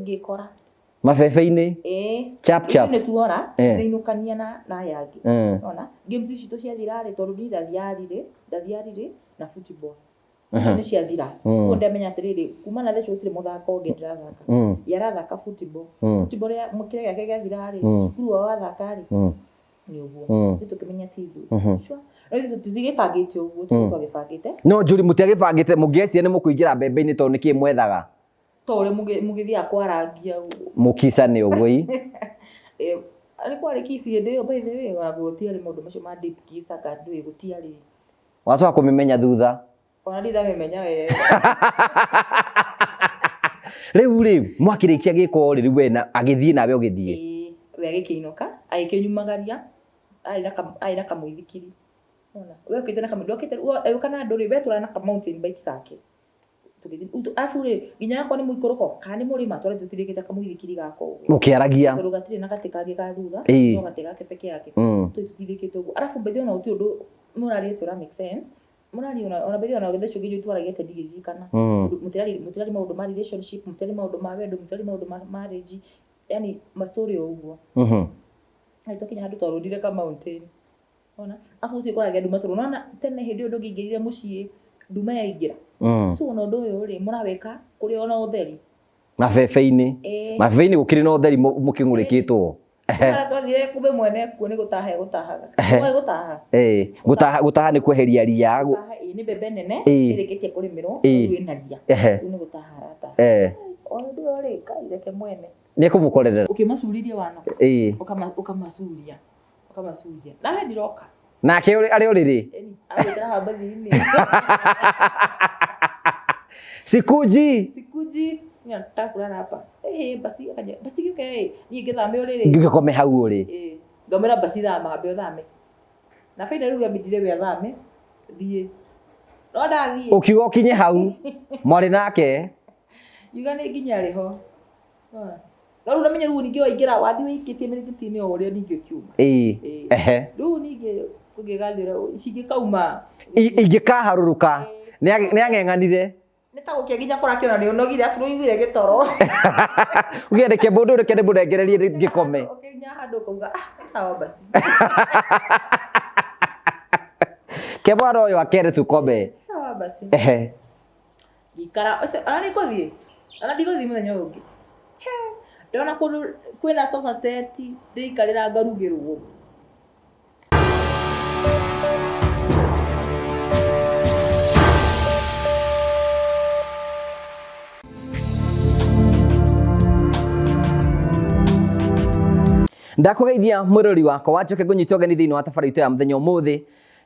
Ngĩkora. Mabebe-inĩ. Ĩĩ. Chap chap. Ithuĩ nĩ tuora, Eh. nĩinũkania na aya angĩ. Ona games ici ciathira rĩ, tondũ niĩ ndathiaga ndathiaga na football. Icio nĩ ciathira. Koguo ndamenya atĩrĩrĩ, kuma na theci gũtirĩ mũthako ũngĩ ndĩrathaka. Ye arathaka football. Football kĩrĩa gĩake gĩathira rĩ, cukuru wao wathaka rĩ, nĩ ũguo. Ithuĩ tũkĩmenya ti ithuĩ. Sure. No ithuĩ tũtigĩbangĩte ũguo, tũtirĩ twagĩbangĩte. No Njuri mũtiagĩbangĩte mũngĩeciria nĩ mũkũingĩra mbembe-inĩ tondũ nĩkĩ mwethaga? Ta ũrĩa mũgĩthiaga kwarangia ũguo. Mũkicane ũguo ii. Nĩ kwarĩ kiss hĩndĩ ĩyo by the way, ona gũtiarĩ maũndũ macio ma deep kiss anga ndũĩ gũtiarĩ. Wacoka kũmĩmenya thutha. Ona ndindamĩmenya wega. Rĩu rĩ, mwakĩrĩkia gĩko rĩ, rĩu we na agĩthiĩ nawe ũgĩthiĩ. Ĩĩ, we agĩkĩinũka, agĩkĩnyumagaria, arĩ na kamũithikiri. Nĩwona? We okĩte na ndokĩte, agĩũka na andũ rĩ, we atwaraga na ka mountain bike gake. Tũgĩthiĩ, arabu rĩ, nginya akorwo nĩ mũikũrũko, kana nĩ mũrĩma, twarĩ tũtirĩkĩte kamũithikiri gaka ũguo. Mũkĩaragia. Tondũ gatirĩ na gatĩ kangĩ ga thutha, no gatĩ gake peke yake. Tũthiĩ tũtindĩkĩte ũguo. Arabu by the way ona gũtirĩ ũndũ mũraria atĩ ũra make sense. Mũraria ona ona by the way ona thaa icio ũngĩnjũria twaragia atĩa ndingĩririkana. Tondũ mũtiraria maũndũ ma relationship, mũtiraria maũndũ ma wendo, mũtiraria maũndũ ma marriage, yaani ma story o ũguo. Na twakinya handũ twarũndire ka mountain. Wona? Arabu gũtirĩ kwaragia nduma tondũ nĩwona tene hĩndĩ ĩyo ndũngĩaingĩrire mũciĩ nduma yaingĩra. So ona ũndũ ũyũ rĩ, mũrawĩka kũrĩ ona ũtheri. Mabebe-inĩ. Mabebe-inĩ gũkĩrĩ na ũtheri mũkĩng'ũrĩkĩtwo. Harĩa twathire kumbe mwene kuo nĩ gũtaha egũtahaga. Nĩũĩ gũtaha? Ĩĩ. Gũtaha gũtaha nĩ kweheria ria. Gũtaha ĩĩ nĩ mbembe nene ĩrĩkĩtie kũrĩmĩrwo rĩu ĩna ria. Rĩu nĩ gũtaha arataha. Ona ũndũ ũyũ rĩ, Ngai reke mwene. Nĩ ekũmũkorerera. Ũkĩmacuririe wanoga. Ũkamacuria. Ũkamacuria. Nawe ndiroka. Nake arĩ ũrĩrĩ. Ĩni, agũikara haha mbathi-inĩ. Sikuji. Sikuji. Mimi nataka kulala hapa. Eh, basi akaja. Basi gĩũke ĩ. Niĩ ngĩthame ũrĩrĩ. Ngĩkome hau ũrĩ. Ĩĩ. Ngamwĩra basi thama, ambe ũthame. Na finally rĩu ambindire we athame. Thiĩ. No ndathiĩ. Ũkiuga ũkinye hau. Mwarĩ nake. Ngiuga nĩ nginya rĩ ho. No rĩu ũramenye rĩu ningĩ waingĩra wathiĩ wĩikĩtie mĩrĩngĩti-inĩ o ũrĩa ningĩ ũkiuma. Ĩĩ. Ehe. Rĩu ningĩ kũngĩgathiĩ cingĩkauma. Ingĩkaharũrũka. Nĩ ang'eng'anire. Nĩ ta gũkĩa nginya kũrakĩona nĩ ũnogire arabu nĩ ũiguire gĩtoro. Uge reke mũndũ reke ndĩmũnengererie ngĩkome. Ũkĩnya handũ ũkauga ah sawa basi. Ke mwana ũyũ akere tukome. Sawa basi. Ehe. Ngĩikara ũcio ona nĩ ngũthiĩ ona ndigũthiĩ mũthenya ũyũ ũngĩ. He, ndona kũndũ kwĩna sofa set ndĩikarĩra ngarugĩrwo. Ndakũgeithia mwĩrori wakwa wanjoke ngũnyite ũgeni thĩinĩ wa tabarĩra itũ ya mũthenya ũmũthĩ.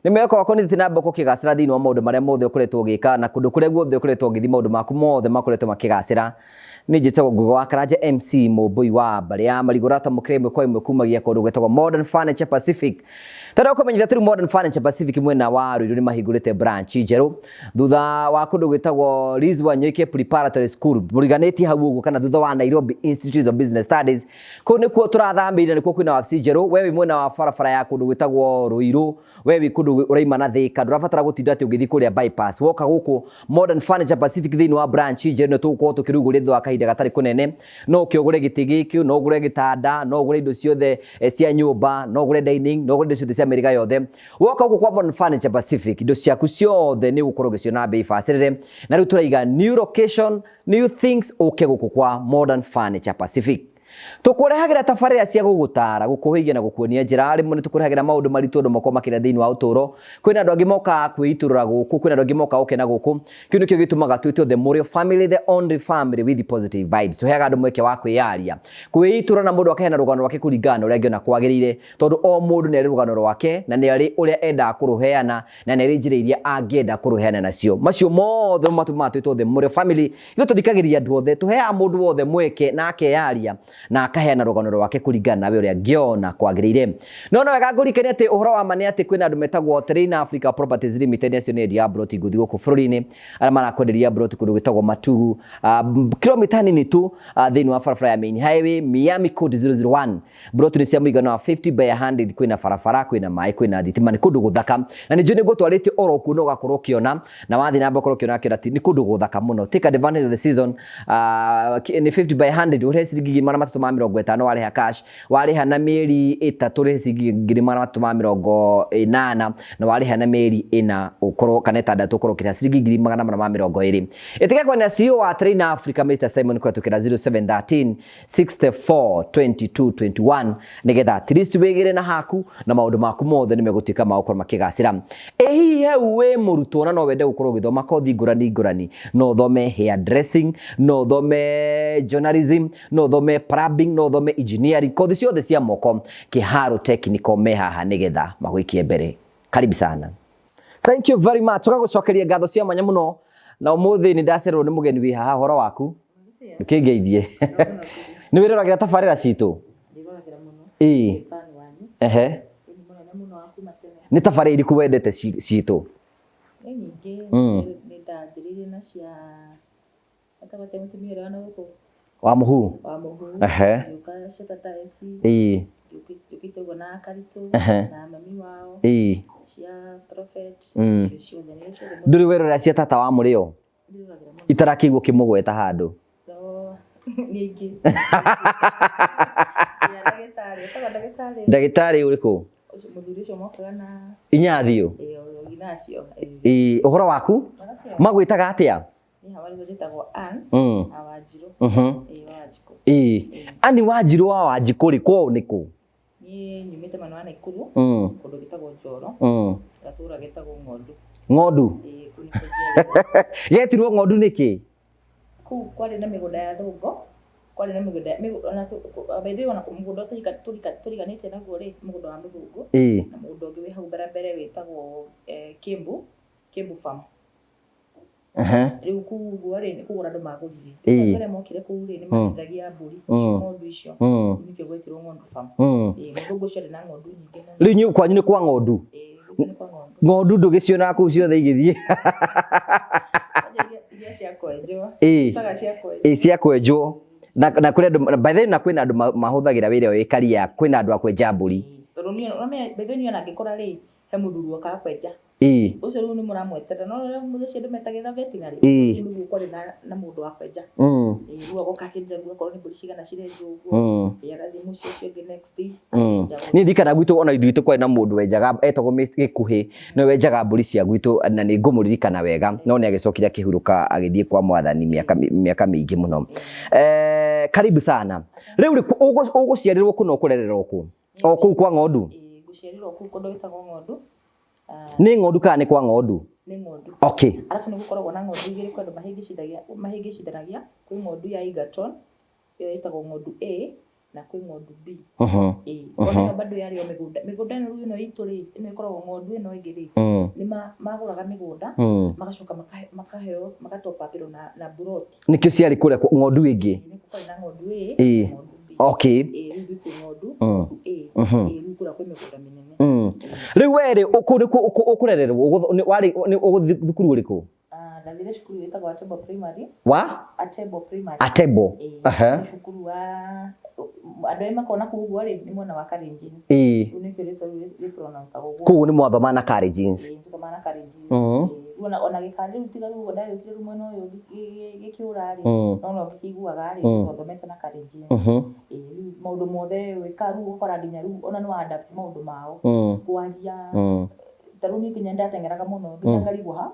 Nĩ mwĩhoko wakwa nĩ na mbere ũkĩgacĩra thĩinĩ wa maũndũ marĩa mothe ũkoretwo ũgĩka na kũndũ kũrĩa guothe ũkoretwo ũgĩthiĩ maũndũ maku mothe makoretwo makĩgacĩra. Nĩ njĩtagwo Ngugi wa Karanja MC Mũmbũi wa mbarĩ ya Marigũ ũratwamũkĩra ĩmwe kwa ĩmwe kumagia kũndũ gwĩtagwo Modern Furniture Pacific. Tondũ kũmenyithia atĩ rĩu Modern Furniture Pacific mwena wa Ruiru nĩ mahingũrĩte branch njerũ thutha wa kũndũ gwĩtagwo Liz Wanyoike Preparatory School mũriganĩtie hau ũguo kana thutha wa Nairobi Institute of Business Studies. Kũu nĩkuo tũrathamĩire nĩkuo kwĩna wabici njerũ. We wĩ mwena wa barabara ya kũndũ gwĩtagwo Ruiru, we wĩ kũndũ ũraima na Thĩka, ndũrabatara gũtinda atĩ ũgĩthiĩ kũrĩa bypass. Woka gũkũ Modern Furniture Pacific thĩinĩ wa branch njerũ nĩ tũgũkorwo tũkĩrugũria thutha wa kahinda gatarĩ kũnene. No ũke ũgũre gĩtĩ gĩkĩ, no ũgũre gĩtanda, no ũgũre indo ciothe cia nyũmba, no ũgũre dining, no ũgũre indo ciothe cia mĩhĩrĩga yothe. Woka gũkũ kwa Modern Furniture Pacific, indo ciaku ciothe nĩ ũgũkorwo ũgĩciona mbei bacĩrĩre. Na rĩu tũraiga new location, new things ũke gũkũ kwa Modern Furniture Pacific. Tũkũrehagĩra tabarĩra cia gũgũtara, gũkũhĩgia na gũkuonia njĩra. Rĩmwe nĩ tũkũrehagĩra maũndũ maritũ andũ makoragwo makĩria thĩinĩ wa ũtũũro. Kwĩna andũ angĩ mokaga kwĩitũrũra gũkũ, kwĩna andũ angĩ mokaga gũkena gũkũ. Kĩu nĩkĩo gĩtũmaga twĩtwo the Mũrĩo family, the only family with positive vibes. Tũheaga andũ mweke wa kwĩyaria, kwĩitũrũra na mũndũ akaheana rũgano rwake kũringana na ũrĩa angĩona kwagĩrĩire, tondũ o mũndũ nĩ arĩ rũgano rwake na nĩ arĩ ũrĩa endaga kũrũheana na nĩ arĩ njĩra iria angĩenda kũrũheana nacio. Macio mothe nĩmo matũmaga twĩtwo the Mũrĩo family. Ithuĩ tũthikagĩrĩria andũ othe, tũheaga mũndũ wothe mweke na akeyaria. Na akaheana rũgano rwake kũringana nawe ũrĩa angĩona kwagĩrĩire. No no wega ngũririkanie atĩ ũhoro wa ma nĩ atĩ kwĩna andũ metagwo Terrain Africa Properties Limited, acio nĩ endia a mburoti ngũthi gũkũ bũrũri-inĩ, arĩa marakwenderia mburoti kũndũ gwĩtagwo Matugu, kilomita nini tu thĩinĩ wa barabara ya main highway Miami code 001. Mburoti nĩ cia mũigana wa 50 by 100, kwĩna barabara, kwĩna maĩ, kwĩna thitima, nĩ kũndũ gũthaka, na nĩ njũĩ nĩ ngũtwarĩte oro kuo na ũgakorwo ũkĩona, na wathiĩ na mbere ũkorwo ũkĩona kĩona nĩ kũndũ gũthaka mũno. Take advantage of the season. Nĩ 50 by 100, ũrĩhe ciringi 350,000 warĩha cash, warĩha na mĩeri 3 ũrĩhe ciringi 380,000, na warĩha na mĩeri 4 ũkorwo kana 6 ũkorwo ũkĩrĩha ciringi 420,000. Ĩtĩka kwena CEO wa Train Africa Mr Simon kũhetũkĩra 0713 64 22 21 nĩgetha at least wĩgĩre na haku na maũndũ maku mothe nĩ megũtuĩka ma gũkorwo makĩgacĩra. Ĩ hihi hau wĩ mũrutwo na no wende gũkorwo ũgĩthoma kothi ngũrani ngũrani, no ũthome hair dressing, no ũthome journalism, no ũthome plumbing, no ũthome engineering, kothi ciothe cia moko, Kĩharo Technical me haha nĩgetha magũikie mbere. Karibu sana. Thank you very much. Tũgagũcokeria ngatho cia mwanya mũno, na ũmũthĩ nĩ ndacererwo nĩ mũgeni wĩ haha. Ũhoro waku? Ndũkĩngeithie. Nĩ wĩroragĩra tabarĩra citũ? Ndĩroragĩra mũno. Ĩĩ. Fan wanyu. Ehe. Nĩ mũnene mũno wa kuma tene. Nĩ tabarĩra irĩkũ wendete citũ? Nĩ nyingĩ. Nĩ ndanjĩrĩirie na cia etagwo atĩa mũtumia ũrĩa wa na gũkũ? Wa mũhu. Wa mũhu. Ehe. Ngĩũka cia tata eci. Ĩĩ. Njũkĩte ũguo na Karitũ. Ehe. Na mami wao. Ĩĩ. Cia prophet. Icio ciothe nĩ ciothe. Ndũrĩ werorera cia tata wa mũrĩo? Ndĩroragĩra mũno. Itarakĩigua ũkĩmũgweta handũ. No, nĩ ingĩ. Ya ndagĩtarĩ, etagwo ndagĩtarĩ. Ndagĩtarĩ ũrĩkũ? Ũcio mũthuri ũcio mokaga na Inyathio. Ĩyo Ignacio. Ĩĩ, ũhoro waku? Magwĩtaga atĩa? Niĩ hawa nĩguo njĩtagwo Ann wa Wanjirũ. Ĩĩ, wa Wanjikũ. Ĩĩ. Ann Wanjirũ wa Wanjikũ rĩ, kwao nĩ kũ? Niĩ nyumĩte mwena wa Naikuru, kũndũ gwĩtagwo Njoro, gatũra getagwo Ng'ondu. Ng'ondu? Ĩĩ, kũu nĩkuo njiarĩirwo. Getirwo Ng'ondu nĩkĩ? Kũu kwarĩ na mĩgũnda ya thũngũ, kwarĩ na mĩgũnda, ona by the way ona mũgũnda ũrĩa tũriganĩtie naguo rĩ, nĩ mũgũnda wa mũthũngũ. Na mũgũnda ũngĩ wĩ hau mbere mbere wĩtagwo Kĩmbu, Kĩmbu Farm. Rĩu kũu ũguo rĩ, nĩ kũgũra andũ magũrire. Rĩu andũ arĩa mokire kũu rĩ, nĩ marĩithagia mbũri icio, ng'ondu icio. Rĩu nĩkĩo gwetirwo Ng'ondu Farm. Ĩĩ, mũthũngũ ũcio arĩ na ng'ondu nyingĩ mũno. Rĩu inyuĩ kwanyu nĩ kwa ng'ondu? Ĩĩ, gwitũ nĩ kwa ng'ondu. Ng'ondu ndũgĩcionaga kũu ciothe igĩthiĩ? Kwanja iria cia kwenjwo. Ĩĩ. Ciĩtaga cia kwenjwo. Ĩĩ, cia kwenjwo. Na na kũrĩ andũ, by the way, na kwĩna andũ mahũthagĩra wĩra ũyũ ĩkaria, kwĩna andũ a kwenja mbũri. Ĩĩ, tondũ niĩ, ũramenya, by the way niĩ ona ngĩkũra rĩ, he mũthuri wokaga kwenja. Ũcio rĩu nĩ mũramweterera, no rĩrĩa mũthĩ ũcio andũ metagĩrĩra veterinary, rĩu nĩguo kwarĩ na mũndũ wa kwenja. Ĩĩ, rĩu agoka akĩenja, rĩu akorwo nĩ mbũri cigana cirenjwo ũguo, ĩĩ, agathiĩ mũciĩ ũcio ũngĩ next day, akenja. Niĩ ndirikanaga gwitũ, ona gwitũ kwarĩ na mũndũ wenjaga etagwo Mr Gĩkuhĩ, nĩwe wenjaga mbũri cia gwitũ, na nĩ ngũmũririkana wega, no nĩ agĩcokire akĩhurũka agĩthiĩ kwa mwathani mĩaka mĩingĩ mũno. Karibu sana. Rĩu rĩ, ũgũciarĩrwo kũ na ũkũrererwo kũ? O kũu kwa Ng'ondu? Ĩĩ, ngũciarĩrwo kũu kũndũ gwĩtagwo Ng'ondu. Nĩ ng'ondu kana nĩ kwa ng'ondu? Nĩ ng'ondu. Okay. Arabu nĩ gũkoragwo na ng'ondu igĩrĩ, kwĩ andũ mahĩngĩcithanagia, kwĩ ng'ondu ya Egerton, ĩyo ĩtagwo ng'ondu A, na kwĩ ng'ondu B. Ĩĩ. Ona ĩyo bado yarĩ o mĩgũnda. Mĩgũnda ĩno rĩu ĩno itũ rĩ, ĩno ĩkoragwo ng'ondu ĩno ĩngĩ rĩ, nĩ magũraga mĩgũnda, magacoka makaheo, magatopapĩrwo na mburoti. Nĩkĩo ciarĩ kũrĩa ng'ondu ĩngĩ? Ĩĩ, nĩkuo kwarĩ na ng'ondu A, na ng'ondu B. Okay. Ĩĩ, rĩu ithuĩ twĩ ng'ondu A. Ĩĩ, rĩu kũrĩa kwĩ mĩgũnda mĩnene. Rĩu we rĩ, kũu nĩkuo ũkũrererwo, warĩ ũgũthiĩ thukuru ũrĩkũ? Ndathire cukuru ĩtagwo Atebo Primary. Wa? Atebo Primary. Atebo. Ĩĩ. Nĩ cukuru wa andũ arĩa makoragwo na kũu ũguo rĩ, nĩ mwena wa Kalenjin. Ĩĩ. Rĩu nĩkĩo rĩtwa rĩu rĩ pronounce-agwo ũguo. Koguo nĩ mwathoma na Kalenjins. Ĩĩ, tũthoma na Kalenjins. Ĩĩ, rĩu ona gĩkarĩ rĩu tiga rĩu ũguo ndagĩũkire rĩu mwena ũyũ gĩkĩũra rĩ, no no ngĩkĩiguaga rĩ, twathomete na Kalenjins. Ĩĩ, rĩu maũndũ mothe gwĩka rĩu ũgakora nginya rĩu ona nĩ wa adapt maũndũ mao. Kwaria, ta rĩu niĩ nginya ndateng'eraga mũno nginya ngarigwo ha.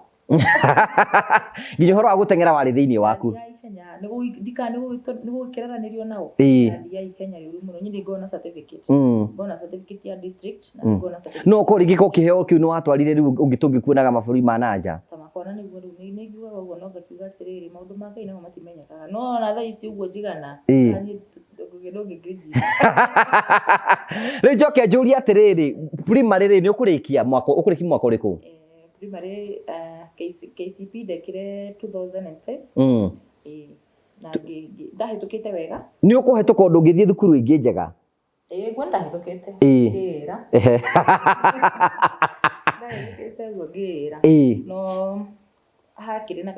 Nginya ũhoro wa gũteng'era warĩ thĩinĩ waku. Ndathiaga ihenya, ndikana nĩ gũgĩkĩraranĩrio nao. Ndathiaga ihenya rĩũru mũno, niĩ nĩ ngoragwo na certificate. Ngoragwo na certificate ya district na ngoragwo na certificate. No ũkorwo rĩngĩ ko kĩheo kĩu nĩ watwarire rĩu ũngĩ tũngĩkuonaga mabũrũri ma na nja. Ta makona nĩguo rĩu nĩ ngiugaga ũguo no ngakiuga atĩrĩrĩ, maũndũ ma Ngai namo matimenyekaga. No ona thaa ici ũguo njigana, niĩ ndũngĩnjigana. Rĩu njoke njũrie atĩrĩrĩ, primary rĩ nĩ ũkũrĩkia mwaka, ũkũrĩkia mwaka ũrĩkũ? Primary KCP ndekire 2005. Ĩĩ, na Na ndahĩtũkĩte wega. Nĩ ũkũhetũka ũndũ ũngĩthiĩ thukuru ĩngĩ njega? Ĩĩ nguo ndahĩtũkĩte. Ngĩĩra. Ndahĩtũkĩte ũguo ngĩĩra. No hakĩrĩ na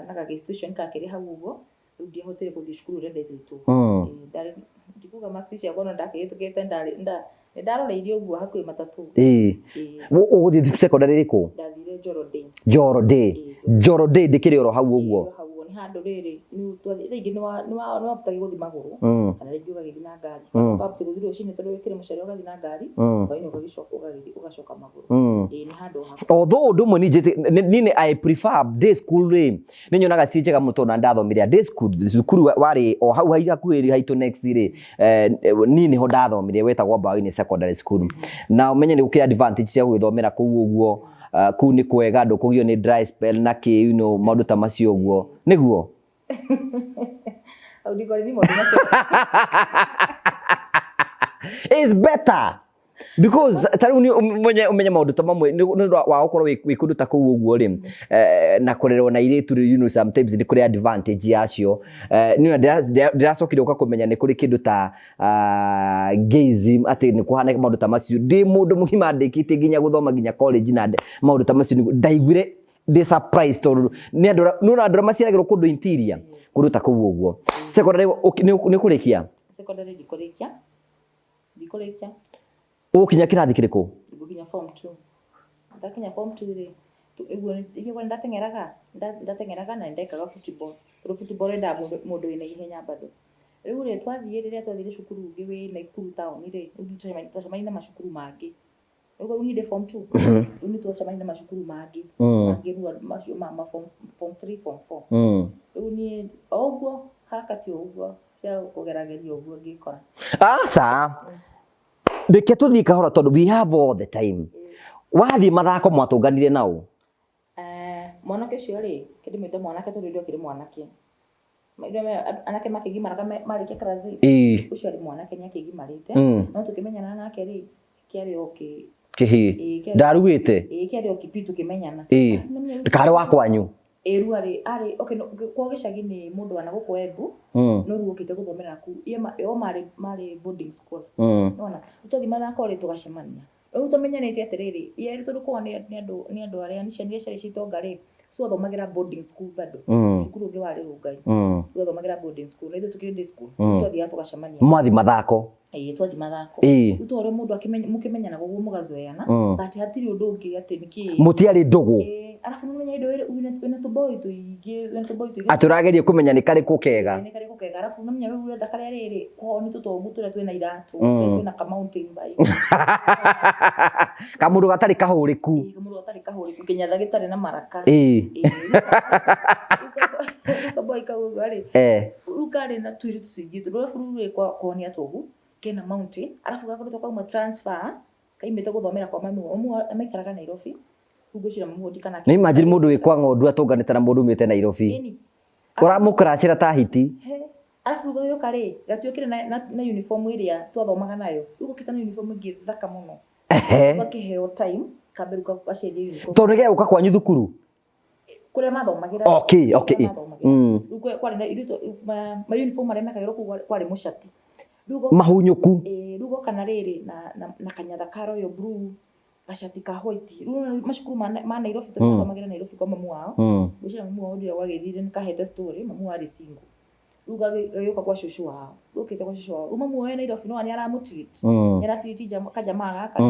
na ga situation kakĩrĩ hau ũguo, rĩu ndiahotire gũthiĩ cukuru ũrĩa ndetĩtwo. Ndarĩ, ndikuga marks ciakwa no ndakĩhĩtũkĩte ndarĩ, nĩ ndaroreirie ũguo hakuhĩ matatũ. Ũgũthiĩ secondary ĩrĩkũ? Ndathire Njoro Day. Njoro Day. Njoro Day ndĩkĩrĩ oro hau ũguo? Hau ũguo nĩ handũ rĩrĩ, thaa ingĩ nĩ wahotagio gũthiĩ magũrũ kana rĩngĩ ũgagĩthiĩ na ngari. Wahota gũthiĩ rũcinĩ tondũ wĩkĩre mũcere ũgathiĩ na ngari, hwainĩ ũgacoka magũrũ. Ĩĩ nĩ handũ hakuhĩ. Although ũndũ ũmwe niĩ nĩ I prefer day school rĩ, nĩ nyonaga ciĩ njega mũno tondũ ndathomire day school, cukuru warĩ o hau hakuhĩ haitũ next rĩ, niĩ nĩho ndathomire wetagwo Mbaũ-inĩ Secondary School. Na ũmenye nĩ gũkĩrĩ advantage cia gũgĩthomera kũu ũguo, kũu nĩ kwega ndũkũgio nĩ dry spell na kĩ you know, maũndũ ta macio ũguo, nĩguo? Hau ndikori ni maũndũ macio. It's better because ta rĩu nĩ ũmenye ũmenye maũndũ ta mamwe nĩ ũndũ wa gũkorwo wĩ kũndũ ta kũu ũguo rĩ, na kũrerwo na airĩtu rĩ, you know, sometimes nĩ kũrĩ advantage yacio. Niĩ ona ndĩracokire gũka kũmenya nĩ kũrĩ kĩndũ ta gayism, atĩ nĩ kũhana maũndũ ta macio. Ndĩ mũndũ mũgima ndĩkĩtie nginya gũthoma nginya college na maũndũ ta macio nĩguo ndaiguire ndĩ surprise tondũ nĩ andũ arĩa, nĩ andũ arĩa maciaragĩrwo kũndũ interior, kũndũ ta kũu ũguo. Secondary nĩ ũkũrĩkia? Secondary ndikũrĩkia. Ndikũrĩkia. Ũgũkinya kĩrathi kĩrĩkũ? Ngũkinya form 2. Ndakinya form 2 rĩ, ũguo nĩ ndateng'eraga, ndateng'eraga na nĩndekaga football. Tondũ football yendaga mũndũ wĩna ihenya bado. Rĩu rĩ, twathiĩ rĩrĩa twathire cukuru ũngĩ wĩ Naikuru taũni rĩ, rĩu twacemanirie na macukuru mangĩ. Rĩu niĩ ndĩ form 2. Rĩu nĩ twacemanirie na macukuru mangĩ. Mangĩ rĩu macio ma form 3, form 4. Rĩu niĩ o ũguo harakati o ũguo cia kũgerageria ũguo ngĩkora. Aca, reke tũthiĩ kahora tondũ we have all the time. Wathiĩ mathako mwatũnganire na ũ? Mwanake ũcio rĩ, kĩndĩmwĩte mwanake tondũ hĩndĩ ĩyo akĩrĩ mwanake. Anake makĩgimaraga marĩkia class eight. Ũcio arĩ mwanake nĩ akĩgimarĩte. No tũkĩmenyana nake rĩ, kĩarĩ o kĩ Kĩhĩĩ. Ndaruĩte? Ĩĩ, kĩarĩ o kĩbii tũkĩmenyana. Karĩ wa kwanyu? Ĩĩ rĩu arĩ, arĩ, okay, kwao gĩcagi nĩ mũndũ wa nagũkũ Embu, no rĩu okĩte gũthomera kũu. O marĩ, marĩ boarding school. Nĩwona? Rĩu twathiĩ mathako rĩ, tũgacemania. Rĩu tũmenyanĩte atĩrĩrĩ, ye tondũ kwao nĩ andũ, nĩ andũ arĩa, nĩ ciana iria ciarĩ cia itonga rĩ, ciathomagĩra boarding school bado. Cukuru ũngĩ warĩ Rongai. Rĩu athomagĩra boarding school, na ithuĩ tũkĩrĩ day school. Rĩu twathiaga tũgacemania. Mwathiĩ mathako? Ĩĩ twathiĩ mathako. Rĩu to ũrĩa mũndũ mũkĩmenyanaga ũguo mũgazoeana, but hatirĩ ũndũ ũngĩ atĩ nĩkĩĩ. Mũtiarĩ ndũgũ? Ĩĩ, arabu nĩ ũmenye hĩndĩ ĩyo wĩna tũboi tũingĩ, wĩna tũboi tũingĩ. Atĩ ũrageria kũmenya nĩ karĩkũ kega. Ĩĩ nĩ karĩkũ kega, arabu nĩ ũmenya rĩu ũrenda karĩa rĩrĩ, kwao nĩ tũtongu tũrĩa twĩna iratũ, twĩna ka mountain bike. Kamũndũ gatarĩ kahũrĩku. Ĩĩ kamũndũ gatarĩ kahũrĩku, kĩnyatha gĩtarĩ na maraka. Ĩĩ. Rĩu kaboi kau ũguo rĩ, rĩu karĩ na tũirĩtu tũingĩ tondũ arabu rĩu rĩ kwao nĩ atogu, kena mountain, arabu gakoretwo kauma transfer, kaumĩte gũthomera kwa mami wao, mami wao maikaraga Nairobi, rĩu ngwĩciria mami wao ndikana Nĩ imagine mũndũ wĩ kwa ng'ondu atũnganĩte na mũndũ umĩte Nairobi. Ĩni. Ũramũcrashĩra ta hiti. He. Arabu rĩu gagĩũka rĩ, gatiokire na uniform ĩrĩa twathomaga nayo, rĩu gokĩte na uniform ĩngĩ thaka mũno. Gakĩheo time, kambe rĩu gacenjie uniform. Tondũ nĩ gegũka kwanyu thukuru? Kũrĩa mathomagĩra. Okay. Kũrĩa mathomagĩra. Rĩu kwarĩ na ithuĩ ma uniform marĩa mekagĩrwo kũu kwarĩ mũcati. Rĩu Mahunyũku. Ĩĩ, rĩu goka na rĩrĩ na kanyatha ka royal blue, gacati ka white. Rĩu nĩwona macukuru ma Nairobi tondũ mathomagĩra Nairobi kwa mamu wao. Ngwĩciria mamu wao hĩndĩ ĩrĩa gwagĩthire nĩ kahete story, mamu wao arĩ single. Rĩu gagĩũka kwa cũcũ wao. Gokĩte kwa cũcũ wao. Rĩu mamu wao e Nairobi nĩwona nĩ aramũ treat. Nĩ aratreat kajamaa gaka.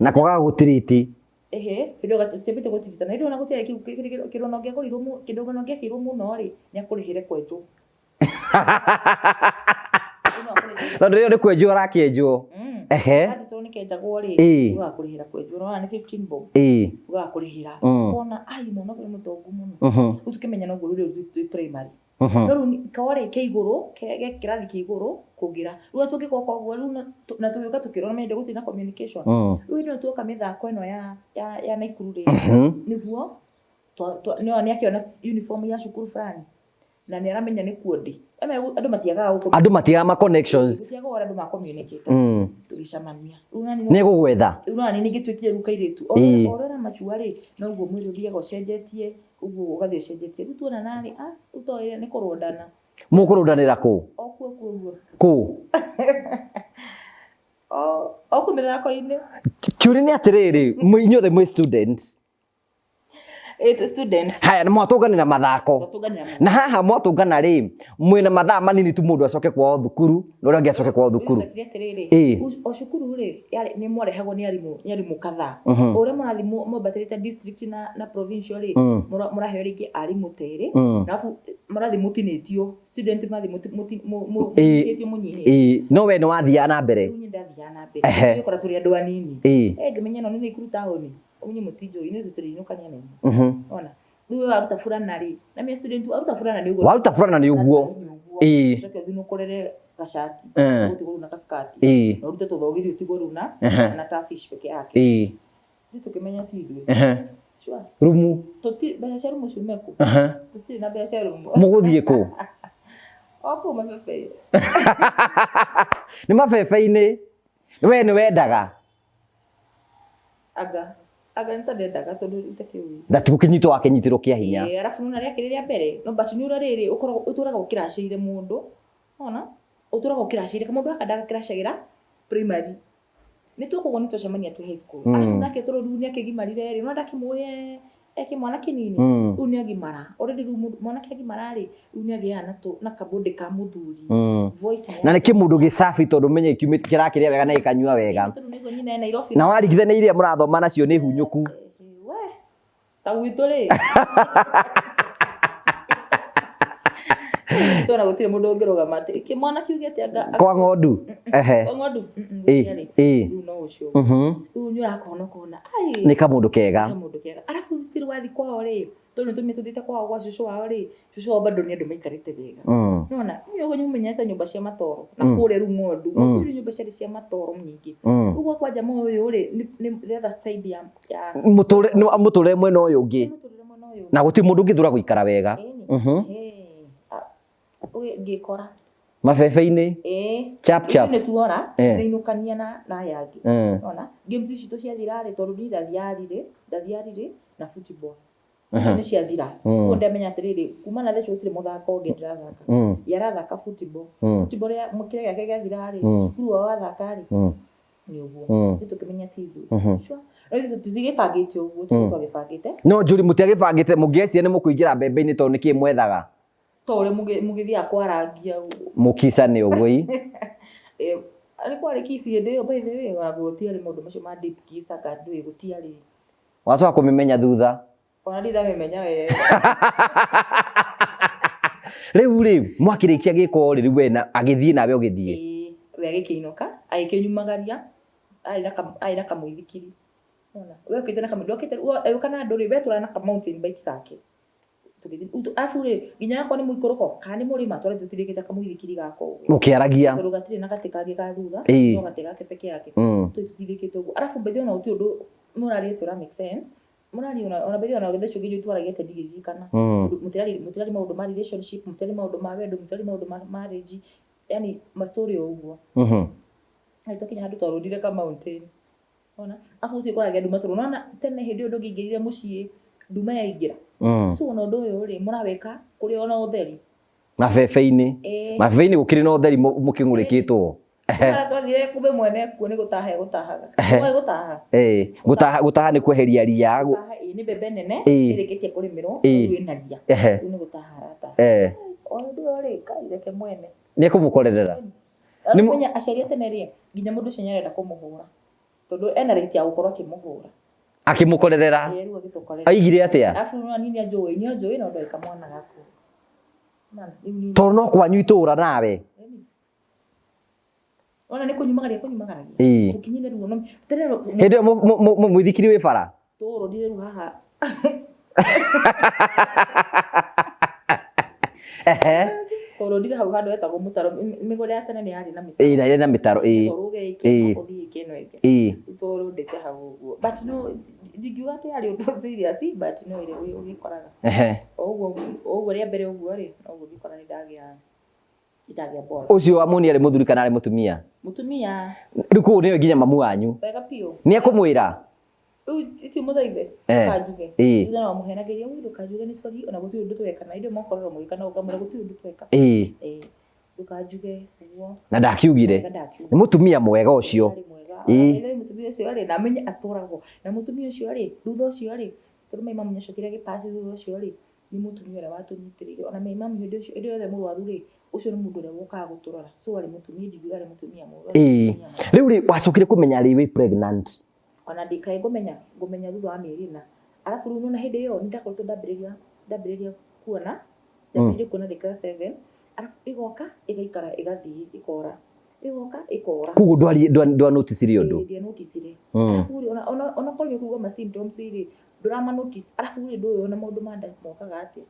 Nako gagagũtiriti. Ĩhĩ, hĩndĩ ĩyo gatiambĩte gũtiritana. Hĩndĩ ĩyo ona gũtiarĩ kĩndũ ona ũngĩakorirwo kĩndũ ona ũngĩakĩirwo mũno rĩ, nĩ akũrĩhĩre kwenjwo. Tondũ ĩyo nĩ kwenjwo arakĩenjwo. Ehe. Angĩkorwo nĩ kenjagwo rĩ, ũgakũrĩhĩra kwenjwo. Ũrona nĩ 15 bob. Ũgakũrĩhĩra. Ũkona ai mwana ũyũ nĩ mũtongu mũno. Rĩu tũkĩmenyana ũguo rĩu twĩ primary. No rĩu korĩ ke igũrũ, ge kĩrathi kĩa igũrũ kũngĩra. Rĩu tũngĩgoka ũguo rĩu na tũgĩũka tũkĩrora mende gũtirĩ na communication. Rĩu hĩndĩ ĩyo tuoka mĩthako ĩno ya Naikuru rĩ, nĩguo nĩ akĩona uniform ya cukuru fulani na nĩ aramenya nĩ kuo ndĩ. Andũ matiagaga gũkũ. Andũ matiagaga ma connections. Gũtiagaga ũrĩa andũ ma communicate. Tũgĩcemania. Nĩ egũgwetha. Rĩu nani ningĩtuĩkire rĩu kairĩtu. O ũrĩa ũramachua rĩ, noguo mwĩrĩ ũthiaga ũcenjetie, ũguo ũgathiĩ ũcenjetie. Rĩu tuonana rĩ, ah, rĩu to nĩ kũrũndana. Mũkũrũndanĩra kũ? O kuo kuo ũguo. Kũ? O kũ mĩthako-inĩ. Kĩũria nĩ atĩrĩrĩ, inyuothe mwĩ student. Ĩ twĩ students. Haya, nĩ mwatũnganĩra mathako. Twatũnganĩra mathako. Na haha mwatũngana rĩ, mwĩna mathaa manini tu mũndũ acoke kwao thukuru, na ũrĩa ũngĩ acoke kwao thukuru. Rĩu atĩrĩrĩ, Ĩ. o cukuru rĩ, yarĩ nĩ mwarehagwo nĩ arimũ, nĩ arimũ kadhaa. O ũrĩa mũrathiĩ mwambatĩrĩte district na provincial rĩ, mũraheo rĩngĩ arimũ ta erĩ, arabu mũrathiĩ mũtinĩtio, student mũrathiĩ mũtinĩtio mũnyihĩte. Ĩ, no we nĩ wathiaga na mbere. Rĩu niĩ ndathiaga na mbere. Ũgĩkora tũrĩ andũ anini. Ĩ. Ngĩmenya ĩno nĩ Naikuru taũni. Inyuĩ mũtinjũĩ, inyuĩ tũrĩ inũkania na inyuĩ. Ona, rĩu we waruta burana rĩ, na mĩ student waruta burana nĩ ũguo. Waruta burana nĩ ũguo. Ĩĩ. Ũcoke ũthiĩ ũkorere gacati. Ũtigwo rĩu na gaskati. Na ũrute tũthogithi ũtigwo rĩu na na tafish peke yake. Ithuĩ tũkĩmenya ti ithuĩ. Sure. Rumu. Tũtirĩ mbeca cia rumu ciume kũ? Tũtirĩ na mbeca cia rumu. Mũgũthiĩ kũ? O kũu mabebe-inĩ. Nĩ mabebe-inĩ. We nĩ wendaga? Anga anga nĩ ta ndendaga tondũ itakĩũĩ. Na ti gũkĩnyitwo wakĩnyitirwo kĩa hinya. Ĩĩ arabu nĩwona rĩakĩrĩ rĩa mbere no but nĩ ũrĩa rĩrĩ ũkoragwo ũtũraga ũkĩracĩire mũndũ nĩwona ũtũraga ũkĩracĩire kamũndũ gaka ndagakĩracagĩra primary nĩ tũkũguo nĩ twacemania twĩ high school arabu nake tondũ rĩu nĩ akĩgimarire rĩ nĩwona ndakĩmũĩ e kĩmwana kĩnini rĩu nĩ agimara already rĩu mũndũ mwanake agimara rĩ rĩu nĩ agĩaga na tũ na kabũndĩ ka mũthuri voice nĩ Na nĩ kĩmũndũ gĩcabi tondũ menye kiumĩte kĩrakĩrĩa wega na gĩkanyua wega. Tondũ nĩguo nyina e Nairobi. Na waringithania iria mũrathoma nacio nĩ hunyũku. We ta gwitũ rĩ gwitũ ona gũtirĩ mũndũ ũngĩrũgama atĩ kĩmwana kiuge atĩ anga Kwa ng'ondu. Ehe. Kwa ng'ondu gũtirĩ rĩu no ũcio rĩu nĩ ũrakona ũkona ai Nĩ kamũndũ kega. Kamũndũ kega arabu still wathiĩ kwao rĩ tondũ nĩtũmĩ tũthiĩte kwao gwa cũcũ wao rĩ cũcũ wao bado nĩ andũ maikarĩte wega nĩwona niĩ ũguo nĩũmenyete nyũmba cia matoro na kũrĩa rĩu ng'ondu ng'ondu rĩu nyũmba ciarĩ cia matoro nyingĩ rĩu gwakwa jamaa ũyũ rĩ nĩ the other side ya Mũtũrĩre mũtũrĩre mwena ũyũ ũngĩ. Mũtũrĩre mwena ũyũ Na gũtirĩ mũndũ ũngĩthũra gũikara wega. Ĩni. Ngĩkora Mabebe-inĩ. Ĩĩ. Chap chap. Ithuĩ nĩtuora nĩinũkania na aya angĩ. Nĩwona games citũ ciathira rĩ tondũ niĩ ndathiaga relay ndathiaga relay na football. Icio nĩ ciathira. Koguo ndamenya atĩrĩrĩ kuma na theci gũtirĩ mũthako ũngĩ ndĩrathaka. Ye arathaka football. Football kĩrĩa gĩake gĩathira rĩ cukuru wao wathaka rĩ nĩ ũguo. Ithuĩ tũkĩmenya ti ithuĩ. Sure. No ithuĩ tũtigĩbangĩte ũguo tondũ twagĩbangĩte. No Njuri mũtiagĩbangĩte mũngĩeciria nĩ mũkũingĩra mbembe-inĩ tondũ nĩkĩĩ mwethaga? To ũrĩa mũgĩthiaga kwarangia ũguo. Mũkica nĩ ũguo ii. Nĩ kwarĩ kiss hĩndĩ ĩyo by the way ona gũtiarĩ maũndũ macio ma deep kiss anga ndũĩ gũtiarĩ. Wacoka kũmĩmenya thutha. Ona ndindamĩmenya wega. Rĩu rĩ mwakĩrĩkia gĩko rĩ rĩu we agĩthiĩ nawe ũgĩthiĩ. Ĩĩ we agĩkĩinũka agĩkĩnyumagaria arĩ na kamũithikiri. Nĩwona we okĩte na kamũithikiri ndokĩte ũka na andũ rĩ we atũraga na ka mountain bike gake. Arabu rĩ nginya akorwo nĩ mũikũrũko kana nĩ mũrĩma tũrathiĩ tũtirĩkĩte kamũithikiri gaka ũguo. Mũkĩaragia. Tondũ gatirĩ na gatĩ kangĩ ga thutha no gatĩ gake peke yake. Tũthiĩ tũtindĩkĩte ũguo. Arabu by the way ona gũtirĩ ũndũ mũraria atĩ ũra make sense. Mũraria ona by the way ona theci ũngĩ twaragia atĩ ndigĩririkana. Tondũ mũtirari maũndũ ma relationship, mũtirari maũndũ ma wendo, mũtirari maũndũ ma marriage. Yaani ma story o ũguo. Na twakinya handũ twarũndire ka mountain. Ona arabu gũtirĩ kwaragia nduma tondũ nĩwona tene hĩndĩ ĩyo ndũngĩaingĩrire mũciĩ nduma yaingĩra. So ona ũndũ ũyũ rĩ mũrawĩka kũrĩ ona ũtheri. Mabebe-inĩ. Mabebe-inĩ gũkĩrĩ na ũtheri mũkĩng'ũrĩkĩtwo. Harĩa twathire kumbe mwene kuo nĩ gũtaha egũtahaga. Nĩũĩ gũtaha? Ĩĩ, gũtaha nĩ kweheria ria. Gũtaha ĩĩ nĩ mbembe nene ĩrĩkĩtie kũrĩmĩrwo rĩu ĩna ria. Rĩu nĩ gũtaha arataha. Ona ũndũ ũyũ rĩ, Ngai reke mwene. Nĩ ekũmũkorerera. Nĩ aciari a tene rĩ, nginya mũndũ ũcio nĩ arenda kũmũhũra. Tondũ ena right ya gũkorwo akĩmũhũra. Akĩmũkorerera. Ĩĩ rĩu agĩtũkorerera. Aigire atĩa? Arabu nĩwona niĩ nĩanjũĩ, nĩanjũĩ no ndoĩ kamwana gaku. Tondũ no kwanyu itũra nawe. Wona nĩ kũnyumagaria kũnyumagaragia. Ĩĩ. Tũkinyire ruo no tene Hĩndĩ ĩyo mũithikiri wĩ bara. Tũrũrire rĩu haha. Ehe. Tũrũrire hau handũ hetagwo mũtaro. Mĩgũnda ya tene nĩ yarĩ na mĩtaro. Ĩĩ na yarĩ na mĩtaro ĩĩ. Tũrũge ĩkĩ ũthiĩ ĩkĩ ĩno ĩngĩ. Ĩĩ. Tũrũndĩte hau ũguo. But no ndingiuga atĩ yarĩ ũndũ serious but no ĩrĩa ũgĩkoraga. Ehe. O ũguo o ũguo rĩa mbere ũguo rĩ noguo ngĩkora nĩ ndagĩa Itagia bora. Ũcio wa Muni arĩ mũthuri kana arĩ mũtumia? Mũtumia. Rĩu kũu nĩwe nginya mamu wanyu. Wega biũ. Nĩ ekũmwĩra? Rĩu ti mũthaithe Eh. ndũkanjuge. Ĩĩ. Thutha no amũhenagĩria "Ui, ndũkanjuge nĩ sorry ona gũtirĩ ũndũ tweka na hĩndĩ ĩyo mokorwo mũgĩka no ũkamwĩra gũtirĩ ũndũ tweka. Ĩĩ. Ĩĩ. Ndũkanjuge ũguo. Na ndakiugire. Na ndakiuga. Nĩ mũtumia mwega ũcio. Arĩ mwega. Ĩĩ. Ona mũtumia ũcio rĩ, na amenye atũragwo. Na mũtumia ũcio rĩ, thutha ũcio rĩ, tondũ my mum nĩacokire agĩpass thutha ũcio rĩ, nĩ mũtumia ũrĩa watũnyitĩrĩire. Ona my mum hĩndĩ ũcio, hĩndĩ yothe mũrwaru rĩ, ũcio nĩ mũndũ ũrĩa wokaga gũtũrora. So arĩ mũtumia, ndingiuga arĩ mũtumia mũũru, arĩ Ĩĩ. mũtumia mwega. Rĩu rĩ wacokire kũmenya rĩ wĩ pregnant? Ona ndikaĩ ngũmenya, ngũmenya thutha wa mĩeri ĩna. Arabu rĩu nĩwona hĩndĩ ĩyo nĩndakoretwo ndambĩrĩria ndambĩrĩria kuona, ndambĩrĩirie kuona ndĩ class seven, arabu ĩgoka ĩgaikara ĩgathiĩ ĩkora, ĩgoka ĩkora. Koguo ndwari ndwa notice ũndũ. Ĩĩ, ndia notice-ire. Mm. Arabu rĩ, ona ona onakorwo nĩ ũkũigua ma symptoms rĩ, ndũrama notice. Arabu rĩ, ndũĩ ona maũndũ ma nda mokaga atĩa.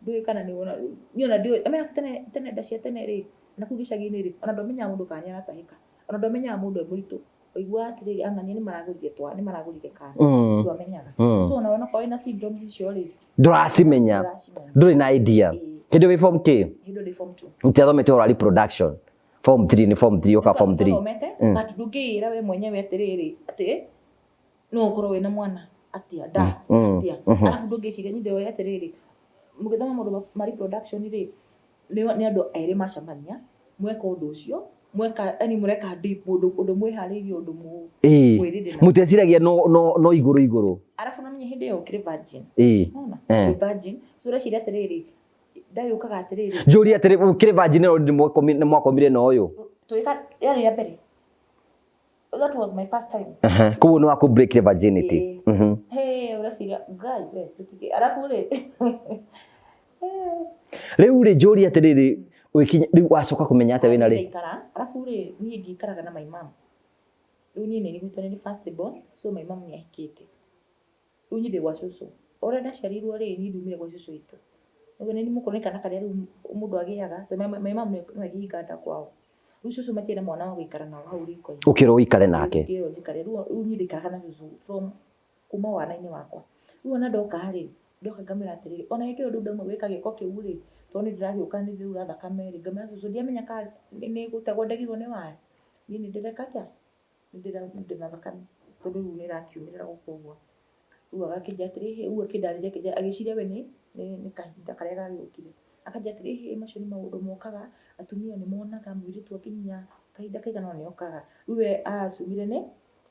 Ndũĩ kana nĩ wona, niĩ ona ndiũĩ, ũmenye tene tene nda cia tene rĩ, na kũu gĩcagi-inĩ rĩ, ona ndwamenyaga mũndũ kana nĩ aratahĩka. Ona ndwamenyaga mũndũ e mũritũ. Waiguaga atĩrĩrĩ, ang'ania nĩ maragũrire twa, nĩ maragũrire kana. Ndwamenyaga. So ona onakorwo wĩna symptoms icio rĩ, Ndũracimenya. ndũracimenya. Ndũrĩ na idea. Ĩĩ. Hĩndĩ wĩ form K? Hĩndĩ ĩyo ndĩ form two. Mũtiathomete ũhoro wa reproduction. Form 3 nĩ form 3 ũka form 3. Twathomete, but ndũngĩĩra we mwenyewe atĩrĩrĩ, atĩ no ũkorwo wĩna mwana atĩa nda atĩa. Arabu ndũngĩciria niĩ ndĩoĩ atĩrĩrĩ, mũgĩthoma maũndũ ma reproduction rĩ, nĩ andũ erĩ macemania, mweka ũndũ ũcio, mweka yani mũreka deep ũndũ ũndũ mwĩharĩirie ũndũ mũ Ĩĩ. mwĩrĩrĩ na. Mũteciragia no no no igũrũ igũrũ. Arabu namenye hĩndĩ ĩyo ũkĩrĩ virgin. Ĩĩ. Nona? Eh. Wĩ virgin. So ũreciria atĩrĩrĩ, ndayũkaga atĩrĩrĩ. Njũrie atĩrĩ ũkĩrĩ virgin already nĩ mwakomire na ũyũ? Tũgĩka yarĩ ya mbere. That was my first time. Ehe. Koguo nĩ wakũ break the virginity. Ĩĩ. Hey, ũreciria Ngai we tũtige. Arabu rĩ Rĩu rĩ njũrie atĩrĩrĩ ũgĩkinya rĩu wacoka kũmenya atĩa wĩna rĩ? Ndaikara, arabu rĩ niĩ ndiikaraga na my mom. Rĩu niĩ nĩ gwitũ nĩ first born, so my mom nĩ ahikĩte. Rĩu niĩ ndĩ gwa cũcũ. O ũrĩa ndaciarirwo rĩ, niĩ ndiumire gwa cũcũ witũ. Ũguo nĩ mũkũrũ nĩ kana karĩa rĩu mũndũ agĩaga, tondũ my mom nĩwe angĩhinga nda kwao. Rĩu cũcũ matiarĩ na mwana wa gũikara nao hau riko-inĩ. Ũkĩrwo ũikare nake. Ngĩrwo njikare. Rĩu niĩ ndaikaraga na cũcũ from kuma wana-inĩ wakwa. Rĩu ona ndoka rĩ, ndoka ngamwĩra atĩrĩrĩ, ona hĩndĩ ĩyo rĩu ndauma gwĩka gĩko kĩu rĩ, tondũ nĩ ndĩragĩũka nĩ ndĩraura thakame rĩ, ngamwĩra cũcũ ndiamenya kana nĩ gũtegwo ndegirwo nĩ waya, niĩ nĩ ndĩreka atĩa? Ndĩna thakame tondũ rĩu nĩ ĩrakiumĩrĩra gũkũ ũguo. Rĩu agakĩnjĩra atĩrĩ, rĩu akĩndarĩria akĩnjĩra agĩciria we nĩ kahinda karĩa gagĩũkire. Akanjĩra atĩrĩ, hĩ macio nĩ maũndũ mokaga, atumia nĩ monaga mũirĩtu akinyia kahinda kaigana ũna nĩ okaga. Rĩu we a assume-ire nĩ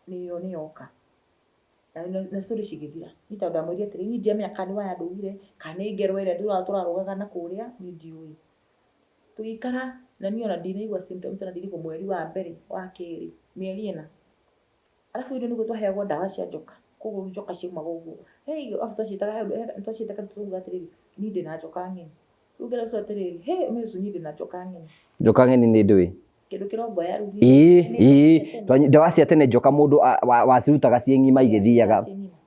ĩyo nĩ yoka. Na story cigĩthira. Niĩ tondũ ndamwĩrire atĩrĩ, niĩ ndiamenya kana nĩ waya ndũgire, kana nĩ ngero ĩrĩa tũrarũgaga na kũrĩa, niĩ ndiũĩ. Tũgĩikara na niĩ ona ndinaigua symptoms ona ndinaigua mweri wa mbere, wa kerĩ, mĩeri ĩna. Arabu hĩndĩ ĩyo nĩguo twaheagwo ndawa cia njoka, koguo njoka ciaumaga ũguo. Hey, arabu twaciĩtaga nĩtwaciĩtaga tũkauga atĩrĩrĩ, niĩ ndĩna njoka ng'eni. Rĩu ngera ũcio atĩrĩrĩ, hĩ ũmũthĩ ũcio niĩ ndĩna njoka ng'eni. Njoka ng'eni nĩ ndũĩ? Kĩndũ kĩrongoya rĩu. Ĩĩ, ĩĩ, ndawa cia tene njoka mũndũ wacirutaga ciĩ ng'ima igĩthiaga.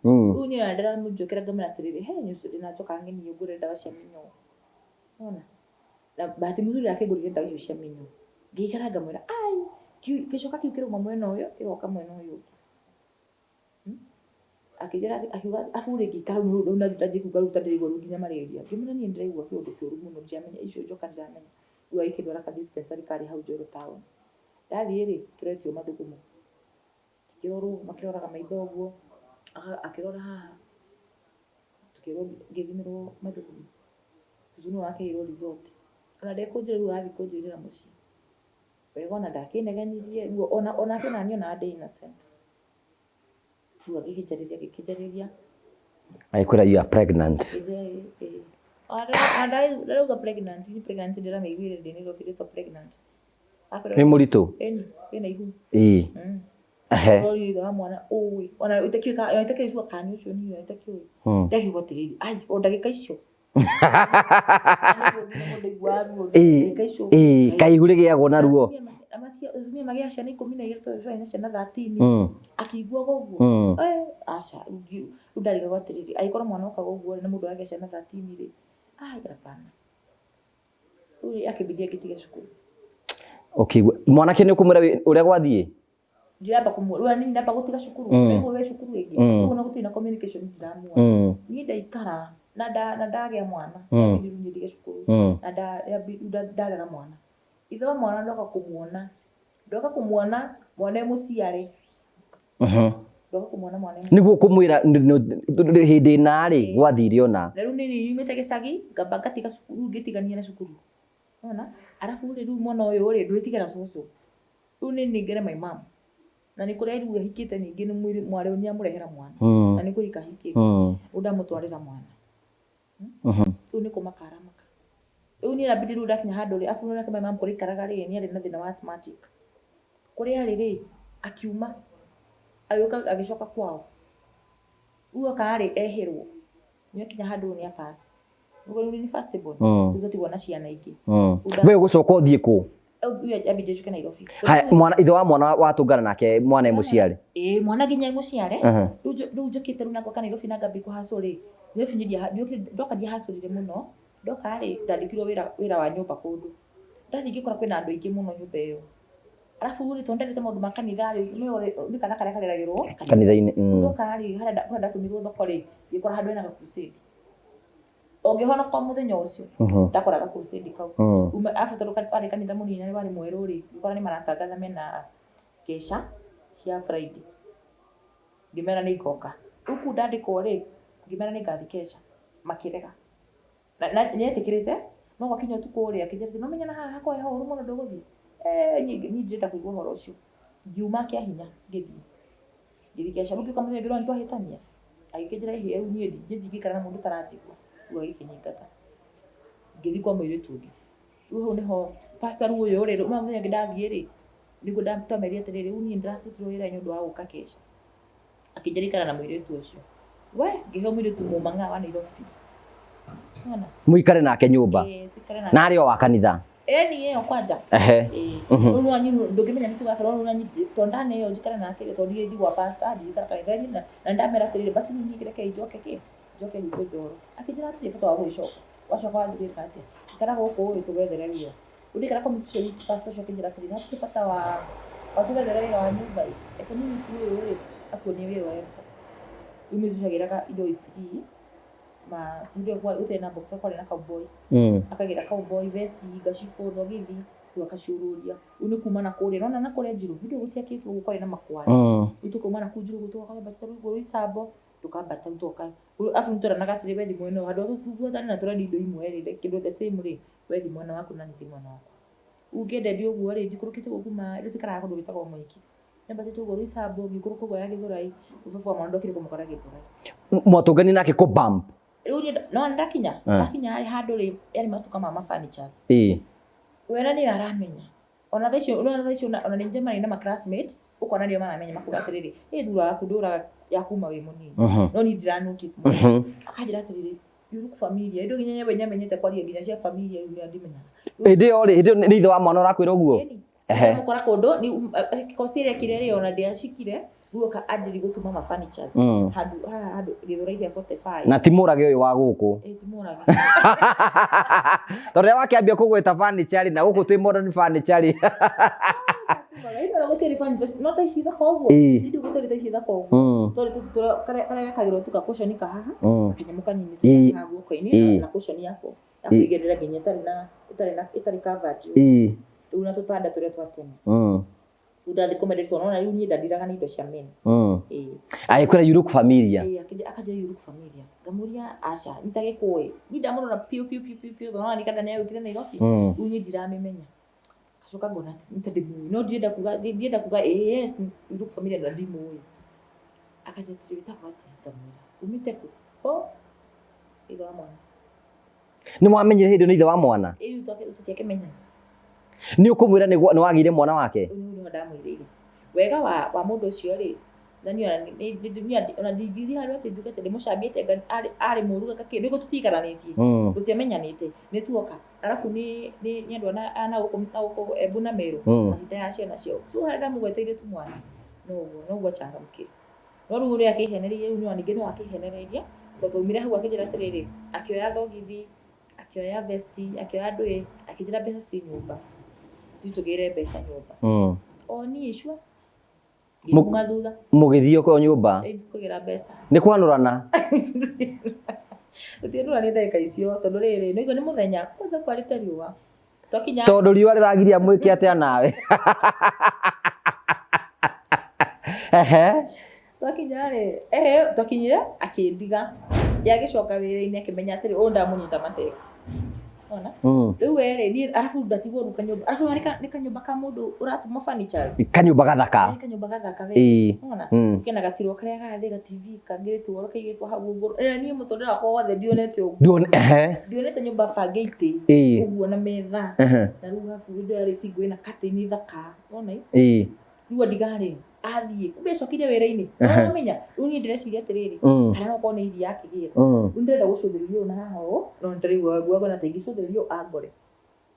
Rĩu niĩ ona ndĩramũnjokera ngamwĩra atĩrĩrĩ, he niĩ ũcio ndĩna njoka ng'eni ũngũrĩre ndawa cia mĩnyoo. Nĩwona? Na bahati mzuri akĩngũrĩire ndawa icio cia mĩnyoo. Ngĩikara ngamwĩra, ai, gĩcoka kĩu kĩrauma mwena ũyũ, gĩgoka mwena ũyũ ũngĩ. Akĩnjĩra akiuga arabu rĩ ngĩikara rĩu ndanjia kuga rĩu ta ndĩraigua rĩu nginya malaria. Ngĩmwĩra niĩ nĩndĩraigua kĩũndũ kĩũru mũno ndiramenya icio njoka ndiramenya. Rĩu agĩkĩndwara ka dispensary karĩ hau Njoro town. Ndathiĩ rĩ, tũretio mathugumo. Ngĩkĩrorwo, makĩroraga maitho ũguo, akĩrora haha, tũkĩrwo ngĩthimĩrwo mathugumo. Cũcũ nĩwe wakeirwo result. Ona ndekũnjĩra rĩu arathiĩ kũnjĩrĩra mũciĩ. Wega ona ndakĩnegenirie, rĩu onake ona niĩ onaga ndĩ innocent. Rĩu agĩkĩnjarĩria agĩkĩnjarĩria. Agĩkwĩra you are pregnant. Akĩnjĩra ĩĩ. Ndarauga pregnant, niĩ pregnant ndĩramĩiguire ndĩ Nairobi ĩtwa pregnant. Nĩ mũritũ? Ĩni, wĩna ihu. Ĩĩ. Ehe. Ũrori ithe wa mwana ũĩ. Ona itakĩũĩ ona itakĩũĩ cua kana nĩ ũcio niĩ ona itakĩũĩ. Ndakiuga atĩrĩrĩ, ai o ndagĩka icio. Ĩĩ, kaihu rĩgĩagwo na ruo. Atumia magĩa ciana 12 tondũ ciarĩ na ciana 13 akĩiguaga ũguo. Aca, rĩu ndarigagwo atĩrĩrĩ, angĩkorwo mwana okaga ũguo rĩ, na mũndũ aragĩa ciana 13 rĩ, ai hapana. Rĩu akĩmbĩria ngĩtiga cukuru. Ũkĩigua mwanake nĩ ũkũmwĩra ũrĩa gwathiĩ? Ndiramba kũmwĩra, rĩu niĩ ndamba gũtiga cukuru, nĩguo wĩ cukuru ĩngĩ. Ũguo na gũtirĩ na communication ndiramuona. Niĩ ndaikara na ndagĩa mwana, rĩu niĩ ndige cukuru na ndarera mwana. Ithe wa mwana ndoka kũmuona, ndoka kũmuona mwana e mũciare. Ndoka kũmuona mwana Nĩguo kũmwĩra hĩndĩ ĩna rĩ gwathire ona. Na rĩu nĩ nyumĩte gĩcagi, ngamba ngatiga cukuru, ngĩtigania na cukuru. Nĩwona? Arabu rĩ, rĩu mwana ũyũ rĩ, ndũrĩtigara cũcũ. Rĩu nĩ ningere my mom. Na nĩ kũrĩa rĩu ahikĩte ningĩ nĩ mwarĩ nĩ amũrehera mwana. Na nĩ kũhika ahikĩte. Rĩu ndamũtwarĩra mwana. Rĩu nĩ kũmaka aramaka. Rĩu niĩ ndambire rĩu ndakinya handũ rĩ, arabu nake my mom kũrĩa aikaraga rĩ, nĩ arĩ na thĩna wa asthmatic. Kũrĩa arĩ rĩ, akiuma, agĩũka agĩcoka kwao. Rĩu oka rĩ, ehĩrwo. Nĩ akinya handũ nĩ a pass. Ũguo rĩu nĩ first born. Rĩu twatigwo na ciana ingĩ. We ũgũcoka ũthiĩ kũ? Rĩu ambĩtie njoke Nairobi. Haya, mwana ithe wa mwana watũngana nake mwana e mũciare. Ĩĩ mwana nginya e mũciare. Rĩu rĩu njũkĩte rĩu na ngoka Nairobi na ngambia kũhacũ rĩ, Nairobi niĩ ndoka ndiahacũrire mũno. Ndoka rĩ, ndandĩkirwo wĩra wĩra wa nyũmba kũndũ. Ndathiĩ ngĩkora kwĩna andũ aingĩ mũno nyũmba ĩyo. Arabu rĩ, tondũ ndendete maũndũ ma kanitha rĩ, nĩ kana karĩa kareragĩrwo kanitha-inĩ. Ndoka rĩ, harĩa ndatũmirwo thoko rĩ, ngĩkora handũ hena ga crusade. O ngĩhonoka o mũthenya ũcio, ndakora ga crusade kau. Arabu tondũ warĩ kanitha mũnini na warĩ mwerũ rĩ, ngĩkora nĩ maratangatha mena ngeca cia Friday. Ngĩmera nĩ ngoka. Rĩu kũu ndandĩkwo rĩ, ngĩmera nĩ ngathiĩ keca, makĩrega. Na nĩetĩkĩrĩte, no gwakinya ũtukũ rĩ, akĩnjĩra atĩrĩ, nĩũramenya haha hakwa he horu mũno ndũgũthiĩ? Niĩ ndirenda kũigua ũhoro ũcio. Ngiuma kĩa hinya ngĩthiĩ. Ngĩthiĩ keca, rĩu ngĩũka mũthenya ũngĩ nĩwona nĩtwahĩtania. Agĩkĩnjĩra ĩhĩ rĩu niĩ ndingĩikara na mũndũ ũtaranjigua. Rĩu agĩkĩnyingata. Ngĩthiĩ kwa mũirĩtu ũngĩ. Rĩu hau nĩho pastor rĩu ũyũ rĩ, nĩwona mũthenya ũngĩ ndathiĩ rĩ, nĩguo twamerire atĩrĩrĩ, rĩu niĩ nĩndĩrabutirwo wĩra nĩ ũndũ wa gũka keca. Akĩnjĩra ikara na mũirĩtu ũcio. We, ngĩheo mũirĩtu mũmang'a wa Nairobi. Nĩwona? Mũikare nake nyũmba. Ĩĩ, tũikare nake. Na arĩ o wa kanitha. Ĩni ĩyo kwanja. Ehe. Ĩĩ. Rĩu no anyi ndũngĩmenya nĩ tuga rĩu anyi tondũ ndaneo njikare nake rĩ, tondũ niĩ ndigwa pastor ndigũikara kanitha-inĩ na na ndamera atĩrĩrĩ basi niĩ rekei njoke kĩ njoke gwitũ Njoro. Akĩnjĩra hatirĩ bata wa gũgĩcoka. Wacoka wathiĩ gwĩka atĩa? Ikara gũkũ ĩ tũgwethere wĩra. Rĩu ndaikara community ũcio witũ pastor ũcio akĩnjĩra atĩrĩrĩ hatirĩ bata wa wa tũgwethere wĩra wa nyũmba ĩ, reke mũirĩtu ũyũ rĩ akuonie wĩra ũrĩa ũrutagwo. Rĩu mũirĩtu ũcio agĩraga indo Eastleigh ma hĩndĩ ĩyo gũtirĩ na boxer kwarĩ na cowboy. Akagĩra cowboy, vest, ngacibũ, thogithi, rĩu akaciũrũria. Rĩu nĩ kuma na kũrĩa, nĩwona na kũrĩa Njirũ, hĩndĩ ĩyo gũtiakĩtwo ũguo kwarĩ na makware. Rĩu tũkauma na kũu Njirũ ũguo tũgoka twambatĩte rũĩ Roysambu, tũkambata rĩu tũgoka, arabu nĩtweranaga atĩrĩ we thiĩ mwena ũyũ, handũ ha tũbuatane na tũrendia indo imwe rĩ, kĩndũ the same rĩ, we thiĩ mwena waku na niĩ thiĩ mwena wakwa. Rĩu ngĩenderio ũguo rĩ, njikũrũkĩte ũguo kuma, rĩu tũikaraga kũndũ gwĩtagwo Mwiki. Nyambatĩte ũguo Roysambu, ngĩikũrũka ũguo ya Gĩthũrai, rĩu baba wa mwana ndokire kũmũkora Gĩthũrai. Mwatũngani nake kũ bump? Rĩu niĩ no ndakinya, ndakinya harĩ handũ rĩ, yarĩ matuka ma ma furnitures. Ĩĩ. We na nĩyo aramenya. Ona thaa icio, ũrona thaa icio ona nĩ njemanagia na ma classmate, ũkona nĩo maramenya makuga atĩrĩrĩ, ĩ thura waku ndũraga ya kuma wĩ mũnini. No niĩ ndira notice mũno. Akanjĩra atĩrĩrĩ, you look familiar. Hĩndĩ ĩyo nginya we nĩamenyete kwaria nginya cia familia rĩu nĩandimenyaga. Hĩndĩ ĩyo rĩ, hĩndĩ ĩyo nĩ ithe wa mwana ũrakwĩra ũguo? Ĩni. Ehe. Mũkora kũndũ, kosi ĩrĩa ekire rĩ, ona ndĩacikire, rĩu oka anjĩrĩria gũtuma ma furnitures. Handũ haha handũ Gĩthũrai kĩa 45. Na ti mũrage ũyũ wa gũkũ. Ĩ ti mũrage. Tondũ rĩrĩa wakĩambia kũgweta furniture rĩ, na gũkũ twĩ modern furniture rĩ. Ĩno gũtirĩ furnitures, no ta ici thaka ũguo. Ĩĩ. Hĩndĩ ĩyo gũtarĩ ta ici thaka ũguo. Twarĩ tũtũ tũrĩa karĩa karĩa gekagĩrwo tu ga cushion ka haha, kanyamũ kanini Ĩĩ. haha guoko-inĩ Ĩĩ. na cushion yako ya kũigĩrĩra nginya ĩtarĩ na ĩtarĩ na ĩtarĩ covered. Rĩu na tũtanda tũrĩa twa tene. Rĩu ndathiĩ kũmenderia tondũ nĩwona rĩu niĩ ndandiraga na indo cia men. Ĩĩ. Agĩkwĩra you look familiar. Ĩĩ, akanjĩra you look familiar. Ngamũria aca, nĩ ta gĩkũĩ. Niĩ ndamũrora piũ piũ piũ piũ piũ tondũ nĩwona nĩ nĩ agĩũkire Nairobi. Rĩu niĩ ndiramĩmenya. Ngacoka ngona nĩ ta ndĩmũĩ. No ndirenda kuga ndirenda kuga ĩĩ yes you look familiar na ndimũĩ. Akanjĩra atĩrĩ wĩtagwo atĩa? Ngamwĩra. Umĩte kũ? Ho! Ithe wa mwana. Nĩ mwamenyire hĩndĩ ĩyo nĩ ithe wa mwana? Ĩĩ rĩu tũtiakĩmenyana. Nĩ ũkũmwĩra nĩ wagĩire mwana wake? Rĩu nĩho ndamwĩrĩire. Wega wa wa mũndũ ũcio rĩ, na niĩ ona niĩ ona ndingĩthiĩ handũ atĩ njuge atĩ ndĩmũcambĩte anga arĩ arĩ mũru anga kĩ, nĩguo tũtiikaranĩtie, tũtiamenyanĩte, nĩ tuoka. Arabu nĩ nĩ nĩ andũ a na gũkũ Embu na Meru, mahinda ya ciana ciao. So harĩa ndamũgweteire tu mwana, noguo noguo achangamkire. No rĩu ũrĩa akĩhenereirie rĩu no ningĩ no akĩhenereirie, tondũ twaumire hau akĩnjĩra atĩrĩrĩ, akĩoya thogithi, akĩoya vesti, akĩoya ndũĩ, akĩnjĩra mbeca ciĩ nyũmba, ithuĩ tũgĩre mbeca nyũmba. O niĩ sure, ngĩmuma thutha. Mũgĩthiĩ o nyũmba? Ĩĩ kũgĩra mbeca. Nĩ kwanũrana? Tũtianũranire ndagĩka icio tondũ rĩrĩ, nĩũraigua nĩ mũthenya, kwanza kwarĩte riũa. Twakinya Tondũ riũa rĩragiria mwĩke atĩa nawe? Ehe. Twakinya rĩ, ehe, twakinyire akĩndiga. Yagĩcoka wĩra-inĩ akĩmenya atĩrĩ, ũyũ ndamũnyita mateka. Ona? Rĩu we rĩ, niĩ arabu ndatigwo rĩu kanyũmba. Arabu nĩ nĩ kanyũmba ka mũndũ ũratũma furnitures. Kanyũmba gathaka. Nĩ kanyũmba gathaka we. Ona? Kena gatirwo karĩa ga thĩ ga TV kangĩrĩtwo kaigĩtwo hau ũguo. Ĩrĩa niĩ mũtũrĩre wakwa wothe ndionete ũguo. Nduone ehe. Ndionete nyũmba bange itĩ ũguo na metha. Na rĩu habu window yarĩ single ĩna curtain thaka. Wona? Rĩu andiga-rĩ, athiĩ, kumbe acokire wĩra-inĩ. Ũramenya, rĩu niĩ ndĩreciria atĩrĩrĩ, kana no korwo nĩ iria akĩgĩra. Rĩu ndĩrenda gũcũthĩrĩria ũũ na haha ũũ, no nĩndĩraigua nguona ta ingĩcũthĩrĩria ũũ angore.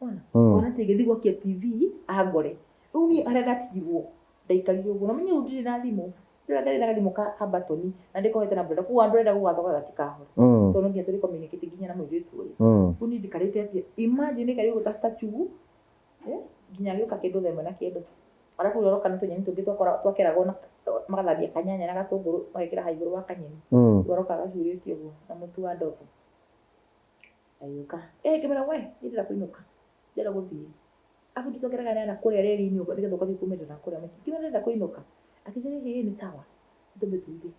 Wona? Ngona ta ingĩthiĩ gwakia TV angore. Rĩu niĩ harĩa ndatigirwo, ndaikarire ũguo. Na ũmenye rĩu ndirĩ na thimũ. Ndĩrona ndarĩ na gathimũ ka button na ndĩkohete na brother. Koguo ndũrenda gũgathoka gatikahore. Tondũ no nginya tũrĩ communicate nginya na mũirĩtu ũyũ. Rĩu niĩ njikarĩte atĩa? Imagine ndaikarire ũguo ta statue. Eh, nginya agĩũka kĩndũ thaa ĩmwe na kĩndũ arabu ũroka na tũnyeni tũngĩ twakora twakeragwo na magathambia kanyanya na gatũngũrũ magekĩra haha igũrũ wa kanyeni. Rĩu aroka gacurĩtie ũguo na mũtu wa ndogo agĩũka, eh, ngĩmwĩra we niĩ ndĩrenda kũinũka, ndĩrenda gũthiĩ. Arabu nditwakeraga nyanya kũrĩa reri-inĩ ũguo nĩgetha ũgathiĩ kũmĩrĩra na kũrĩa mĩtĩ. Ngĩmwĩra ndĩrenda kũinũka, akĩnjĩra ĩĩ nĩ sawa tũmbe tuge.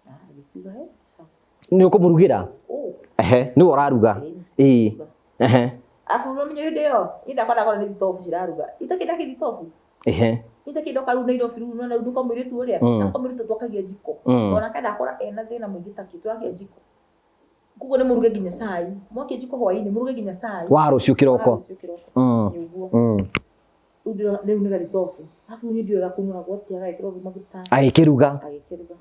Ah, agĩkiuga eh, sawa. Nĩ ũkũmũrugĩra? Oh. Ehe, nĩwe ũraruga. Ĩĩ. Ehe. Arabu ũmenye hĩndĩ ĩyo niĩ ndakwa ndakora nĩ thitobu ciraruga. Itakĩnda kĩthitobu. Ehe. Itakĩnda ũka rĩu Nairobi rĩu nĩwona rĩu ndũka mũirĩtu ũrĩa. Nakwa mũirĩtu twakagia njiko. Onake ndakora ena thĩna mũingĩ takĩ twakia njiko. Koguo nĩ mũruge nginya cai. Mwakia njiko hwainĩ mũruge nginya cai. Wa rũciũ kĩroko. Wa rũciũ kĩroko. Nĩ ũguo. Rĩu ndĩrona rĩu nĩ gathitobu. Arabu niĩ ndiũĩ gakunũragwo atĩa gagekĩrwo maguta. Agĩkĩruga. Agĩkĩruga.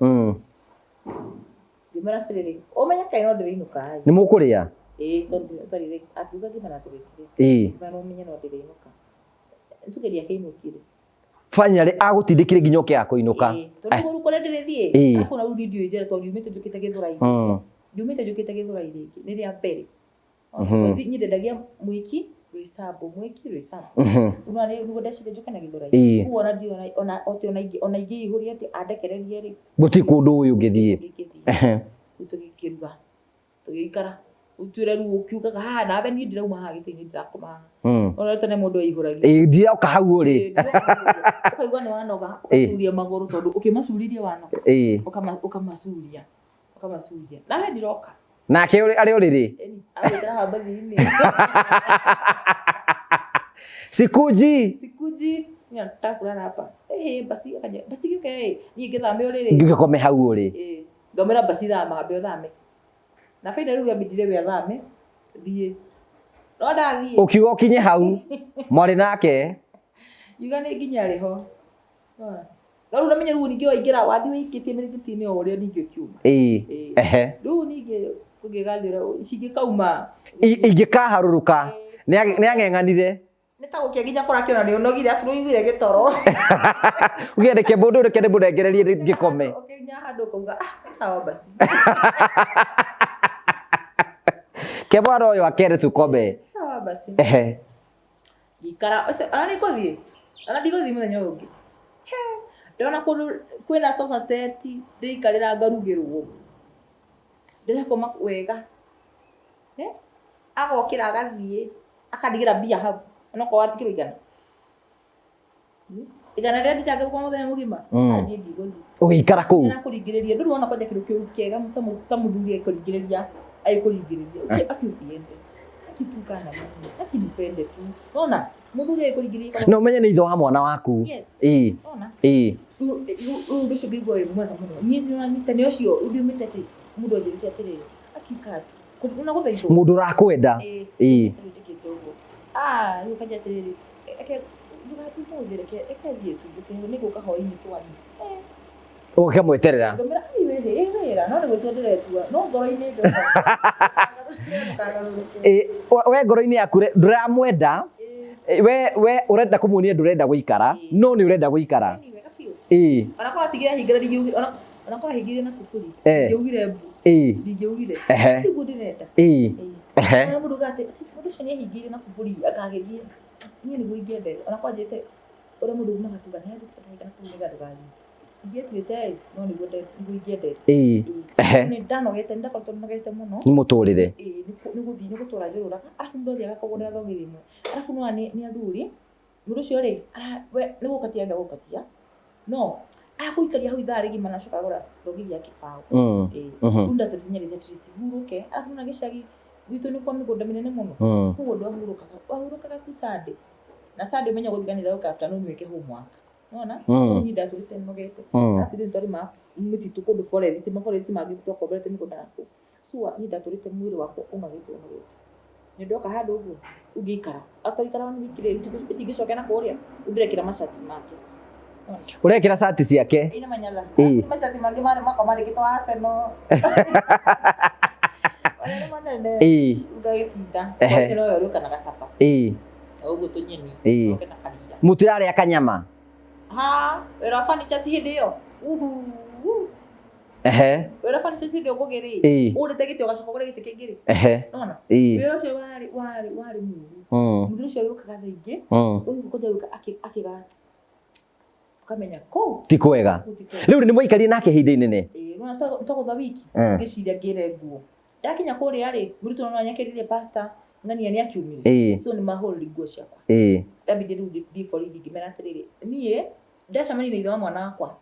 Ngĩmwĩra atĩrĩrĩ, ũmenye kaĩ no ndĩrĩinũka ĩ. Nĩ mũkũrĩa? Ĩĩ tondũ twarĩ akiuga ngĩmera na tũgĩkĩrĩa. Ngĩmera no ũmenye no ndĩrĩinũka. Nĩtũgeria akĩinũkire. Finally agũtindĩkire nginya ũkĩaga kũinũka. Ĩĩ, tondũ rĩu kũrĩa ndĩrĩthiĩ. Arabu na rĩu niĩ ndiũĩ njĩra tondũ ndiumĩte njũkĩte Gĩthũrai. Ndiumĩte njũkĩte Gĩthũrai rĩngĩ, nĩ rĩa mbere. Niĩ ndendagia mwĩki Roysambu, mwĩki Roysambu. Nĩwona nĩguo ndecire njũke na Gĩthũrai. Koguo ona ndiũĩ ona ona ingĩihũria atĩ andekererie rĩ. Gũtirĩ kũndũ ũĩ ũngĩthiĩ. Ingĩthiĩ. Rĩu tũgĩkĩruga, tũgĩikara. Ũtuĩre rĩu ũkiugaga haha nawe niĩ ndirauma haha gĩtĩ-inĩ ndirakoma haha. Ona tene mũndũ aihũragia. Ĩĩ ndiroka hau ũrĩ. Ũkaigua nĩ wanoga, ũgacuria magũrũ tondũ ũkĩmacuririe wanoga. Ũkamacuria, ũkamacuria. Nawe ndiroka. Nake arĩ ũrĩrĩ. Ĩni, agũikara haha mbathi-inĩ. Sikuji. Sikuji. Mimi nataka kulala hapa. Eh, basi akaja. Basi gĩũke ĩ, niĩ ngĩthame ũrĩrĩ. Ngĩũke kome hau ũrĩ. Ĩĩ. Ngamwĩra basi thama, ambe ũthame. Na finally rĩu ambindire we athame, thiĩ. No ndathiĩ. Ũkiuga ũkinye hau, mwarĩ nake. Ngiuga nĩ nginya rĩ ho. No rĩu namenye rĩu ningĩ waingĩra wathiĩ wĩikĩtie mĩrĩngĩti-inĩ o ũrĩa ningĩ ũkiuma. Ĩĩ. Ehe. Rĩu ningĩ kũngĩgathiĩ ũrĩa cingĩkauma. Ingĩkaharũrũka. Nĩ ang'eng'anire. Nĩ ta gũkĩa nginya kũrakĩona nĩ ũnogire abu nĩũiguire gĩtoro. Uge reke mũndũ reke ndĩmũnengererie ngĩkome. Ũkĩnya handũ ũkauga ah nĩ sawa basi. Ke mwana ũyũ akere tukome. Sawa basi. Ehe. Ngĩikara ũcio ona nĩ ngũthiĩ ona ndigũthiĩ mũthenya ũyũ ũngĩ. He ndona kũndũ kwĩna sofa set ndĩikarĩra ngarugĩrwo. Ndĩrakoma wega. Agokĩra agathiĩ akandigĩra mbia hau onokorwo watigĩrwo igana. Igana rĩrĩa ndindaga ngĩthũkũma mũthenya mũgima niĩ ndigũthiĩ. Ũgĩikara kũu? Arakũringĩrĩria ndũrĩ wona kwanja kĩndũ kĩũru kĩega ta mũthuri agĩkũringĩrĩria agĩkũringĩrĩria aki usiende aki tu kaa na mimi aki nipende tu nona mũthuri agĩkũringĩrĩria Na ũmenye nĩ ithe wa mwana waku. Yes. Ĩĩ. Nona Ĩĩ. Rĩu ũndũ ũcio ngĩigua wĩ mwega mũno niĩ nĩũranyita nĩ ũcio ũndũ atĩ mũndũ anjĩrĩte atĩrĩrĩ aki kaa tu Nĩ gũthaithwo. Mũndũ ũrakwenda. Ĩĩ. Njĩkĩte ũguo. Ah, rĩu kanja atĩrĩrĩ, reke ndũgathiĩ ũmũthĩ, reke reke thiĩ tu njũke nĩ ngũka hwainĩ twarie. Ũgĩkamweterera. Ngĩmwĩra ai wĩ ĩ wĩra no nĩ gwĩtua ndĩretua no ngoro-inĩ ndĩrona. Ĩ we ngoro-inĩ yaku ndũramwenda. We we ũrenda kũmuonia ndũrenda gũikara no nĩ ũrenda gũikara. Ĩĩ. Ona korwo atigire ahingĩra ndingĩugire ona ona korwo ahingĩire na kuburi Eh. ndingĩugire mbu. Ĩĩ. Ndingĩugire. Ehe. Nĩguo ndĩrenda. Ĩĩ. Ehe. Ona mũndũ ugaga atĩ mũndũ ũcio nĩ ahingĩire na kuburi akagĩthiĩ. Niĩ nĩguo ingĩendete. Ona korwo anjĩrĩte ũrĩa mũndũ umaga kuga nĩ athiĩte ndagĩka na kuburi nĩgetha ndũgathiĩ. Ingĩtuĩte ĩ no nĩguo nĩguo ingĩendete. Ĩĩ. Ehe. Nĩ ndanogete nĩ ndakoretwo nogete mũno. Nĩ mũtũrĩre. Ĩĩ nĩ gũthiĩ nĩ gũtũra njũrũraga. Arabu mũndũ athiaga akagũrĩra thogi rĩmwe. Arabu nĩ wona nĩ athuri mũndũ ũcio rĩ we nĩ gũkatia arenda gũkatia no Akũikaria hau ithaa rĩgima na acoka agũra thogithi ya kĩbaũ. Ĩĩ. Rĩu ndatũkinyĩrĩte at least hurũke. Arabu na gĩcagi gwitũ nĩ kwa mĩgũnda mĩnene mũno. Koguo ndwahurũkaga. Wahurũkaga tu Sunday. Na Sunday ũmenye gũthiĩ kanitha ũke afternoon wĩke homework. Nĩwona? So niĩ ndatũrĩte nogete. Arabu ithuĩ nĩtwarĩmaga mĩtitũ kũndũ forest, ma forest mangĩ twakomborete mĩgũnda nakũu. So niĩ ndatũrĩte mwĩrĩ wakwa ũnogete ũnogete. Nĩ ndoka handũ ũguo ũngĩikara. After gũikara one week rĩ, itingĩcoka na kũrĩa. Rĩu ndĩrekĩra macati make. Ũrekĩra cati ciake? Ĩĩ nĩ manyatha. Ĩĩ. Macati mangĩ marĩ makwa marĩkĩtwo Arsenal. Marĩa nĩ manene. Ĩĩ. Ngagĩtinda. Ehe. Hwainĩ no ũrĩũka na gacapa. Ĩĩ. O ũguo tũnyeni. Ĩĩ. Ũke na karia. Mũtirarĩa kanyama? Ha, wĩra wa furniture ci hĩndĩ ĩyo. Uhu. Ehe. Wĩra wa furniture ci hĩndĩ ĩyo ngũgĩ rĩ. Ĩĩ. Ũgũrĩte gĩtĩ ũgacoka ũgũre gĩtĩ kĩngĩ rĩ. Ehe. Nona? Ĩĩ. Wĩra ũcio warĩ warĩ warĩ mũru. Mũthuri ũcio agĩũkaga thaa ingĩ. Ũyũ kũnja gũka akĩga ũkamenya kũu Ti kwega. kũu ti kwega. Rĩu nĩ mwaikarire nake ihinda inene? Ĩĩ, nĩwona twagũtha wiki ngĩciria ngĩre nguo. Ndakinya kũrĩa rĩ, mũirĩtu no anyakĩrire pasta ng'ania nĩ akiumire. So nĩ mahũrire nguo ciakwa. Ndambire rĩu ndĩ borithi ngĩmera atĩrĩrĩ, niĩ ndacemania na ithe wa mwana wakwa.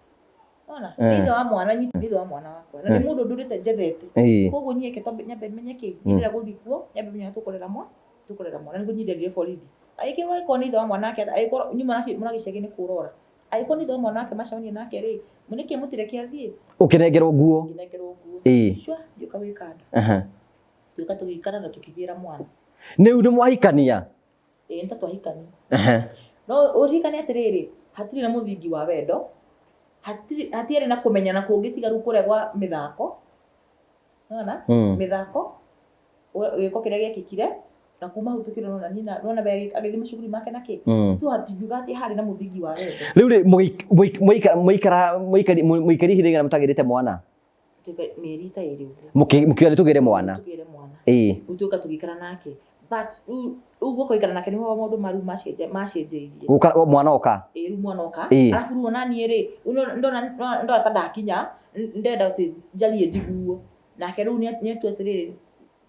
Ona, nĩ ithe wa mwana, nĩ ithe wa mwana wakwa. Na nĩ mũndũ ndũrĩte njethete. Koguo niĩ reke twambe nyambe menye kĩ, niĩ ndĩrenda gũthiĩ kuo, nyambe menye ũrĩa tũkũrera mwana, tũkũrera mwana. Nĩguo niĩ nderire borithi. Angĩkorwo angĩkorwo nĩ ithe wa mwana wake, angĩkorwo nyuma mũragĩcagi nĩ kũrora. Angĩkorwo nĩ ithe wa mwana wake macemania nake rĩ, nĩkĩ mũtireke athiĩ? Ũkĩnengerwo nguo? Ngĩnengerwo nguo. Ĩĩ. Cua, ngĩũka gwĩka nda. Ngĩũka tũgĩikara na tũkĩgĩra mwana. Rĩu nĩ mwahikania? Ĩĩ nĩ ta twahikania. No ũririkane atĩrĩrĩ, hatirĩ na mũthingi wa wendo, hatirĩ hatiarĩ na kũmenyana kũngĩ tiga rĩu kũrĩa gwa mĩthako. Nĩwona? Mĩthako, gĩko kĩrĩa gĩekĩkire, na kuma hau tũkĩrora niĩ na nĩwona we agĩthiĩ macukuru make na kĩ. So hatingiuga atĩ harĩ na mũthingi wa wendo. Rĩu rĩ, mũikara mũikari ihinda rĩigana mũtagĩrĩte mwana? Mĩeri ta ĩrĩ ũguo. Mũkiuga nĩ tũgĩre mwana? Tũgĩre mwana. Ĩĩ. Rĩu tũka tũgĩikara nake. But rĩu rĩu gũka gũikara nake nĩho maũndũ ma rĩu macenjeirie. Gũka mwana oka? Ĩĩ rĩu mwana oka. Ĩĩ. Arabu rĩu ona niĩ rĩ, rĩu ndona ndona ta ndakinya, ndĩrenda atĩ njarie njiguo. Nake rĩu nĩ atua atĩrĩrĩ,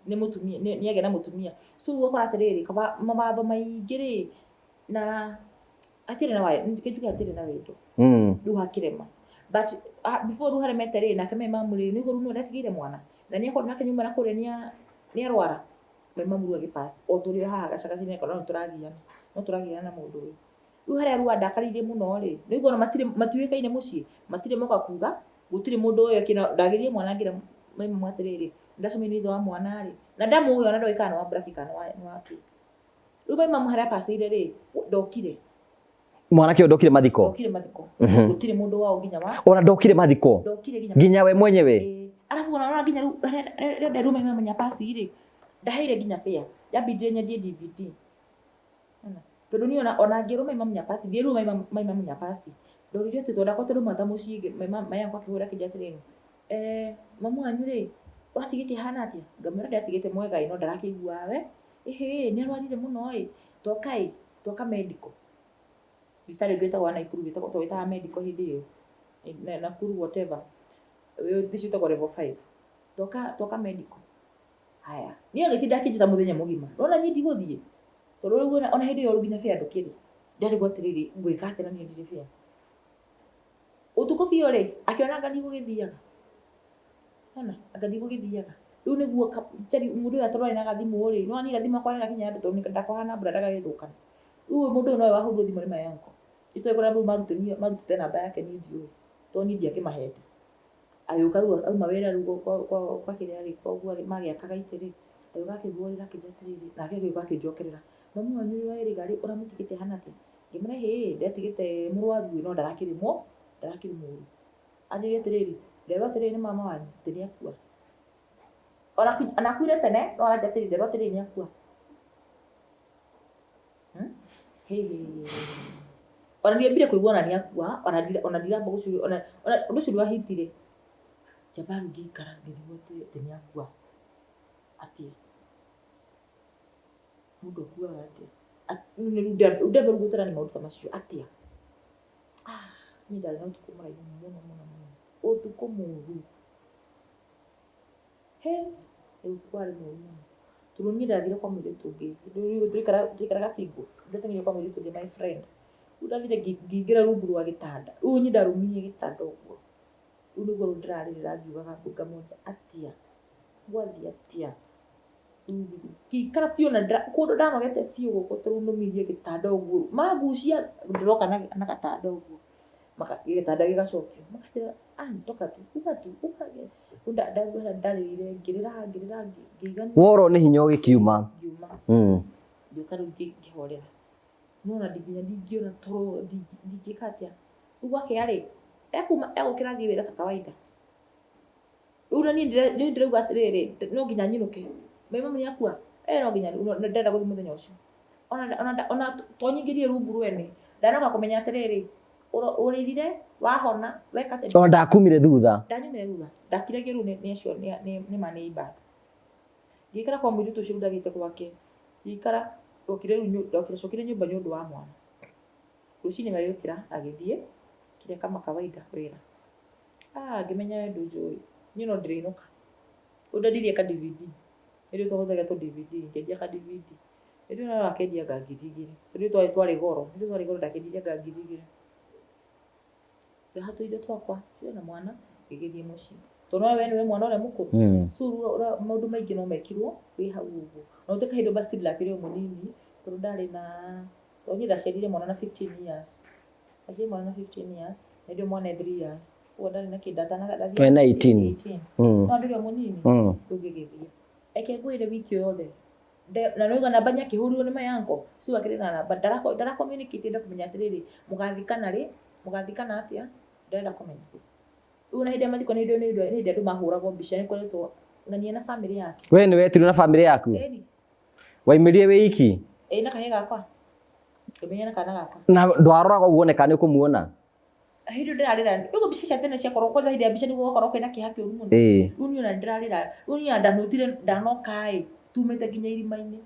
nĩ mũtumia, nĩ agĩa na mũtumia. So rĩu ũgakora atĩrĩrĩ, kaba mawatho maingĩ rĩ, na hatirĩ na reke njuge hatirĩ na wendo. Rĩu hakĩrema. But before rĩu haremete rĩ, nake my mum rĩ, nĩũguo rĩu nĩwe ndatigĩire mwana. Na nĩ akorwo nake nyuma na kũrĩa nĩ arwara. My mum rĩu agĩ pass. O tũrĩ haha gacagaca-inĩ no tũragiana. No tũragiana na mũndũ ũyũ. Rĩu harĩa rĩu andakarĩire mũno rĩ, nĩũguo ona matirĩ matiũĩkaine mũciĩ, matirĩ moka kuga, gũtirĩ mũndũ ũĩ kĩna, ndagĩrire mwana ngĩra my mum atĩrĩrĩ, ndacemania na ithe wa mwana rĩ, na ndamũĩ ona ndoĩ kana nĩ wa Blackie kana nĩ wa kĩ. Rĩu my mum harĩa apacĩire rĩ, ndokire. Mwanake ũyũ ndokire mathiko? Ndokire mathiko. Gũtirĩ mũndũ wao nginya wa. Ona ndokire mathiko? Ndokire nginya. Nginya we mwenyewe? Ĩĩ. Arabu ona nginya rĩu rĩrĩa nderirwo my mum nĩapass rĩ, ndaheire nginya fare. Yambindire nyendie DVD. Tondũ niĩ ona ona ngĩrwo my mum nĩapass, ndierirwo my mum nĩapass. Ndoririo atĩ tondũ ndakwa tondũ ta mũciĩ my mum yakwa akĩhũra akĩnjĩra atĩrĩrĩ, mamu wanyu rĩ, ũratigĩte ahana atĩa? Ngamwĩra ndĩratigĩte mwega ĩ no ndarakĩiguaga we. Ĩhĩ nĩ arwarire mũno ĩ, toka ĩ, toka medical. Thibitarĩ ĩngĩ ĩtagwo ya Nakuru ĩtagwo twawĩtaga medical hĩndĩ ĩyo. Nakuru whatever. Ici ciĩtagwo level 5. Toka toka medical. Haya, niĩ agĩtinda akĩnjĩta mũthenya mũgima. Nĩwona niĩ ndigũthiĩ. Tondũ rĩu ona hĩndĩ ĩyo nginya fare ndũkĩrĩ. Ndarigwo atĩrĩrĩ, ngwĩka atĩa na niĩ ndirĩ fare. Ũtukũ biũ rĩ, akĩona anga ndigũgĩthiaga. Nĩwona, anga ndigũgĩthiaga. Rĩu nĩguo mũndũ ũyũ tondũ arĩ na gathimũ rĩ, nĩwona niĩ gathimũ gakwa nĩgakinya handũ tondũ ndakahana mbura ndagagĩthũka. Rĩu mũndũ ũyũ nowe wahũrirwo thimũ nĩ my uncle. Itoĩ kũrĩa rĩu marutĩte namba yake niĩ ndiũĩ. Tondũ niĩ ndiakĩmahete. Agĩũka rĩu auma wĩra rĩu kwa kĩrĩa rĩ, kwa ũguo magĩakaga itĩ rĩ, agĩũka akĩhũrĩra akĩnjĩra atĩrĩrĩ, nake agĩũka akĩnjokerera, mamu wanyu ũrĩa wa Ĩrĩga rĩ, ũramũtigĩte ahana atĩa? Ngĩmwĩra hĩ, ndĩratigĩte mũrwaru ĩ, no ndarakĩrĩ ndarakĩrĩ mũru. Anjĩrire atĩrĩrĩ, nderwo atĩrĩrĩ nĩ mama wanyu, atĩ nĩ akua. Ona akuire tene, no aranjĩra atĩrĩrĩ, nderwo atĩrĩrĩ nĩ akua. Hĩ hĩ. Ona ndiambire kũigua ona nĩ akua, ona ndiramba gũcuria, ona ũndũ ũcio ndwahitire. Ngĩamba rĩu ngĩikara ngĩrigwo atĩ nĩ akua. Atĩa? Mũndũ akuaga atĩa? Rĩu ndamba rĩu gũtarania maũndũ ta macio atĩa? Ah, niĩ ndarĩ na ũtukũ mũraihu mũno mũno mũno. Ũtukũ mũru. He, ũtukũ warĩ mũru mũno. Tondũ niĩ ndathire kwa mũirĩtu ũngĩ, rĩu tũraikaraga single, ndateng'erire kwa mũirĩtu ũngĩ my friend. Rĩu ndathire ngĩingĩra rungu rwa gĩtanda. Rĩu niĩ ndarũmirie gĩtanda ũguo. Rĩu nĩguo rĩu ndĩrarĩrĩra ngiugaga ngamwĩra atĩa? Gwathiĩ atĩa? Ngĩikara biũ na kũndũ ndanogete biũ gũkũ tondũ nũmirie gĩtanda ũguo. Mangucia ndĩroka na gatanda ũguo. Gĩtanda gĩgacokio. Makanjĩra Ann toka tu, uka tu, uka. Rĩu ndarĩrire ngĩrĩra ngĩrĩra ngĩiganĩra. Worwo nĩ hinya ũgĩkiuma. Ngiuma. Ngĩũka rĩu ngĩhorera. No ona nginya ndingĩona toro ndingĩka atĩa. Rĩu gwakĩa rĩ, ekuma egũkĩra athiĩ wĩra ta kawaida. Rĩu na niĩ niĩ ndĩrauga atĩrĩrĩ, no nginya nyinũke. My mum nĩ akua? Ĩĩ no nginya ndĩrenda gũthiĩ mũthenya ũcio. Ona ona ona to nyingĩrie rungu rwene. Ndanoka kũmenya atĩrĩrĩ, ũrĩrire, wahona, weka atĩa. Ona ndakumire thutha. Ndanyumire thutha. Ndakiragia rĩu nĩ acio nĩ ma neighbours. Ngĩikara kwa mũirĩtu ũcio rĩu ndathiĩte gwake, ngĩikara, ndokire rĩu ndacokire nyũmba nĩ ũndũ wa mwana. Rũcinĩ agĩũkĩra agĩthiĩ, kĩrĩa kama kawaida wĩra. Ah, ngĩmenya we ndũnjũĩ, niĩ no ndĩrĩinũka. Rĩu ndendirie ka DVD, nĩrĩo twahũthagĩra tũ DVD, ngĩendia ka DVD. Nĩndĩrona no akendia anga 2000, tondũ ithuĩ twarĩ goro, ithuĩ twarĩ goro ndakendirie anga 2000. Ngĩoha tũindo twakwa, twĩ na mwana, ngĩgĩthiĩ mũciĩ. Tondũ nĩũĩ we nĩwe mwana ũrĩa mũkũrũ. So rĩu maũndũ maingĩ no mekirwo wĩ hau ũguo. Na gũtuĩka hĩndĩ ĩyo but still ndakĩrĩ o mũnini, tondũ ndarĩ na, tondũ niĩ ndaciarire mwana na 15 years. Ndaciarire mwana na 15 years, na hĩndĩ ĩyo mwana e 3 years. Ũguo ndarĩ na kĩndũ, ndatanaga Wena 18. 18. No ndĩrĩ o mũnini, rĩu ngĩgĩthiĩ. Reke ngwĩre wiki ĩyo yothe, na nĩwaigua namba nĩakĩhũrirwo nĩ my uncle, so akĩrĩ na namba, ndara communicate enda kũmenya atĩrĩrĩ, mũgathikana rĩ, mũgathikana atĩa, ndarenda kũmenya. Rĩu ona hĩndĩ ya mathiko nĩ hĩndĩ andũ mahũragwo mbica nĩ koretwo ng'ania na famĩlĩ yake. We nĩ wetirwo na famĩlĩ yaku? Ĩni. Waimĩrire wĩ iki? Ĩĩ na kahĩĩ gakwa. Ngĩmenya na kana gakwa. Na ndwaroraga ũguo wone kana nĩ ũkũmuona? Hĩndĩ ĩyo ndĩrarĩra, rĩu mbica cia tene ciakorwo kwanza hĩndĩ ya mbica nĩguo gwakorwo kwĩna kĩeha kĩũru mũno. Rĩu niĩ ona nĩndĩrarĩra, rĩu niĩ ona ndanutire ndanoka ĩ, tumĩte nginya irima-inĩ.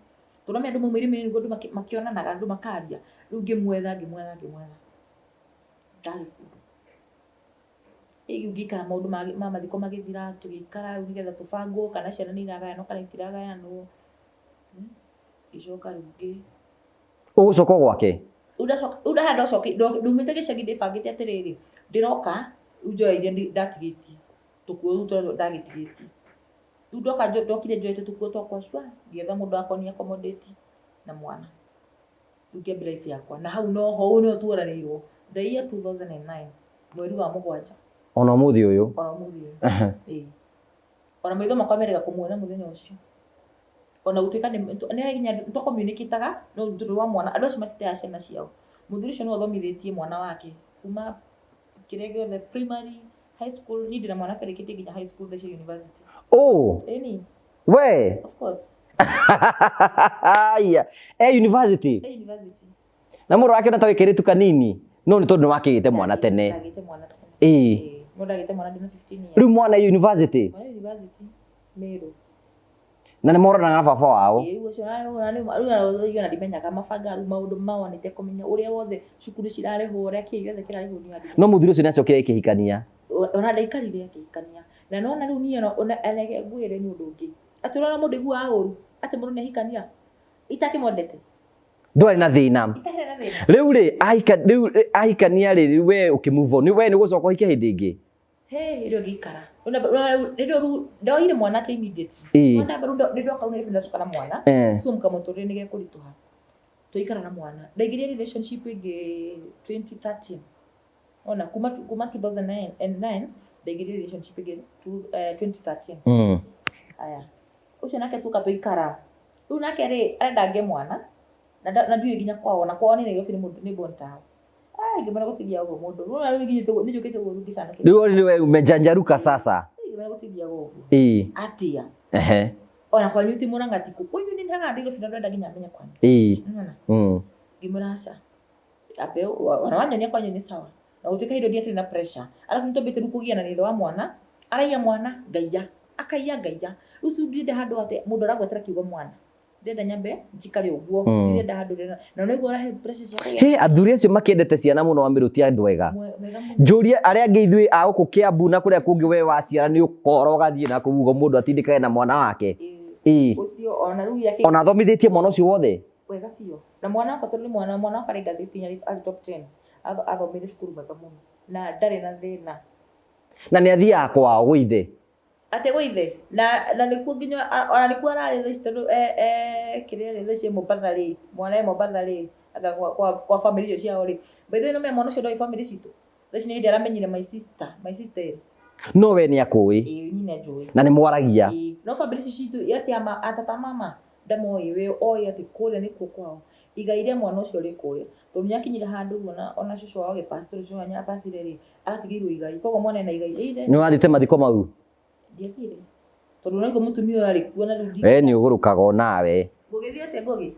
Tondũ nĩwamenya andũ mauma irima-inĩ nĩguo andũ makĩonanaga andũ makaria. Rĩu ngĩmwetha ngĩmwetha ngĩmwetha, ndarĩ kuo. Rĩu ngĩikara maũndũ ma mathiko magĩthira, tũgĩikara rĩu nĩgetha tũbangwo kana ciana nĩ iragayanwo kana itiragayanwo. Ngĩcoka rĩu ngĩ. Ũgũcoka o gwake? Rĩu ndacoka, rĩu haha ndacoka, ndaumĩte gĩcagi ndĩbangĩte atĩrĩrĩ, ndĩroka, rĩu njoe iria ndatigĩtie, tũkuo rĩu tũrĩa ndagĩtigĩtie. Rĩu ndoka ndokire njoete tũkuo twakwa cua, ngĩetha mũndũ wa kũni accommodate na mwana. Rĩu ngĩambia life yakwa. Na hau noho, hau nĩho tuoranĩirwo, the year 2009, mweri wa mũgwanja. Ona ũmũthĩ ũyũ? Ona ũmũthĩ ũyũ. Ĩĩ. Ona maitho makwa merĩga kũmuona mũthenya ũcio. Ona gũtuĩka nĩ nĩ nginya tũ communicate aga no tondũ wa mwana, andũ acio matiteaga ciana ciao. Mũthuri ũcio nĩwe ũthomithĩtie mwana wake kuma kĩrĩa gĩothe primary, high school, niĩ ndĩna mwana karĩkĩtie nginya high school thaa ici e university. Ũũ? Ĩni. We? Of course. Aya, e university? E university. Na mũrũ wake ona ta wĩ kairĩtu kanini, no nĩ tondũ nĩwakĩgĩte mwana tene. Ndagĩte mwana tene. Ĩĩ. Ĩĩ, no ndagĩte mwana ndĩna 15 years. Rĩu mwana e university? Mwana e university, Meru. Na nĩ moranaga na baba wao? Ĩĩ, rĩu ũcio rĩu ona ndimenyaga mabangaga rĩu maũndũ mao nĩtekũmenya ũrĩa wothe cukuru cirarĩhwo, ũrĩa kĩĩ gĩothe kĩrarĩhwo niĩ ona ndimenya. No mũthuri ũcio nĩacokire akĩhikania? Ona ndaikarire akĩhikania. Na nĩwona rĩu niĩ ona reke ngwĩre nĩ ũndũ ũngĩ, atĩ ũrona mũndũ aiguaga ũru atĩ mũndũ nĩahikania itakĩmwendete. Ndwarĩ na thĩna. Itarĩ na thĩna. Rĩu rĩ, ahika rĩu rĩ, ahikania rĩ, rĩu we ũkĩ move on. We nĩ gũcoka ũhike hĩndĩ ĩngĩ? Hĩ, rĩu ngĩikara. Rĩu rĩu ndoire mwana atĩ immediately. Mwana rĩu nĩ ndoka rĩu ndacoka na mwana. So mũkamũtũrĩre nĩ gekũritũha. Twaikara na mwana. Ndaingĩrire relationship ĩngĩ 2013. Ona kuma 2009 ndaingĩrire relationship ĩngĩ 2013. Aya. Ũcio nake tuoka twaikara. Rĩu nake rĩ, arenda ngĩe mwana, na ndiũĩ nginya kwao, na kwao nĩ Nairobi nĩ born tao. Ai, ngĩmwĩra gũtithiaga ũguo mũndũ. Rĩu rĩu nginyĩte ũguo, nĩnjũkĩte ũguo rĩu ngĩcanũkĩte. Rĩu already we umejanjaruka sasa. Ngĩmwĩra gũtithiaga ũguo. Ĩĩ. Atĩa? Ehe. Ona kwanyu ti Mũrang'a ti kũ. Kwanyu nĩ haha Nairobi na ndũrenda nginya menye kwanyu. Ĩĩ. Nĩwona? Ngĩmwĩra aca. Ambe ona wanyonia kwanyu nĩ sawa. Na gũtuĩka hĩndĩ ĩyo ndiakĩrĩ na pressure. Arabu nĩtwambĩte rĩu kũgiana na ithe wa mwana, araiya mwana, ngaiya. Akaiya ngaiya. Rĩu si ndirenda handũ atĩ mũndũ aragwetera kiugo mwana. Ndĩrenda nyambe njikare ũguo. Ndirenda handũ ndĩrenda. Na nĩguo ũrahe pressure cia kũgĩa. Hĩ, athuri acio makĩendete ciana mũno wa Mĩrũ ti andũ ega. Mega mũno. Njũrie arĩa angĩ ithuĩ a gũkũ Kĩambu na kũrĩa kũngĩ we waciara nĩ ũkora ũgathiĩ na kũu ũguo mũndũ atindĩkage na mwana wake. Ĩĩ. Ĩĩ. Ũcio ona rĩu ira Ona athomithĩtie mwana ũcio wothe? Wega biũ. Na mwana wakwa tondũ nĩ mwana wakwa arĩ ngathĩti arĩ top 10, athomeire cukuru mwega mũno na ndarĩ na thĩna. Na nĩ athiaga kwao gwĩ ithe? Atĩ gwĩ ithe, na nĩkuo nginya ona nĩkuo ararĩ thaa ici tondũ e kĩrĩa rĩ, thaa ici e Mombatha rĩ, mwana e Mombatha rĩ, anga kwa bamĩrĩ icio ciao rĩ. By the way nĩ ũmenye mwana ũcio ndoĩ bamĩrĩ citũ? Thaa ici nĩ hĩndĩ aramenyire my sister, my sister ĩrĩ. No we nĩ akũĩ? Ĩĩ, niĩ nĩ anjũĩ. Na nĩ mwaragia? Ĩĩ, no bamĩrĩ icio citũ atĩ a tata mama ndamoĩ, we oĩ atĩ kũrĩa nĩkuo kwao. Igai rĩa mwana ũcio rĩ kũrĩa. Tondũ nĩ akinyire handũ ũguo ona cũcũ wao agĩ pass, tondũ cũcũ wao nĩ a passire rĩ, aratigĩirwo igai. Koguo mwana ena igai. Ĩ ithe. Nĩ wathiĩte mathiko mau? Ndiathire. Tondũ naguo mũtumia ũyũ arĩ kuo na rĩu ndi. We nĩ ũgũrũkaga o nawe. Ngũgĩthiĩ atĩa Ngũgĩ?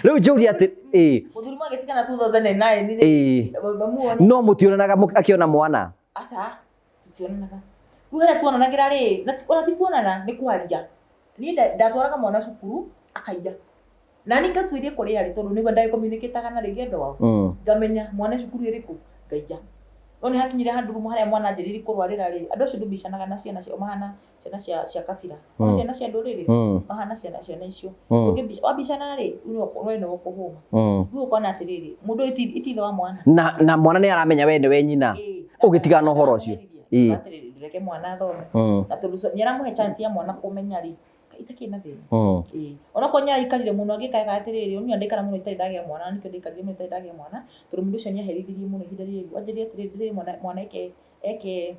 Rĩu njũrie atĩ, ĩĩ. Mũthuri magĩtigana 2009 rĩ. Ĩĩ. Mamu No mũtionanaga akĩona mwana? Aca, tũtionanaga. Rĩu harĩa tuonanagĩra rĩ, ona ti kuonana, nĩ kwaria. Niĩ ndatwaraga mwana cukuru, akaiya. Na niĩ ngatuĩria kũrĩa arĩ tondũ nĩguo ndagĩ communicate na rĩngĩ andũ ao. Ngamenya mwana e cukuru ĩrĩkũ, ngaiya. No nĩ hakinyire handũ rĩu harĩa mwana anjĩrĩirie kũrwarĩra rĩ, andũ acio ndũbicanaga na ciana ciao mahana ciana cia kabira. Ona ciana cia ndũrĩrĩ, mahana ciana icio. Wabicana rĩ, we nĩwe ũkũhũma. Rĩu ũkona atĩrĩrĩ, mũndũ ũyũ ti ithe wa mwana. Na mwana nĩ aramenya we nĩwe nyina. Ũgĩtigana na ũhoro ũcio. Atĩrĩrĩ, reke mwana athome. Na tondũ nĩ aramũhe chance ya mwana kũmenya rĩ, itakĩrĩ na thĩna. Ĩĩ. Onokorwo nĩ araikarire mũno angĩkaga atĩrĩrĩ, niĩ ndaikara mũno itarĩ ndagĩa mwana, na nĩkĩo ndaikarire mũno itarĩ ndagĩa mwana, tondũ mũndũ ũcio nĩ aherithirie mũno ihinda rĩrĩ. Anjĩrire atĩrĩrĩ, ndĩrĩ mwana eke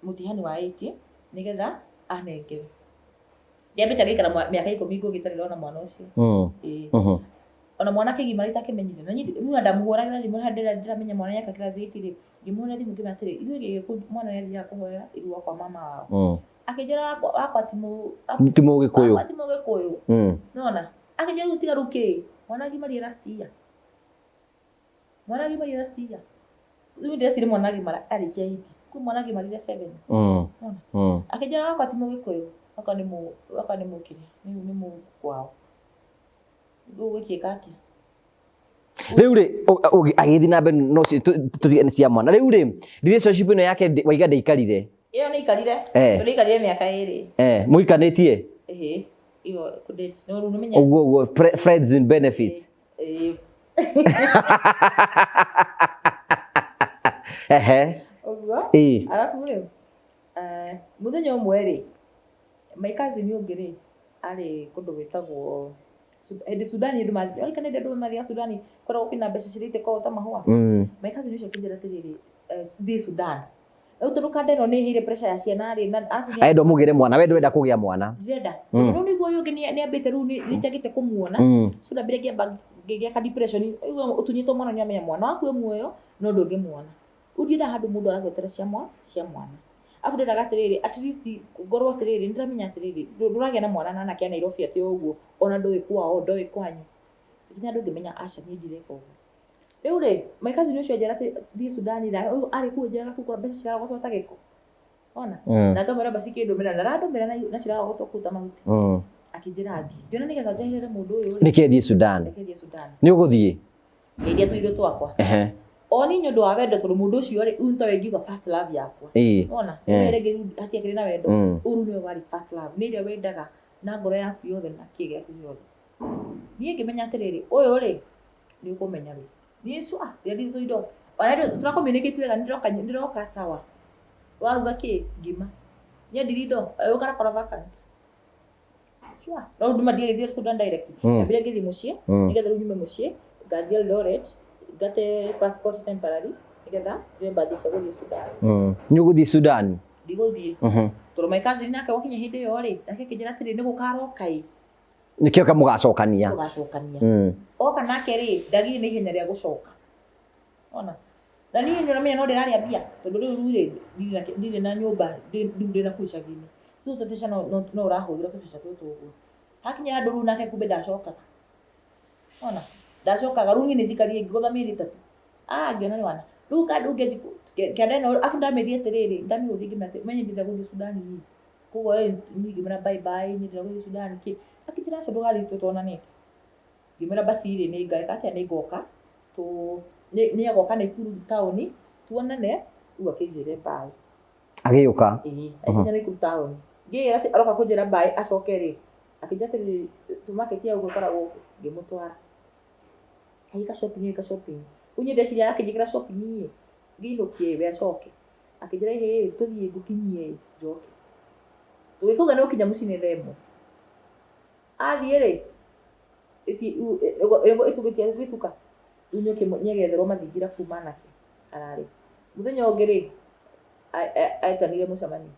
mũtihani wa 80 nĩgetha anengere. Ndiambĩte ngĩikara mĩaka 10 Ngũgĩ itarĩ ndona mwana ũcio. Ĩĩ. Ona mwana akĩgimara itakĩmenyire. Na niĩ ndamũhũragĩra thimũ harĩa ndĩramenya mwana nĩeka class 8 rĩ, ngĩmũhũrĩra thimũ ngĩmwĩra atĩrĩ, ithuĩ Gĩgĩkũyũ mwana nĩ athiaga kũhoya irua kwa mama wao. Akĩnjĩra wakwa ti Ti Mũgĩkũyũ. Wakwa ti Mũgĩkũyũ. Nĩwona? Akĩnjĩra rĩu tiga rĩu kĩ? Mwana agimarire last year. Mwana agimarire last year. Rĩu ndĩreciria mwana agimara arĩkia 8. Kwĩ mwana agimarire 7. Nĩwona? Akĩnjĩra wakwa ti Mũgĩkũyũ. Wakwa nĩ wakwa nĩ mũkĩrĩa, nĩ mũ kwao. Rĩu ũgũkĩka atĩa? Rĩu rĩ, agĩthiĩ na mbere no tũtige nĩ cia mwana. Rĩu rĩ, relationship ĩno yake waiga ndĩikarire? Ĩyo nĩ ikarire. Tondũ ikarire mĩaka 2. Mũikanĩtie? Ĩhĩ. Ĩyo kũ-date. No rĩu nĩũmenye. Ũguo ũguo, friends with benefits. Ĩĩ. Ehe. Ũguo. Arabu rĩ, mũthenya ũmwe rĩ, my cousin ũngĩ rĩ, arĩ kũndũ gwĩtagwo hĩndĩ Sudani andũ mathiĩ, ũrarikana hĩndĩ andũ mathiaga Sudani koragwo kwĩna mbeca cirĩte kwao ta mahũa? My cousin ũcio akĩnjĩra atĩrĩrĩ, thiĩ Sudan. Rĩu tondũ kanda ĩno nĩ ĩheire pressure ya ciana rĩ, na arabu nĩ Arenda ũmũgĩre mwana, we ndũrenda kũgĩa mwana. Ndirenda. Tondũ rĩu nĩguo ũyũ ũngĩ nĩ ambĩte rĩu nĩ njagĩte kũmuona. So ndambire ngĩamba ngĩgĩa ka depression. Rĩu ũtunyĩtwo mwana nĩ ũramenya mwana waku e muoyo no ndũngĩmuona. Rĩu ndiendaga handũ mũndũ aragwetera cia mwana. Arabu ndendaga atĩrĩrĩ, at least ngorwo atĩrĩrĩ, nĩndĩramenya atĩrĩrĩ, ndũragĩa na mwana na anake a Nairobi atĩ o ũguo, ona ndũĩ kwao, ndoĩ kwanyu. Nginya ndũngĩmenya aca niĩ ndireka ũguo. Rĩu rĩ, my cousin ũcio anjĩra atĩ thiĩ Sudan rĩ, rĩu arĩ kũu anjĩraga kũu mbeca cirarogotwo ta gĩko. Wona? Na ngamwĩra basi kĩndũmĩra, na arandũmĩra na cirarogotwo kũu ta mahuti. Akĩnjĩra thiĩ. Ngĩona nĩgetha njeherere mũndũ ũyũ rĩ. Nĩkĩ thiĩ Sudan? Reke thiĩ Sudan. Nĩ ũgũthiĩ? Ngĩendia tũindo twakwa. O niĩ nĩ ũndũ wa wendo tondũ mũndũ ũcio rĩ, rĩu tawe ingiuga first love yakwa. Wona? Ĩyo rĩngĩ rĩu hatiakĩrĩ na wendo. Ũyũ rĩu nĩwe warĩ first love. Nĩ ĩrĩa wendaga na ngoro yaku yothe na kĩ gĩaku gĩothe. Niĩ ngĩmenya atĩrĩrĩ, ũyũ rĩ, nĩ ũkũmenya rĩ. Niĩ cua, ndĩendirie tũindo. Ona rĩu tũra communicate wega nĩndĩroka nĩndĩroka sawa. Ũraruga kĩ? Ngima. Nĩendirie indo, ũkarakora vacant. Sure. No rĩu nduma ndigĩthiĩ Sudan direct. Ndambire ngĩthiĩ mũciĩ, nĩgetha rĩu nyume mũciĩ, ngathiĩ Eldoret, ngate passport temporary, nĩgetha njoe mbathi cia gũthiĩ Sudan. Nĩ ũgũthiĩ Sudan? Ndigũthiĩ. Tondũ my cousin nake gwakinya hĩndĩ ĩyo rĩ, nake akĩnjĩra atĩrĩ, nĩ gũka aroka ĩ. Nĩkĩo ka mũgacokania. Tũgacokania. Oka nake rĩ, ndagire na ihenya rĩa gũcoka. Wona? Na niĩ nĩ ũramenya no ndĩrarĩa mbia, tondũ rĩu rĩ, ndirĩ na nyũmba, rĩu ndĩ na kũu icagi-inĩ. So tũbeca no ũrahũthĩra tũbeca tũtũ ũguo. Hakinya handũ rĩu nake kumbe ndacokaga. Wona? Ndacokaga, rĩu niĩ nĩ njikarire ngĩgũtha mĩeri 3. Ah, ngĩona nĩ wana. Rĩu kanda ũngĩ kĩanda ĩno, arabu ndamĩrie atĩrĩrĩ, ndamĩhũthia ngĩmĩra atĩ, ũmenye ndĩrenda gũthiĩ Sudan niĩ. Koguo rĩ, niĩ ngĩmwĩra bye bye, niĩ ndĩrenda gũthiĩ Sudan kĩ. Akĩnjĩra aca ndũgathiĩ tũtonanĩte. Ngĩmwĩra basi rĩ, nĩ ngeka atĩa, nĩ ngoka, nĩ agoka Naikuru taũni, tuonane, rĩu akĩnjĩre bye. Agĩũka? Ĩĩ, agĩkinya Naikuru taũni. Ngĩĩra atĩ aroka kũnjĩra bye acoke rĩ, akĩnjĩra atĩrĩrĩ, supermarket ya gũkũ ĩkoragwo kũ? Ngĩmũtwara. Agĩka shopping, agĩka shopping. Rĩu niĩ ndeciria arakĩnjĩkĩra shopping ĩ, ngĩinũkie we acoke. Akĩnjĩra ĩhĩ tũthiĩ ngũkinyie ĩ, njoke. Tũgĩkauga nĩ gũkinya mũciĩ nĩ thaa ĩmwe. Athiĩ rĩ, ĩtũgĩtuka, rĩu nĩagetherwo mathingira kuma anake ararĩ. Mũthenya ũngĩ rĩ, etanire mũcemanio.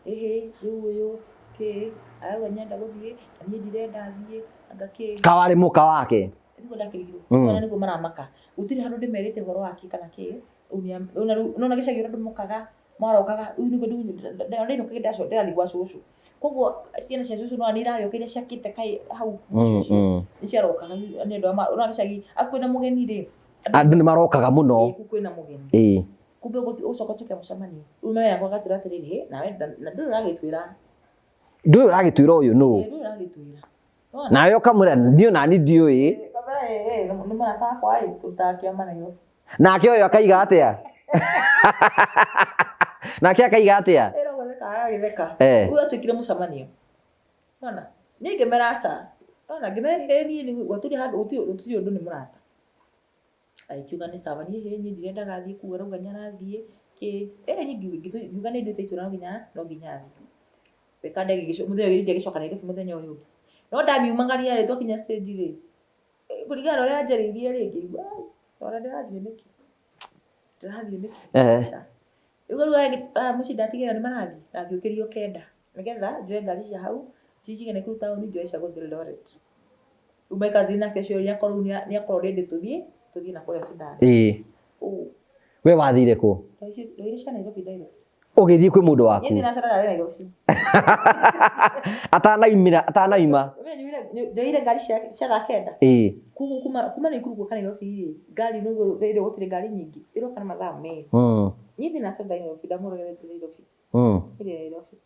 Ĩhĩ, rĩu ũyũ kĩ, arauga nĩarenda gũthiĩ, na niĩ ndirenda athiĩ, anga kĩ. Kawarĩ mũka wake. Nĩguo ndakĩrigirwo. Ona nĩguo maramaka. Gũtirĩ handũ ndĩmerĩte ũhoro wake kana kĩ. Nĩwona gĩcagi ũrĩa andũ mokaga, marokaga, rĩu nĩguo ndainũka ndĩrathiĩ gwa cũcũ. Koguo ciana cia cũcũ nĩwona nĩiragĩũka iria ciakĩte kaĩ hau mũciĩ ũcio. Nĩciarokaga nĩ ũndũ wa nĩwona gĩcagi, arabu kwĩna mũgeni rĩ. Andũ nĩmarokaga mũno. Ĩĩ kũu kwĩna mũgeni. Kumbe ũgũcoka ũtuĩke mũcemanio. Rĩu mami yakwa agatwĩra atĩrĩrĩ, hĩ nawe na ndũrĩ ũragĩtwĩra. Ndũrĩ ũragĩtwĩra ũyũ nũ. Ĩĩ ndũrĩ ũragĩtwĩra. Nĩwona? Nawe ũkamwĩra niĩ onani ndiũĩ. Ngamwĩra ĩĩ nĩ mũrata wakwa ĩ, tũrutaga kĩama Nairobi. Nake ũyũ akaiga atĩa? Nake akaiga atĩa? Ĩra gũtheka agagĩtheka. Rĩu atuĩkire mũcemanio. Nĩwona? Niĩ ngĩmera aca. Nĩwona? Ngĩmera niĩ gũtirĩ handũ gũtirĩ ũndũ nĩ mũrata. Agĩkiuga nĩ sawa, niĩ hĩ niĩ ndirendaga athiĩ kũu arauga nĩ arathiĩ kĩ, ĩ niĩ ngiuga nĩ nduĩte itua no nginya athiĩ. We kanda mũthenya ũyũ agĩcoka Nairobi mũthenya ũyũ ũngĩ. No ndamiumagaria rĩ, twakinya stage rĩ, kũringana na ũrĩa anjarĩirie rĩ, ngĩigua ai, ona ndĩrathiĩ nĩkĩ? Ndĩrathiĩ nĩkĩ? Aca. Rĩu aya mũciĩ ndatigĩrĩra nĩ marathiĩ, na ngĩũkĩrio kenda, nĩgetha njoe ngari cia hau, cinjige Nakuru taũni njoe cia gũthiĩ Eldoret. Rĩu my cousin nake ũcio nĩakorwo rĩu nĩakorwo ready tũthiĩ, tũthiĩ na kũrĩa Sudan. Ĩĩ. Ũguo. We wathire kũ? Ndoire cia Nairobi direct. Ũgĩthiĩ kwĩ mũndũ waku? Niĩ thinacara ndarĩ Nairobi. Atanaumĩra, atanauma. Njoire ngari cia thaa kenda. Ĩĩ. Koguo kuma Nakuru gũka Nairobi rĩ, ngari nĩguo hĩndĩ ĩyo gũtirĩ ngari nyingĩ, ĩroka na mathaa merĩ. Niĩ thinacara ndarĩ Nairobi, ndamũrorere ndĩ Nairobi. Ndĩ Nairobi.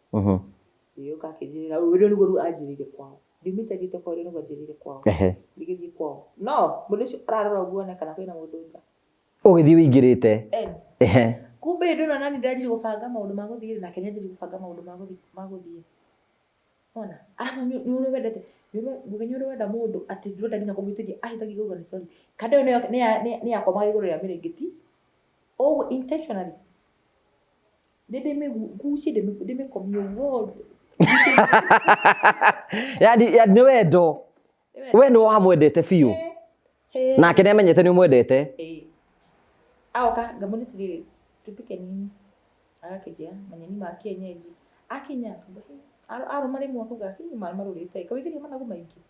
Agĩũka akĩnjĩrĩra, rĩu nĩguo rĩu anjĩrĩire kwao. Ndiumĩte thiĩte kwao, rĩu nĩguo anjĩrĩire kwao. Ngĩgĩthiĩ kwao. No mũndũ ũcio ararora ũguo one kana kwĩna mũndũ nja. Ũgĩthiĩ ũingĩrĩte. Ehe. Kumbe hĩndĩ ĩno nani ndĩranjirie gũbanga maũndũ ma gũthiĩ nake nĩanjirie gũbanga maũndũ ma gũthiĩ. Wona? Arabu nĩ ũrĩa wendete, mũthenya ũrĩa wenda mũndũ atĩ ndũrenda nginya kũmũhĩtĩria ahĩtagia ũkauga nĩ sorry. Kanda ĩyo nĩyakomaga igũrũ rĩa mĩrĩngĩti, ũguo intentionally. Nĩ ndĩmĩgucie ndĩmĩkomie ũguo. Yani yani nĩ wendo. We nĩ wamwendete biũ. Nake nĩ amenyete nĩ ũmwendete. Agoka ngamwĩra atĩrĩrĩ, tupike nini? Agakĩnjĩra manyeni ma kienyeji. Akinya arũma rĩmwe akauga hihi marũrĩte ĩ, kaĩ wĩkĩrire managu maingĩ?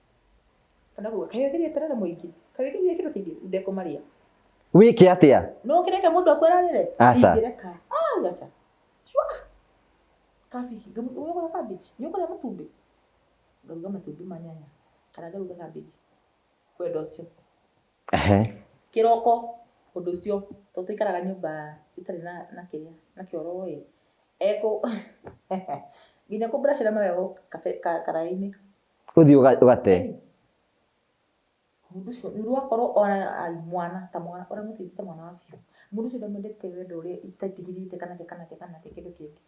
Kana akauga kaĩ wĩkĩrire terere mũingĩ? Kaĩ wĩkĩrire kĩndũ kĩingĩ? Ndekũmarĩa. Wĩke atĩa? No ũkĩreke mũndũ akwĩrarĩre? Aca. Ndingĩreka. Aca. Cua! Kabici, nĩ ũkũrĩa kabici? Nĩ ũkũrĩa matumbĩ? Ngaruga matumbĩ ma nyanya kana ngaruga cabbage. Wendo ũcio. Kĩroko ũndũ ũcio tondũ tũikaraga nyũmba ĩtarĩ na kĩrĩa na kĩoro ĩ, ekũ nginya kũ brush ĩra magego karaĩ-inĩ. Ũthiĩ ũgate. Mũndũ ũcio nĩ wakorwo ona mwana ta mwana ũramũtĩte ta mwana wa biũ. Mũndũ ũcio ndamwendete wendo ũrĩa itatigithĩte kana atĩa kana atĩa kana atĩa kĩndũ kĩngĩ.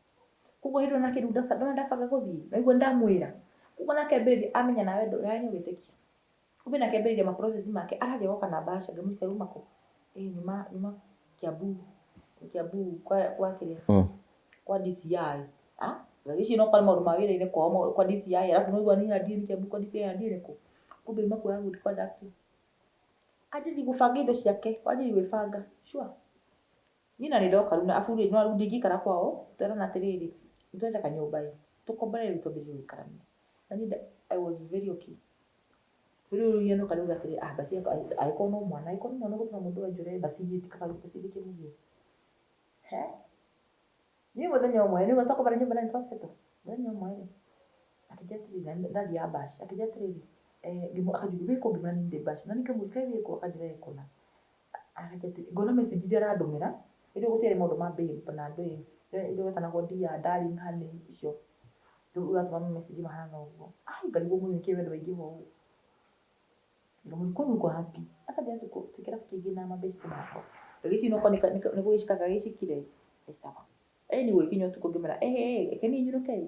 Koguo hĩndĩ ĩyo nake rĩu ndona ndabanga gũthiĩ, naigua nĩ ndamwĩra. Koguo nake ambĩrĩria amenya nawe nawe nĩ ũgwĩtĩkia. Kumbe nake ambĩrĩria ma process make, arathiĩ agoka na mbaca, ngamũria uma kũ? Ĩ nyuma nyuma Kiambu, Kiambu kwa kĩrĩa, kwa DCI. Ah, ngagĩciria no korwo nĩ maũndũ ma wĩra-inĩ kwao kwa DCI, arabu nĩ waigua niĩ ndiũĩ Kiambu kwa DCI ndiũĩ nĩ kũ. Kumbe auma kuoya good conduct. Anjĩrĩria gũbanga indo ciake, wanjĩrĩria gwĩbanga, sure. Niĩ na nĩndoka rĩu arabu rĩ, no rĩu ndingĩikara kwao, twerana atĩrĩrĩ, nĩtwethe kanyũmba ĩ, tũkombore rĩu twambĩrĩrie gũikarania. Na niĩ I was very okay. Rĩu rĩu ndoka ndauga atĩrĩrĩ, ah basi angĩkorwo no mwana, angĩkorwo nĩ mwana ũgũtũma mũndũ anjũre basi niĩ basi ndikĩmũgĩre. He! Niĩ mũthenya ũmwe, nĩguo twakombora nyũmba na nĩtwasettle, mũthenya ũmwe rĩ, akĩnjĩra atĩrĩrĩ, na ndathiaga bash, akĩnjĩra atĩrĩrĩ, akanjũria wĩ kũ? Ngĩmwĩra niĩ ndĩ bash, na niĩ ngamũria kaĩ wĩ kũ? Akanjĩra ĩ kũna. Ngona message iria arandũmĩra, rĩu gũtiarĩ maũndũ ma babe na ndũĩ, iria wetanagwo dear, darling, honey icio, rĩu ũratũma message mahana ũguo, ai ngarigwo mũno nĩkĩ wendo waingĩha ũguo, ngamũria kwani uko wapi? Akanjĩra tuko twĩ kĩrabu kĩngĩ na mabeshte makwa, ngagĩciria okorwo nĩ gũgĩcika gagĩcikire ĩ sawa. Anyway gũgĩkinya ũtukũ ngĩmwĩra ĩhĩ reke niĩ nyinũke ĩ,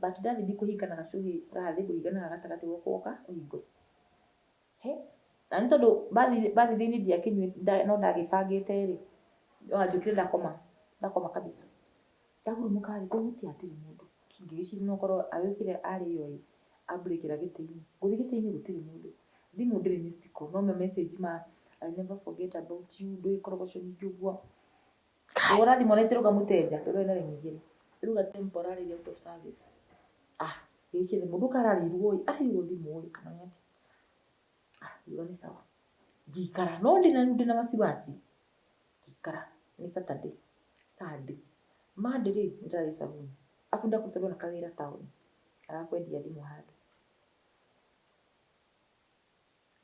But ndathi ndikũhinga na gacuhi gathĩ, ngũhinga na gatagatĩ guoko woka ũhingũre. He, na nĩ tondũ birthday niĩ ndiakĩnyuĩte no ndagĩbangĩte rĩ, wanjũkire ndakoma, ndakoma kabisa. Ndahurumũka rĩ, kũhutia hatirĩ mũndũ. Ngĩgĩciria no korwo agĩũkire arĩo ĩ, ambũrĩkĩra gĩtĩ-inĩ. Ngũthiĩ gĩtĩ-inĩ gũtirĩ mũndũ. Thimũ ndĩrĩ missed call, no ma message ma I never forget about you, ndũĩ korogoco nyingĩ ũguo. Ngũhũra thimũ ona ĩtirauga mũteja, tondũ ĩna raini igĩrĩ. Ĩrauga temporarily out of service. Ah, ngĩciria mũndũ kararĩirwo ĩ, arĩirwo thimũ ĩ, kana nĩ atĩa? Ah, ngiuga nĩ sawa. Ngĩikara, no ndĩna rĩu ndĩna wasiwasi. Ngĩikara, nĩ Saturday, Sunday. Monday rĩ, nĩ ndĩrathiĩ saluni. Arabu nĩndakoretwo ndona kawĩra taũni, ga kwendia thimũ handũ.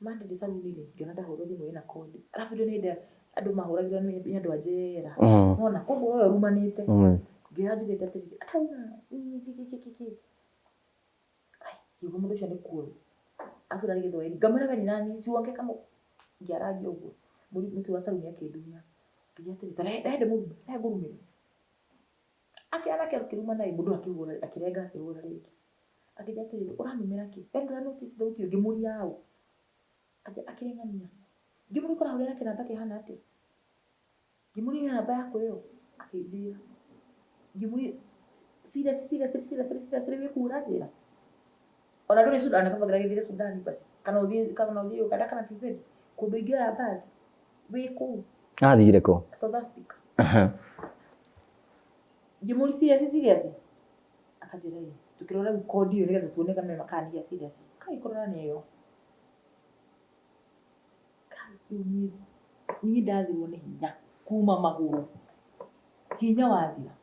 Monday ndĩ saluni rĩ, ngĩona ndahũrwo thimũ ĩna kondi. Arabu nĩ hĩndĩ andũ mahũragĩrwo nĩ andũ a njera. Nĩwona, koguo we ũrumanĩte. Ngĩoya njugĩte atĩrĩrĩ, atauma, kĩ kĩ kĩ kĩ. Ai, ngiuga mũndũ ũcio nĩ kuoĩ. Arabu ndarĩ gĩthwaĩri. Ngamwĩra we ni nani, si uongee kama ngĩarangia ũguo. Mũtu wa saluni akĩndunya. Akĩnjĩra atĩrĩ, ta rehe ndĩmũrume, rehe ngũrumĩre. Akĩara nake akĩruma naĩ, mũndũ akĩhũra, akĩrenga akĩhũra rĩngĩ. Akĩnjĩra atĩrĩrĩ, ũranumĩra kĩ? We ndũra notice thauti ĩyo? Ngĩmũria ũ? Akĩnjĩra akĩrĩ ng'ania. Ngĩmũria ũrahũrĩra kĩnamba kĩhana atĩa? Ngĩmũria nĩ namba yakwa ĩyo? Akĩnjĩra. Ngĩmũria serious serious serious serious wĩ kũu ũranjĩra? Ona ndũrĩ Sudan, kaba gĩthiĩ Sudan basi. Kana ũthiĩ kana ũthiĩ Uganda kana TZ. Kũndũ ingĩoya mbathi wĩ kũu. Athire kũ? South Africa. Ngĩmũria serious serious? Akanjĩra ĩĩ. Tũkĩrora rĩu kondi ĩyo nĩgetha tuone kana nĩ ma kana nĩ ya serious. Kai kũrora nĩ ĩyo. Kai rĩu niĩ niĩ ndathirwo nĩ hinya kuma magũrũ. Hinya wathira.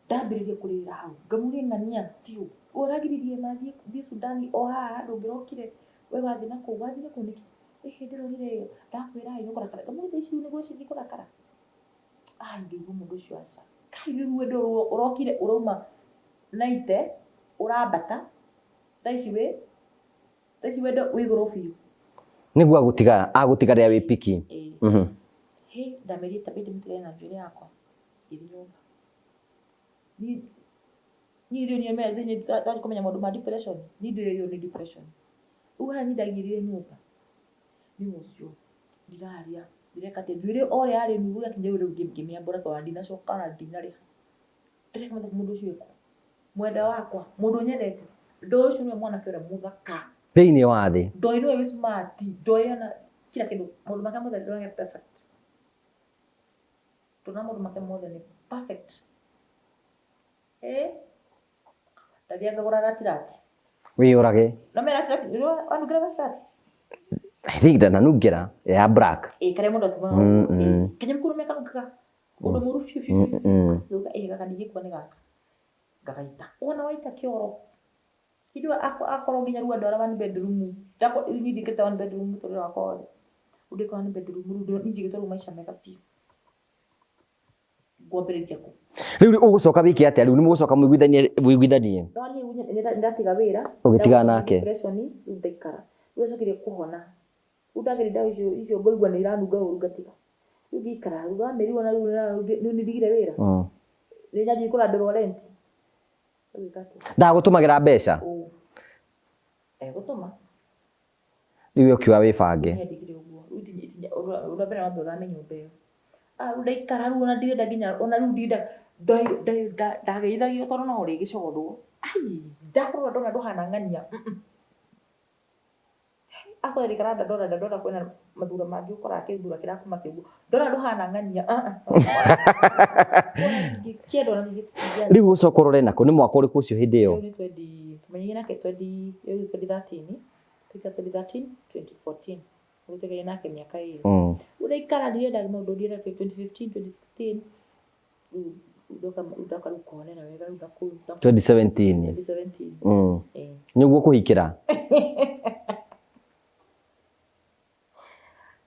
Ndambĩrĩria kũrĩrĩra hau. Ngamũria ng'ania biũ. Ũragiririe ma thiĩ Sudan o haha handũ ũngĩrokire. We wathiĩ na kũu, wathiĩ na kũu nĩkĩ? Ĩhĩ ndĩronire ĩyo. Ndakwĩra ĩ nĩũkũrakara. Ngamũria thaa ici rĩu nĩguo ndikũrakara. Ai ngĩigua mũndũ ũcio aca. Kai rĩu wendo ũrokire ũrauma naite ũrambata thaa ici wĩ thaa ici wendo wĩ igũrũ biũ. Nĩguo agũtiga agũtiga rĩrĩa wĩ piki. Ĩĩ. Hĩ ndamerie itabidi mũtigane na njuĩrĩ yakwa ngĩthiĩ nyũmba. Niĩ niĩ rĩu niĩ twanjia kũmenya maũndũ ma depression niĩ ndĩrĩirwo nĩ depression. Rĩu harĩa niĩ ndaingĩrire nyũmba nĩ ũcio ndirarĩa ndireka atĩa njuĩrĩ o ũrĩa yarĩ nuthu yakinya rĩu ngĩmĩambũra tondũ ona ndinacoka ona ndinarĩha. Ndĩreka mathabu mũndũ ũcio ekũ? Mwendwa wakwa, mũndũ ũnyendete. Ndoĩ ũcio nĩwe mwanake ũrĩa mũthaka. Thĩinĩ wa thĩ. Ndoĩ nĩwe wĩ smart, ndoĩ ona kila kĩndũ, maũndũ make mothe ndĩrona perfect. Ndona maũndũ make mothe nĩ perfect. Eh? Ndathiĩ ngagũra ratirati. Wĩyũrage. No me ratirati, wanungĩra ratirati? I think ndananungĩra ya black. Ĩĩ karĩa mũndũ atumaga. Kanyamũ kau nĩ kanungaga ũndũ mũru biũ biũ biũ. Ngauga ĩĩ gaka ndingĩkua nĩ gaka. Ngagaita. Wona waita kĩoro. Hĩndĩ ĩyo akorwo nginya rĩu andwara one bedroom. Niĩ ndingĩte one bedroom mũtũrĩre wakwa wothe. Rĩu ndĩka one bedroom rĩu niĩ njigĩte rĩu maica mega biũ. Ngwambĩrĩria kũ? Rĩu ũgũcoka wĩke atĩa rĩu? Nĩ mũgũcoka mũiguithanie mũiguithanie? No niĩ rĩu ndatiga wĩra. Ũgĩtigana nake? Depression rĩu ndaikara. Rĩu ndacokire kũhona. Rĩu ndageria ndawa icio icio ngaigua nĩ iranunga ũru ngatiga. Rĩu ngĩikara thutha wa mĩeri ĩigana ũna rĩu nĩ ndigire wĩra. Nĩ nyanjirie kũrandũrwo rent. Rĩu ngĩka atĩa? Ndagũtũmagĩra mbeca? Ũ. Egũtũma. Rĩu we ũkiuga wĩbange. Niĩ ndigire ũguo. Rĩu ũndũ wa mbere wambe ũthame nyũmba ĩyo. Ah rĩu ndaikara rĩu ona ndirenda nginya ona rĩu ndirenda ndageithagio tondũ no ũrĩgĩcothwo. Ai ndakũrora ndona ndũhana ng'ania. Akorwo ndikara ndandora ndandora kwĩna mathura mangĩ ũkoraga kĩthura kĩrakũmakia ũguo. Ndona ndũhana ng'ania. Ndingĩkĩenda ona Rĩu ũcoke ũrore nakũ nĩ mwaka ũrĩkũ ũcio hĩndĩ ĩyo? Rĩu nĩ 20 tũmenyire nake 20 rĩu nĩ 2013 tuĩka 2013 2014 rĩu tũgĩire nake mĩaka ĩrĩ. Rĩu ndaikara ndirenda maũndũ ndirenda 2015 2016 rĩu ndoka rĩu ndoka rĩu kũhonera wega rĩu nakũu 2017. 2017. Ĩĩ. Nĩguo kũhikĩra?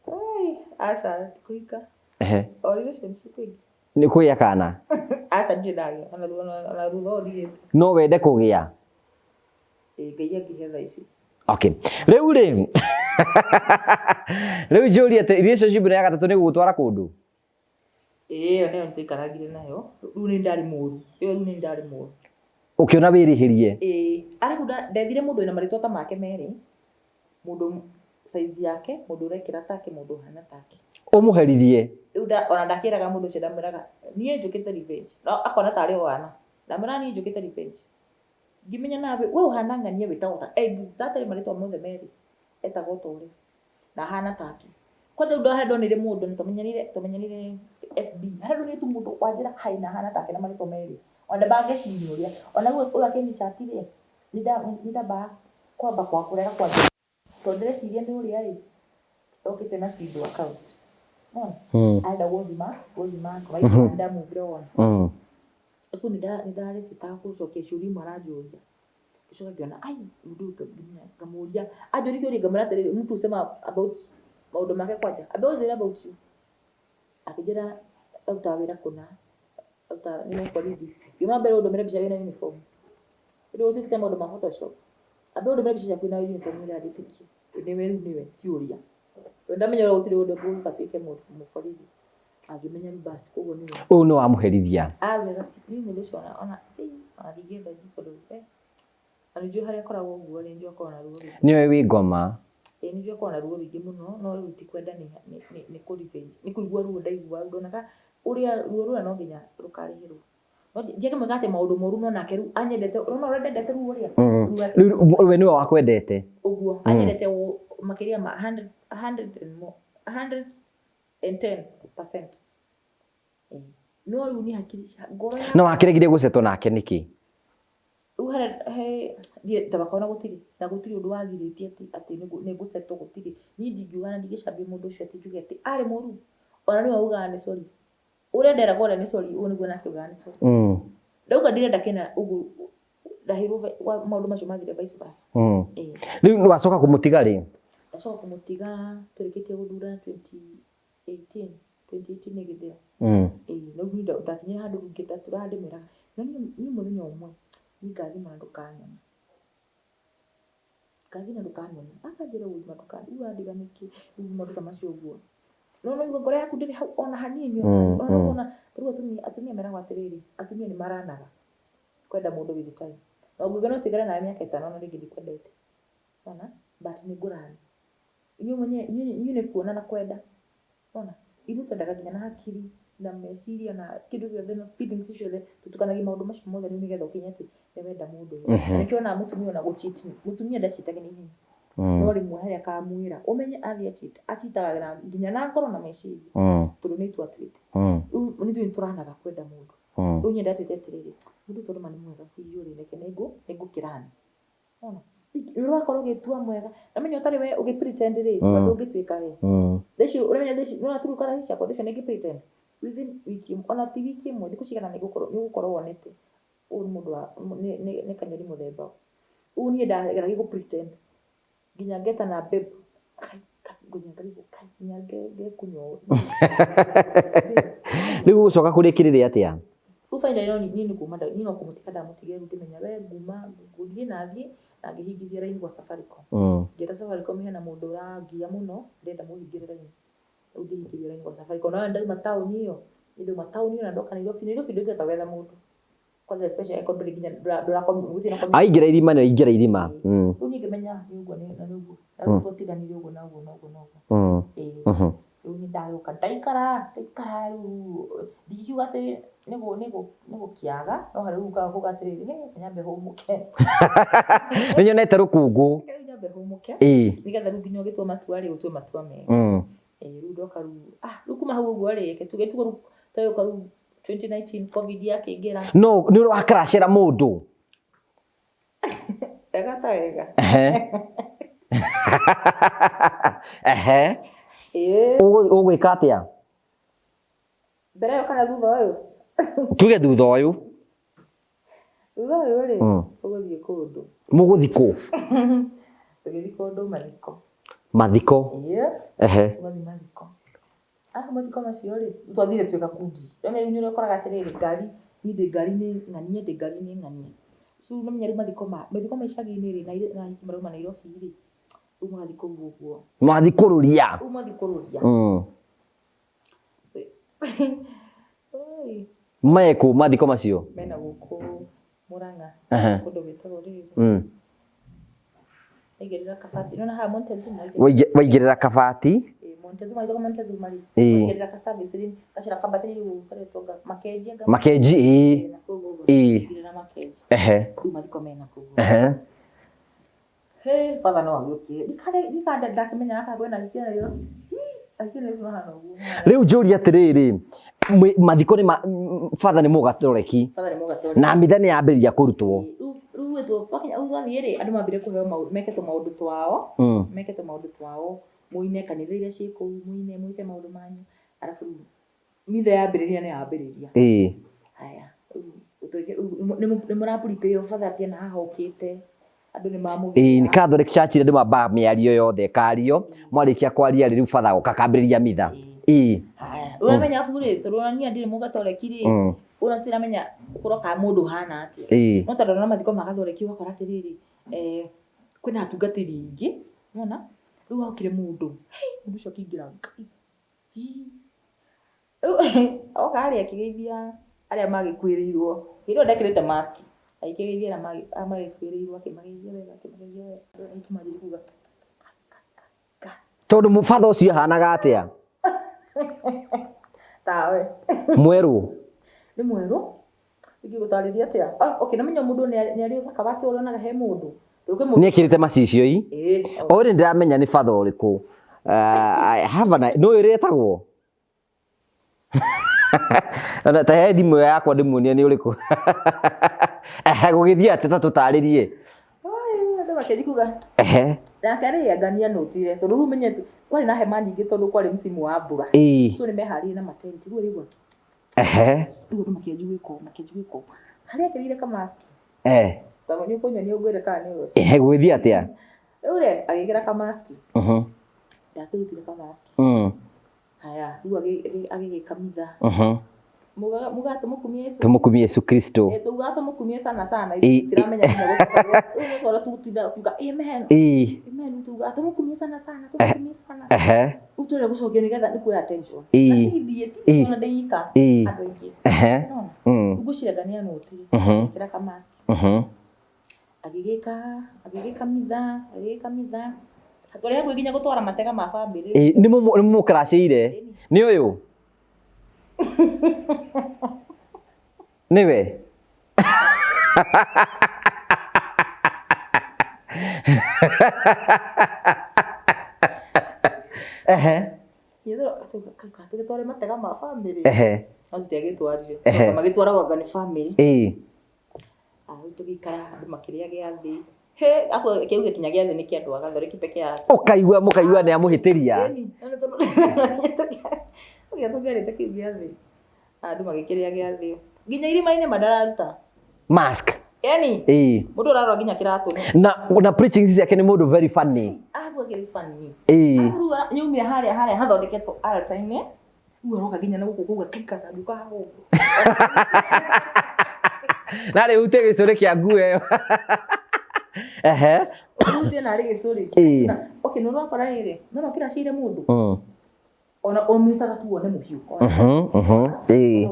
Ai, aca kũhika. Ehe. O relationship ĩngĩ. Nĩ kũgĩa kana? Aca ndirĩ ndagĩa ona ona thutha ũyũ ndigĩte. No wende kũgĩa? Ĩĩ Ngai angĩhe thaa ici. Okay. Rĩu rĩ rĩu njũrie atĩ relationship ĩno ya gatatũ nĩ gũgũtwara kũndũ? Ĩĩ ĩyo nĩyo twaikarangire nayo, rĩu nĩ ndarĩ mũru, ĩyo rĩu nĩ ndarĩ mũru. Ũkĩona wĩrĩhĩrie. Ĩĩ, arabu ndethire mũndũ wĩna marĩtwa ta make merĩ, mũndũ size yake, mũndũ ũrekĩra take, mũndũ ũhana take. Ũmũherithie. Rĩu ona ndakĩraga mũndũ ũcio, ndamwĩraga niĩ njũkĩte revenge. No akona tarĩ o wana. Ndamwĩraga niĩ njũkĩte revenge. Ngĩmenya nawe we ũhana ng'ania wĩtagwo ta exactly marĩtwa mothe merĩ etagwo ta ũrĩa na ahana take. Kwanja rĩu harĩa ndonire mũndũ nĩ twamenyanire FB. Harĩa ndonire tu mũndũ wanjĩra hi na ahana take na marĩtwa merĩ. Ona ndambaga ngeciria ũrĩa. Ona rĩu ũyũ akĩnyi chat rĩ, nĩ ndambaga kwamba kũrega kwambia. Tondũ ndĩreciria nĩ ũrĩa rĩ, okĩte na pseudo account. Nĩwona? Arenda gũthima ngoro. Nĩ ndamuvire on. So nĩ ndarĩcitaga gũcokia ciũria imwe aranjũria. Ngĩcoka ngĩona ai mũndũ ũyũ ngamũria, anjũria kĩũria ngamwĩra atĩrĩrĩ, mtu husema about maũndũ make kwanja, ambe ũnjĩre about you. Akĩnjĩra arutaga wĩra kũna, arutaga nĩ mũborithi. Ngiuma mbere ũndũmĩre mbica wĩna uniform. Rĩu ũtuĩkĩte maũndũ ma photoshop. Ambe ũndũmĩre mbica ciaku wĩna uniform nĩgetha njĩtĩkie nĩwe rĩu nĩwe ti ũrĩa. Tondũ ndamenya ũrĩa gũtirĩ ũndũ ũngĩũka atuĩke mũborithi. Angĩmenya rĩu basi koguo nĩwe. Ũyũ nĩ wamũherithia. Wega niĩ mũndũ ũcio ona ona ona ndingĩenda tondũ na nĩ njũĩ harĩa akoragwo ũguo rĩ, nĩ njũĩ akoragwo na ruo rũingĩ. Nĩwe wĩ ngoma. Ĩĩ nĩ njũĩ akoragwo na ruo rũingĩ mũno, no rĩu ti kwenda nĩ kũ revenge, nĩ kũigua ruo ndaigua, ndonaga ũrĩa ruo rũrĩa no nginya rũkarĩhĩrwo. No ndiakĩmwĩka atĩ maũndũ moru no nake rĩu anyendete, ũrona ũrĩa ndendete ruo ũrĩa? Rĩu we nĩwe wakwendete. Ũguo, anyendete makĩria ma hundred, hundred and more, 110%. No rĩu nĩ hakiri ngoro yakwa. No wakĩregire gũcetwo nake nĩkĩ? Rĩu harĩa he niĩ tabaka ona gũtirĩ na gũtirĩ ũndũ wagirĩtie atĩ atĩ nĩ ngũcetwo gũtirĩ. Niĩ ndingiuga na ndingĩcambia mũndũ ũcio atĩ njuge atĩ arĩ mũru. Ona nĩwe ugaga nĩ sorry. Ũrĩa nderagwo ũrĩa nĩ sorry ũguo nĩguo nake augaga nĩ sorry. Ndauga ndirenda kĩna ũguo ndaheirwo maũndũ macio mathire vice versa. Rĩu wacoka kũmũtiga rĩ? Ndacoka kũmũtiga tũrĩkĩtie gũthurana 2018, 2018 ĩgĩthira. Ĩĩ, rĩu niĩ ndakinyire handũ rĩu ndatũraga ndĩmwĩraga, no niĩ mũthenya ũmwe niĩ ngathiĩ na ndũkanyona. Ngathiĩ na ndũkanyona. Akanjĩra ũguo rĩu ũrandiga nĩkĩ? Rĩu maũndũ ta macio ũguo. No no ngoro yaku ndĩrĩ hau ona hanini ona ona rĩu atumia meragwo atĩrĩrĩ, atumia nĩ maranaga kwenda mũndũ with time. Na ũngiuga no tũikare nawe mĩaka ĩtano na rĩngĩ ndikwendete. Wona? But nĩ ngũrani. Inyuĩ mwenyewe inyuĩ nĩ kuona na kwenda. Wona? Ithuĩ twendaga nginya na hakiri na meciria na kĩndũ gĩothe na feelings ciothe, tũtukanagia maũndũ macio mothe rĩu nĩgetha ũkinye atĩ nĩ wenda mũndũ ũyũ. Na nĩkĩo wonaga mũtumia ona gũ cheat, mũtumia ndacheataga na ihenya. No rĩmwe harĩa akamwĩra, ũmenye athiĩ a cheat, acheataga na nginya na ngoro na meciria. Tondũ nĩ itua atuĩte. Rĩu ithuĩ nĩ tũranaga kwenda mũndũ. Rĩu niĩ ndatuĩte atĩrĩrĩ, mũndũ ũyũ tondũ ma nĩ mwega biũ rĩ, reke nĩngũkĩrani. Wona? Nĩ ũrakorwo ũgĩtua mwega. Na menya ũtarĩ we ũgĩ pretend rĩ, ndũngĩtuĩka we. Thaa ici ũramenya thaa ici nĩwona ta rĩu kara ciakwa thaa icio nĩ ngĩ pretend. Within wiki ĩmwe, ona ti wiki ĩmwe, thikũ cigana nĩ ũgũkorwo wonete ũyũ nĩ mũndũ wa nĩ kanyoni mũthemba ũyũ. Rĩu niĩ ndageragia gũ pretend nginya ngetana babe, nginya ngarigwo kai nginya ngekunya ũũ. Rĩu ũgũcoka kũrĩkĩrĩria atĩa? Rĩu finally no niĩ nĩ kuma niĩ no kũmũtiga ndamũtigire rĩu ngĩmenya we nguma ngũthiĩ na thiĩ na ngĩhingithia raini gwa Safaricom. Ngĩra Safaricom hena mũndũ ũrangia mũno ndĩrenda mũhingĩre raini. Rĩu ngĩhingĩrio raini gwa Safaricom. Na ndauma taũni ĩyo, niĩ ndauma taũni ĩyo na ndoka Nairobi, Nairobi ndũngĩhota gwetha mũndũ. Kwanza especially angĩkorwo ndũrĩ nginya ndũra gũtirĩ na Aingĩra irima nĩ aingĩra irima. Rĩu niĩ ngĩmenya nĩ ũguo na nĩ ũguo. Na rĩu twatiganire ũguo na ũguo na ũguo na ũguo. Ĩĩ. Rĩu niĩ ndagĩũka ndaikara ndaikara rĩu ndingiuga atĩ nĩ gũkĩaga no harĩ rĩu ũkaga kuga atĩrĩrĩ hĩ reke nyambe hũmũke. Nĩ nyonete rũkũngũ. Reke rĩu nyambe hũmũke. Ĩĩ. Nĩgetha rĩu nginya ũgĩtua matua rĩ ũtue matua mega. Ĩĩ rĩu ndoka rĩu ah rĩu kuma hau ũguo rĩ reke tuge tuge rĩu twagĩũka rĩu 2019 covid yakĩingĩra. No nĩ ũrĩ wakaracĩra mũndũ? Wega ta wega. Ehe. Ehe. Ĩĩ. Ũgwĩka atĩa? Mbere ĩyo kana thutha ũyũ? Tuge thutha ũyũ. Thutha ũyũ rĩ, tũgũthiĩ kũndũ. Mũgũthiĩ kũ? Tũgĩthiĩ kũndũ mathiko. Mathiko? Ĩĩ. Ehe. Tũgathiĩ mathiko. Arabu mathiko macio rĩ, twathire twĩ gakundi. Rĩu nĩ ũkoraga atĩrĩrĩ, ngari, niĩ ndĩ ngari-inĩ ng'ania, ndĩ ngari-inĩ ng'ania. So ũramenya rĩu mathiko ma, mathiko ma icagi-inĩ rĩ, na ahiki marauma Nairobi rĩ, rĩu magathiĩ kũu ũguo. Mathiĩ kũrũria. Rĩu mathiĩ kũrũria. Oi. Mekũ mathiko macio? Mena gũkũ Murang'a Aha. kũndũ gwĩtagwo rĩrĩ Waigĩrĩra kabati nĩwona haha Montezuma Waigĩrĩra kabati Ĩĩ, Montezuma ĩtagwo Montezuma rĩ Ĩĩ. waigĩrĩra ka service rĩ gacĩra kambatĩrĩire ũguo karetwo nga Makenji anga Makenji ĩĩ na kũu ũguo Ĩĩ. waigĩrĩra Makenji Ehe. rĩu mathiko mena kũu ũguo. Ehe. He batha no agĩũkire ndikare ndikanda ndakĩmenya gaka kwĩna gĩkĩra akĩra mahana ũguo Rĩu njũria atĩrĩrĩ mathiko nĩ father nĩ mũgatoreki batha nĩ mũgatoreki na mitha nĩ yambĩrĩria kũrutwo rĩu ĩtwo twakinya rĩu twathiĩ rĩ andũ mambire kũheo maũndũ meke tũmaũndũ twao meke tũmaũndũ twao mũine kanitha iria ciĩ kũu mũine mwĩke maũndũ manyu arabu rĩu mitha yambĩrĩria nĩ yambĩrĩria haya rĩu ũtuĩke rĩu nĩ mũrapuripĩo batha atiana haha ũkĩte andũ nĩ mamũgĩra Ĩĩ nĩ Catholic Church andũ mambaga mĩario yothe ĩkario mwarĩkia kwaria rĩ rĩu batha agoka akambĩrĩria mitha ĩĩ haya ũramenya abu rĩ tondũ ona niĩ ndirĩ mũgatoreki rĩ ũra tũramenya kũroka mũndũ ũhana atĩa no tondũ ona mathiko ma gathoreki ũgakora atĩrĩrĩ kwĩna atungatĩri aingĩ nĩwona rĩu hokire mũndũ hei mũndũ ũcio akĩingĩra Ngai hii. Rĩu oka rĩ akĩgeithia arĩa magĩkuĩrĩirwo hĩndĩ ĩyo ndekĩrĩte mask agĩkĩgeithia arĩa magĩkuĩrĩirwo akĩmageithia wega akĩmageithia wega akĩmanjĩrĩria kuga Tondũ mũbatha ũcio ahanaga atĩa? Tawe. Mwerũ. Nĩ mwerũ. Ingĩgũtarĩria atĩa? Ah, okay, namenya mũndũ nĩ arĩ ũthaka wake ũrĩa onaga he mũndũ. Nĩ ekĩrĩte macicio i? O rĩ ndĩramenya nĩ batha ũrĩkũ. I have an nĩ ũĩ ũrĩa etagwo? Ona ta he thimũ ĩyo yakwa ndĩmuonie nĩ ũrĩkũ. Ehe, gũgĩthiĩ atĩa ta tũtarĩrie. Andũ makĩanjia kuga. Ehe. Nake rĩ anga nĩ anũtire tondũ rĩu ũmenye kwarĩ na hema nyingĩ tondũ kwarĩ msimu wa mbura. So nĩ meharĩirie na matenti. Rĩu rĩu. Ehe. Rĩu andũ makĩanjia gwĩka ũũ, makĩanjia gwĩka ũũ. Harĩa ekĩrĩire kamaski. Tondũ nĩ ũkũnyonia ũngwĩre kana nĩ ũcio. Ehe, gũgĩthiĩ atĩa? Rĩu rĩ agĩkĩra kamaski. Ndakĩrutire kamaski. Haya, rĩu agĩgĩka mitha. Mugaga tũmũkumie Yesu. Tũmũkumie Yesu Kristo. Tugaga tũmũkumie sana sana. Tiramenya nginya gũcoka. Rĩu nĩ twara tutinda tuga amen. Amen tugaga tũmũkumie sana sana, tũmũkumie sana. Ehe. Rĩu tũrenda gũcokia nĩgetha nĩ kuoya attention. Na ti ithiĩ, ti ona ndĩ ika. Andũ aingĩ. Ehe. Nĩwona? Rĩu ngwĩciria anga nĩ anũtire. Agĩkĩra kamaski. Agĩgĩka agĩgĩka mitha, agĩgĩka mitha. Twarĩ hakuhĩ nginya gũtwara matega ma bamĩrĩ. Nĩ mũmũkracĩire? Nĩ ũyũ? Nĩwe? Ehe. Tũgĩtware matega ma bamĩrĩ. Ehe. No tũtiagĩtwarire. Ehe. Magĩtwaragwo anga nĩ bamĩrĩ. Rĩu tũgĩikara andũ makĩrĩa gĩathĩ. He, afu kĩu gĩkinya gĩathĩ nĩ kĩa andũ a Gathoreki peke yake. Ũkaigua mũkaigua nĩ amũhĩtĩria. Ũgĩa tũngĩarĩte kĩu gĩathĩ. Andũ magĩkĩrĩa gĩathĩ. Nginya irima-inĩ mandararuta. Mask. Yani mũndũ ũrarora nginya kĩratũ. Na preaching ciake nĩ mũndũ very funny. Afu akĩrĩ funny. Afu rĩu nĩaumire harĩa harĩa hathondeketwo altar-inĩ. Rĩu aroka nginya na gũkũ kũu akaikara agĩũka haha ũguo. Na rĩu hutie gĩcũrĩ kĩa nguo ĩyo. Ehe. Hutie narĩ gĩcũrĩ. Okay, nĩ ũrakora rĩrĩ, no kĩracĩire mũndũ. Ona ũmicaga tu wone mũhiũko.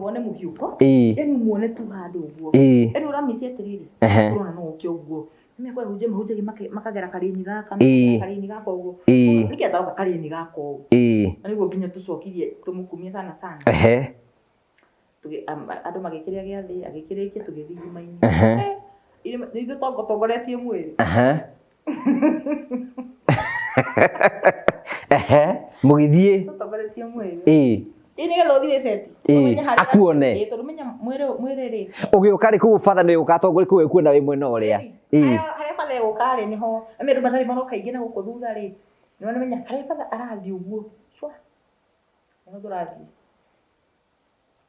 Wone mũhiũko. Yani muone tu handũ ũguo. Yani ũramicia atĩrĩrĩ, ũrona no ũke ũguo. Nĩ kwa hunjia mahunjagia makagera karĩni gaka, karĩni gaka ũguo. Nĩkĩ ataroka karĩni gaka ũguo. Na nĩguo nginya tũcokirie tũmũkumie sana sana. Ehe. Andũ magĩkĩrĩa gĩathĩ, agĩkĩrĩkia tũgĩthiĩ irima-inĩ. Nĩ ithuĩ tongoretie mwĩrĩ. Ehe. Ehe. Mũgĩthiĩ. Tũtongoretie mwĩrĩ. Ĩĩ Nĩgetha ũthiĩ wĩceti. Akuone. Tondũ menya mwĩrĩ rĩ. Ũgĩũka rĩ kũu batha nĩ ũka tongoria kũu ekuona wĩ mwena ũrĩa. Harĩa batha egũka rĩ nĩho andũ matarĩ maroka aingĩ na gũkũ thutha rĩ. Nĩũramenya harĩa batha arathiĩ ũguo. Cua. Nĩho tũrathiĩ.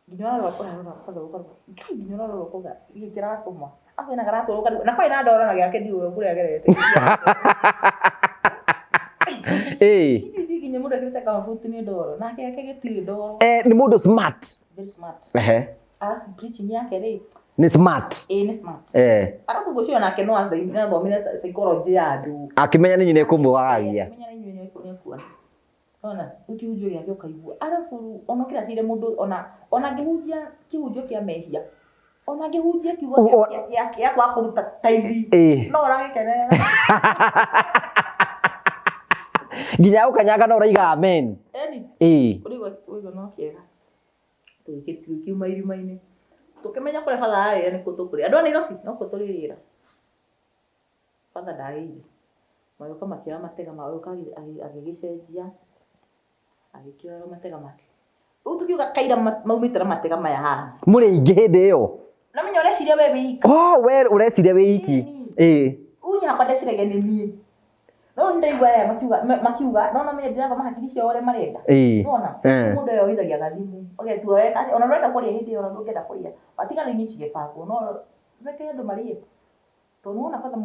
Nginya ũrarora ũrarora batha ũkarora. Ngai nginya ũrarora ũkauga gĩkĩ kĩratũma. Afu ena karatũ ũkarigwo. Na kwarĩ na ndoro na gĩake ndiũĩ kũrĩa agerete. Ithuĩ nginya mũndũ ekĩrĩte kamabuti nĩ ndoro. Nake gĩake gĩtirĩ ndoro. Nĩ mũndũ smart. Very smart. Ehe. Alafu preaching yake rĩ. Nĩ smart. Ĩĩ nĩ smart. Alafu ngwĩciria nake no athomire psychology ya andũ. Akĩmenya nĩ inyuĩ nĩ ekũmwagagia. Akĩmenya nĩ inyuĩ nĩ ekuona. Ona rĩu kĩhunjio gĩake ũkaigua. Alafu rĩu ona ũkĩracĩire mũndũ ona ona angĩhunjia kĩhunjio kĩa mehia. Ona ngĩhunjia kiugo gĩa kwaga kũruta tithe no ũragĩkenerera. Nginya ũkanyanga no ũraiga amen. Eni. Ũrĩigua ũrĩigua no kĩega. Tũgĩkiuma irima-inĩ. Tũkĩmenya kũrĩa batha ararĩra nĩkuo tũkũrĩra. Andũ a Nairobi nokuo tũrĩrĩra. Batha ndagĩire. Magĩũka makĩoya matega magĩũka agĩgĩcenjia. Agĩkĩoya matega make. Rĩu tũkiuga kaira maumĩte na matega maya haha. Mũrĩ aingĩ hĩndĩ ĩyo? Namenya ũreciria we wĩ ika. Oh, we ũreciria wĩ iki. Ĩĩ. Rĩu niĩ hakwa ndeciragia nĩ niĩ. No rĩu nĩndaigua aya makiuga makiuga no namenye ndĩrathoma hakiri ciao ũrĩa marenda. Nĩwona? Mũndũ eyohithagia gathimũ. Ũgetua we ona ndũrenda kũrĩa hĩndĩ ĩyo ona ndũngĩenda kũrĩa. Watiga raini cigĩbangwo no reke andũ marĩe. Tondũ nĩwona kwanza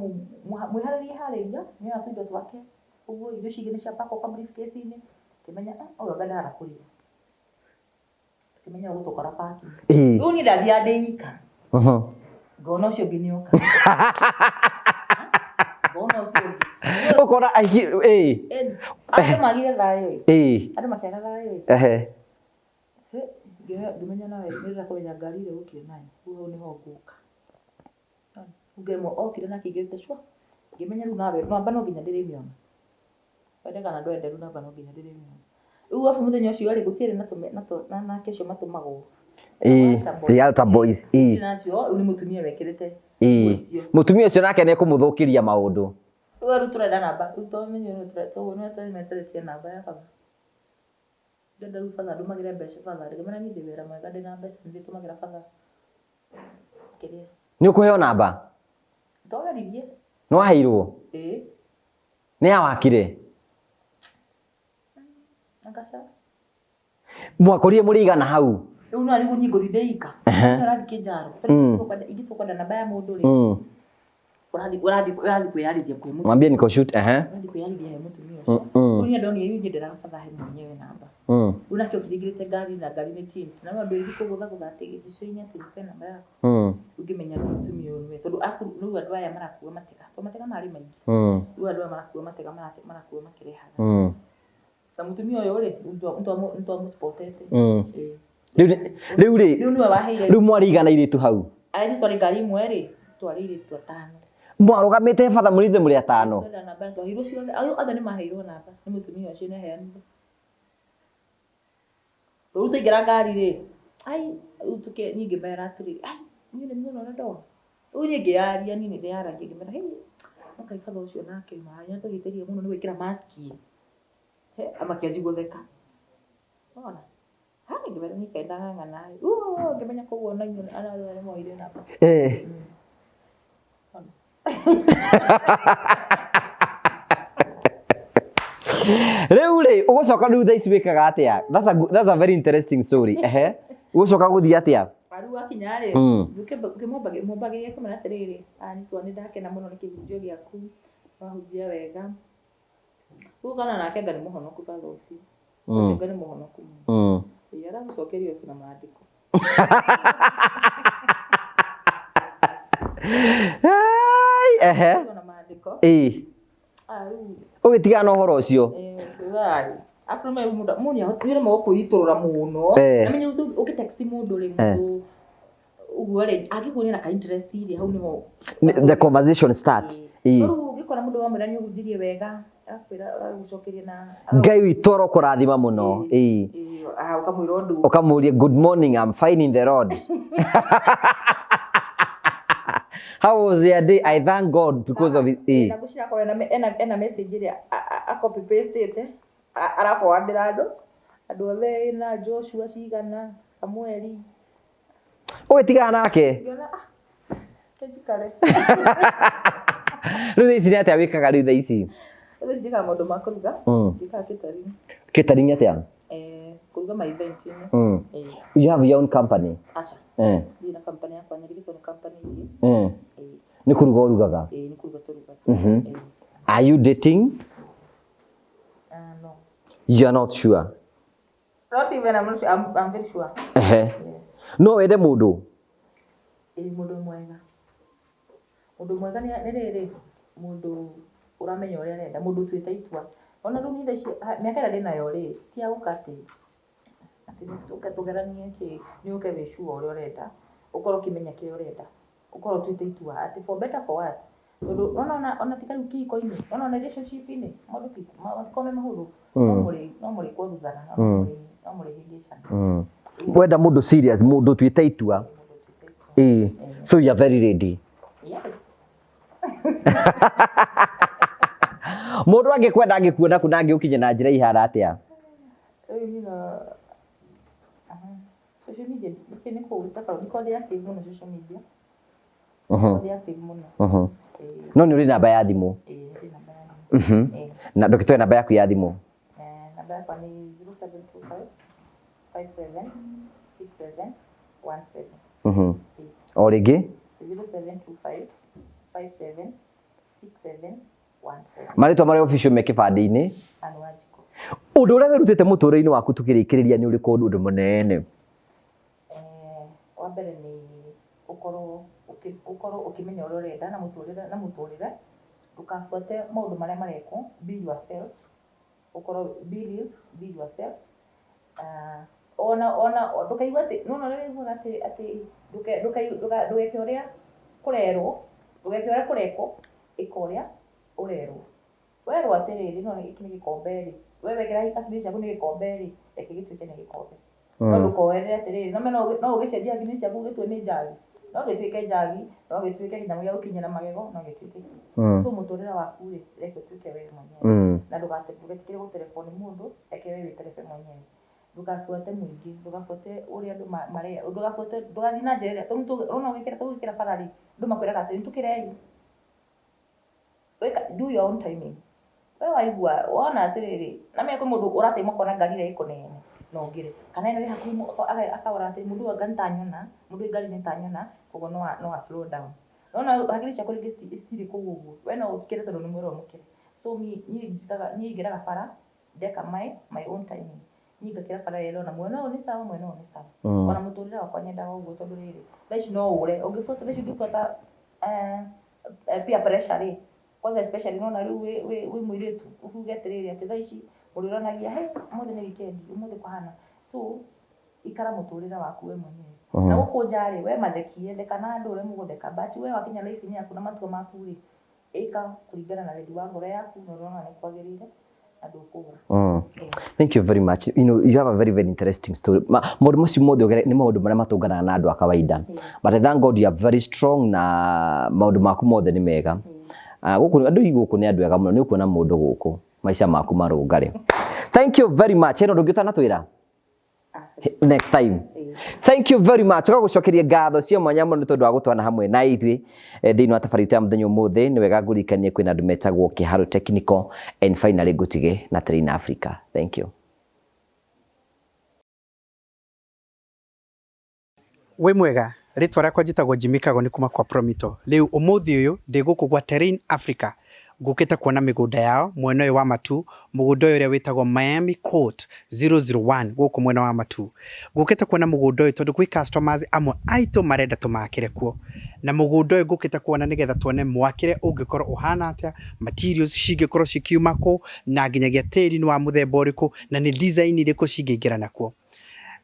mwĩharĩria harĩria nĩoya tũindo twake ũguo irio icio ingĩ nĩciapakwo ka briefcase inĩ ngĩmenya ũyũ anga ndarara kũrĩa. Ngĩmenya ũgũtũkora parking. Rĩu niĩ ndathiaga ndĩ ika. Ngona ũcio ũngĩ nĩoka. Ngona ũcio ũngĩ. Ũkona aingĩ ĩĩ. Andũ magire thayũ ĩ. Andũ makĩaga thayũ ĩ. Ngĩmenya nawe nĩũrenda kũmenya ngari ĩrĩa ũkire nayo, rĩu hau nĩho ngũka. Ngĩremwo okire na akĩingĩrĩte cua, ngĩmenya rĩu nawe namba no nginya ndĩrĩmĩona. Wende kana ndwende rĩu namba no nginya ndĩrĩmĩona. Rĩu arabu mũthenya ũcio rĩ, gũtiarĩ na anake acio matũmagwo. Ĩĩ, altar boys. Ĩĩ. Gũtirĩ na acio, rĩu nĩ mũtumia wekĩrĩte nguo icio. Mũtumia ũcio nake nĩ ekũmũthũkĩria maũndũ. Rĩu tũrenda namba, rĩu twamenye nĩwe tũretia namba ya baba. Ndĩrenda rĩu batha ndũmagĩre mbeca batha, ngĩmera niĩ ndĩ wĩra mwega ndĩna mbeca nĩndĩtũmagĩra batha kĩrĩa. Nĩ ũkũheo namba? Ndogeririe. Nĩ waheirwo? Ĩĩ. Nĩ ya wakire? Anga ca. Mwakorire mũrĩ aigana hau? Rĩu no rĩu niĩ ngũthiĩ ndĩ ika. Nĩ ũrathiĩ kĩnjaro. Ingĩtua kwenda namba ya mũndũ rĩ. Ũrathiĩ ũrathiĩ ũrathiĩ kwĩyarĩria kwĩ mũtumia. Mwambie niko shoot, ehe. Ũrathiĩ kwĩyarĩria he mũtumia ũcio. Rĩu niĩ ndonire rĩu niĩ ndĩrabatha he mwenyewe namba. Rĩu nake okire aingĩrĩte ngari na ngari nĩ tint. Na no andũ ethĩ kũgũthagũtha atĩ gĩcicio-inĩ atĩ nipe namba yaku. Rĩu ngĩmenya rĩu mũtumia ũyũ nĩwe tondũ arabu rĩu andũ aya marakua matega. Tondũ matega marĩ maingĩ. Rĩu andũ aya marakua matega marakua makĩrehaga. Na mũtumia ũyũ rĩ, nĩtwamũ-spot-ete. Ĩĩ. Rĩu rĩ, Rĩu nĩwe waheire. Rĩu mwarĩ igana airĩtu hau? Arĩa twarĩ ngari ĩmwe rĩ, twarĩ airĩtu atano. Mwarũgamĩte batha mũrĩ ithuĩ mũrĩ atano? Twenda namba twaheirwo ciothe, othe nĩ maheirwo namba nĩ mũtumia ũcio nĩ aheanire. Rĩu twaingĩra ngari rĩ, ai rĩu niĩ ngĩmera atĩrĩrĩ, ai niĩ nĩ muona ũrĩa ndona. Rĩu niĩ ngĩyaria niĩ nĩ ndĩyaragia ngĩmera hĩ, no kaĩ batha ũcio nake ma nĩ atũhĩtĩirie mũno nĩ gwĩkĩra mask ĩ. He makĩanjia gũtheka. Wona? Ha ngĩmera niĩ kaĩ ndang'ang'ana ĩ. Ngĩmenya koguo ona inyuĩ arĩa arĩa mwoire namba. Wona? Rĩu rĩ, ũgũcoka rĩu thaa ici wĩkaga atĩa? That's a very interesting story. Ehe. Ũgũcoka gũthiĩ atĩa? Rĩu wakinya rĩ, ũkĩmwambagĩria kũmwĩra atĩrĩrĩ, anyitwo nĩ ndakena mũno nĩ kĩhunjio gĩaku, wahunjia wega. Rĩu kana nake anga nĩ mũhonoku batha ũcio. Ũcio anga nĩ mũhonoku mũno. Ĩĩ aragũcokeria o na maandĩko. Ai, ehe. Na maandĩko. Ĩĩ. Ah, rĩu Ũgĩtigana na ũhoro ũcio. Nĩũremagwo kwĩitũrũra mũno. Namenya ũngĩ text mũndũ rĩ, mũndũ ũguo rĩ, angĩkuonia na ka interest rĩ, hau nĩho The conversation start. Ĩĩ. Rĩu ũngĩkora mũndũ wamwĩra nĩ ũhunjirie wega, agakwĩra agagũcokeria na Ngai witũ arokũrathima mũno. Ĩĩ. Ĩĩ, ah, ũkamwĩra ũndũ. Ũkamũria good morning, I'm fine in the Lord. How was your day? I thank God because of it. Ĩĩ. Na ngwĩciria akorwo ena message ĩrĩa a copy paste-ĩte, araforwardĩra andũ, andũ othe na Joshua cigana, Samueli. Ũgĩtigana nake? Ngĩona, ah, njikare. Rĩu thaa ici nĩ atĩa wĩkaga rĩu thaa ici? Thaa ici njĩkaga maũndũ ma kũruga. Njĩkaga catering. Catering atĩa? Kũruga ma event-inĩ. You have your own company? Aca. Ndirĩ na company yakwa, nyandĩkĩtwo nĩ company ingĩ. Nĩ kũruga ũrugaga? Ĩĩ, nĩ kũruga tũrugaga. Are you dating? No. You are not sure? Not even, I'm not, I'm very sure. Ehe. Yes. No wende mũndũ? Ĩĩ, mũndũ mwega. Mũndũ mwega nĩ rĩrĩ, mũndũ ũramenya ũrĩa arenda, mũndũ ũtuĩte itua. Ona rĩu niĩ thaa ici, mĩaka ĩrĩa ndĩnayo rĩ, ti ya gũka atĩ, atĩ tũke tũgeranie kĩ, nĩ ũke wĩ sure ũrĩa ũrenda. Ũkorwo ũkĩmenya kĩrĩa ũrenda. Ũkorwo ũtuĩte itua atĩ for better for worse. Tondũ wona ona ona tiga rĩu kĩhiko-inĩ, wona ona relationship-inĩ, maũndũ ti matikoragwo me mahũthũ. No mũrĩ no mũrĩkwaruzana, no mũrĩ no mũrĩhĩngĩcana. Wenda mũndũ serious, mũndũ ũtuĩte itua. Mũndũ ũtuĩte itua. Ĩĩ. So you are very ready. Yes. Mũndũ angĩkwenda angĩkuona kũ na angĩgũkinya na njĩra ihana atĩa? Rĩu niĩ no aha. Social media nĩkĩ nĩ kũu ĩtakoragwo nĩ ndĩ active mũno social media. Ndĩ active mũno. Ĩĩ. No nĩ ũrĩ namba ya thimũ? Ĩĩ ndĩ namba ya thimũ. Ĩĩ. Na ndũgĩtũhe namba yaku ya thimũ. Eh, namba yakwa nĩ 0725 57 67 17. Ĩĩ. O rĩngĩ? 0725 57 67 17. Marĩtwa marĩa official me kĩbandĩ-inĩ? Ann Wanjikũ. Ũndũ ũrĩa wĩrutĩte mũtũrĩre-inĩ waku tũkĩrĩkĩrĩria nĩ ũrĩkũ ũndũ mũnene? Eh, wa mbere nĩ ũkorwo ũkorwo ũkĩmenya ũrĩa ũrenda na mũtũrĩre na mũtũrĩre, ndũkabuate maũndũ marĩa marekwo, be yourself, ũkorwo be real, be yourself. Ah, ona ona ndũkaigue atĩ nĩwona ũrĩa ũiguaga atĩ atĩ ndũgeke ũrĩa kũrerwo, ndũgeke ũrĩa kũrekwo, ĩka ũrĩa ũrerwo. Werwo atĩrĩrĩ, no gĩkĩ nĩ gĩkombe rĩ, we wekĩra hakiri ciaku nĩ gĩkombe rĩ, reke gĩtuĩke nĩ gĩkombe. No ndũkoerere atĩrĩrĩ, no no ũgĩcenjie hakiri ciaku ũgĩtue nĩ njagi, no gĩtuĩke njagi, no gĩtuĩke kĩnyamũ gĩa gũkinyĩra magego, no gĩtuĩke kĩ. So mũtũrĩre waku rĩ, reke ũtuĩke we mwenyewe. Na ndũgetĩkĩre gũterebwo nĩ mũndũ, reke we wĩterebe mwenyewe. Ndũgabuate mũingĩ, ndũgabuate ũrĩa andũ mareka, ndũgabuate, ndũgathiĩ na njĩra ĩrĩa, tarĩu ũrona ũgĩkĩra bara rĩ, andũ makwĩraga atĩrĩ, nĩtũkĩrei. Wĩka do your own timing. We waigua wona atĩrĩrĩ, na menya kwĩ mũndũ ũratema ũkona ngari ĩrĩa ĩ kũnene na ũngĩrĩ. Kana ĩno ĩ hakuhĩ akarora atĩ mũndũ ũyũ anga nĩ ta anyona, mũndũ wĩ ngari nĩ ta anyona, koguo no a slow down. Nĩwona hakiri ciaku rĩngĩ citirĩ kũu ũguo, we no ũkĩre tondũ nĩ mwĩre ũmũkĩre. So niĩ niĩ ingĩraga bara, ndeka my own timing. Niĩ ngakĩra bara ĩrĩa ndĩrona mwena ũyũ nĩ sawa, mwena ũyũ nĩ sawa. Ona mũtũrĩre wakwa nyendaga ũguo tondũ rĩrĩ, thaa ici no ũre, ũngĩbuata thaa ici ũngĩbuata peer pressure rĩ, kwanza especially nĩwona rĩu wĩ wĩ wĩ mũirĩtu, uge atĩrĩrĩ atĩ thaa ici ũrĩonagia hĩ ũmũthĩ nĩ weekend, ũmũthĩ kũhana. So ikara mũtũrĩre waku we mwenyewe. Na gũkũ nja rĩ, we mathekie, theka na andũ ũrĩa mũgũtheka, but we wakinya life inĩ yaku na matua maku rĩ, ĩka kũringana na wendi wa ngoro yaku na ũrĩa ũrona nĩ kwagĩrĩire na ndũkũgũra. Thank you very much. You know, you have a very, very interesting story. Maũndũ macio mothe nĩ maũndũ marĩa matũnganaga na andũ a kawaida. But I thank God you are very strong na maũndũ maku mothe nĩ mega. Ah, gũkũ andũ i gũkũ nĩ andũ ega mũno, nĩ ũkuona mũndũ gũkũ maica maku marũngare. Thank you very much. Hena ũndũ ũngĩ ũtanatwĩra? Next time. Thank you very much. Tũgagũcokeria ngatho cia mwanya mũno nĩ tondũ wa gũtwana hamwe na ithuĩ thĩinĩ wa tabarĩra itũ ya mũthenya ũmũthĩ. Nĩ wega ngũririkanie kwĩna andũ metagwo Kĩharũ Technical and finally ngũtige na Train Africa. Thank you. Wĩ mwega, rĩtwa rĩakwa njĩtagwo Jimmy Kago nĩ kuma kwa Promito. Rĩu ũmũthĩ ũyũ ndĩ gũkũ gwa Terrain Africa, ngũkĩte kuona mĩgũnda yao mwena ũyũ wa Matu, mũgũnda ũyũ ũrĩa wĩtagwo Miami Court 001 gũkũ mwena wa Matu. Ngũkĩte kuona mũgũnda ũyũ tondũ gwĩ customers amwe aitũ marenda tũmakĩre kuo. Na mũgũnda ũyũ ngũkĩte kuona nĩgetha tuone mwakĩre ũngĩkorwo ũhana atĩa, materials cingĩkorwo cikiuma kũ, na nginyagia tĩri nĩ wa mũthemba ũrĩkũ, na nĩ design irĩkũ cingĩingĩrana kuo.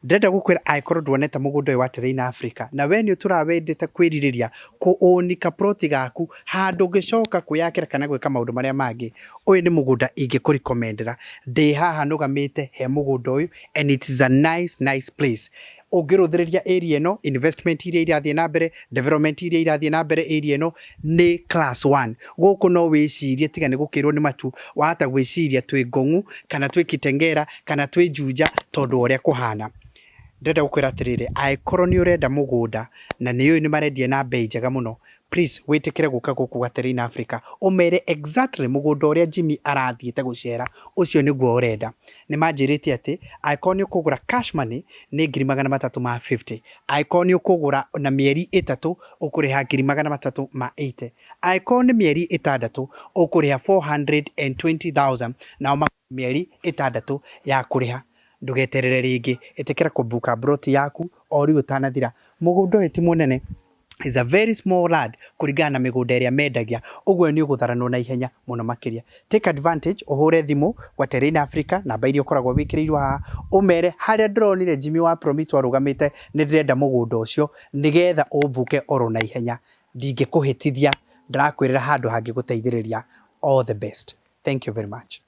Ndĩrenda gũkwĩra angĩkorwo nduonete mũgũnda ũyũ wa Terrain Africa na we nĩ ũtũraga wendete kwĩrirĩria kũ own ka plot gaku handũ ũngĩcoka kwĩyakĩra kana gwĩka maũndũ marĩa mangĩ, ũyũ nĩ mũgũnda ingĩkũ recommend ĩra. Ndĩ haha nũgamĩte he mũgũnda ũyũ and it is a nice nice place. Ũngĩrũthĩrĩria area ĩno, investment iria irathiĩ na mbere, development iria irathiĩ na mbere area ĩno nĩ class one. Gũkũ no wĩcirie tiga nĩ gũkĩrwo nĩ matu, wahota gwĩciria twĩ Ngong'u kana twĩ Kitengela kana twĩ Juja tondũ wa ũrĩa kũhana. Ndĩrenda gũkwĩra atĩrĩrĩ, angĩkorwo nĩ ũrenda mũgũnda na nĩ ũĩ nĩ marendia na mbei njega mũno, please wĩtĩkĩre gũka gũkũ gwa Terrain Africa, ũmere exactly mũgũnda ũrĩa Jimmy arathiĩte gũcera, ũcio nĩguo ũrenda. Nĩ manjĩrĩte atĩ angĩkorwo nĩ ũkũgũra cash money nĩ 350,000, angĩkorwo nĩ ũkũgũra na mĩeri ĩtatũ ũkũrĩha 380,000, angĩkorwo nĩ mĩeri ĩtandatũ ũkũrĩha 420,000 nao makũhe mĩeri ĩtandatũ ya kũrĩha. Ndũgeterere rĩngĩ, ĩtĩkĩra kũbuka mburoti yaku o rĩu ũtanathira. Mũgũnda ũyũ ti mũnene. Is a very small land kũringana na mĩgũnda ĩrĩa mendagia, ũguo nĩ ũgũtharanwo na ihenya mũno makĩria. Take advantage, ũhũre thimũ gwa Terrain Africa, namba iria ũkoragwo wĩkĩrĩirwo haha, ũmere harĩa ndĩronire Jimmy wa Promito arũgamĩte nĩ ndĩrenda mũgũnda ũcio nĩgetha ũmbuke oro na ihenya. Ndingĩkũhĩtithia, ndĩrakwĩrĩra handũ hangĩgũteithĩrĩria. All the best. Thank you very much.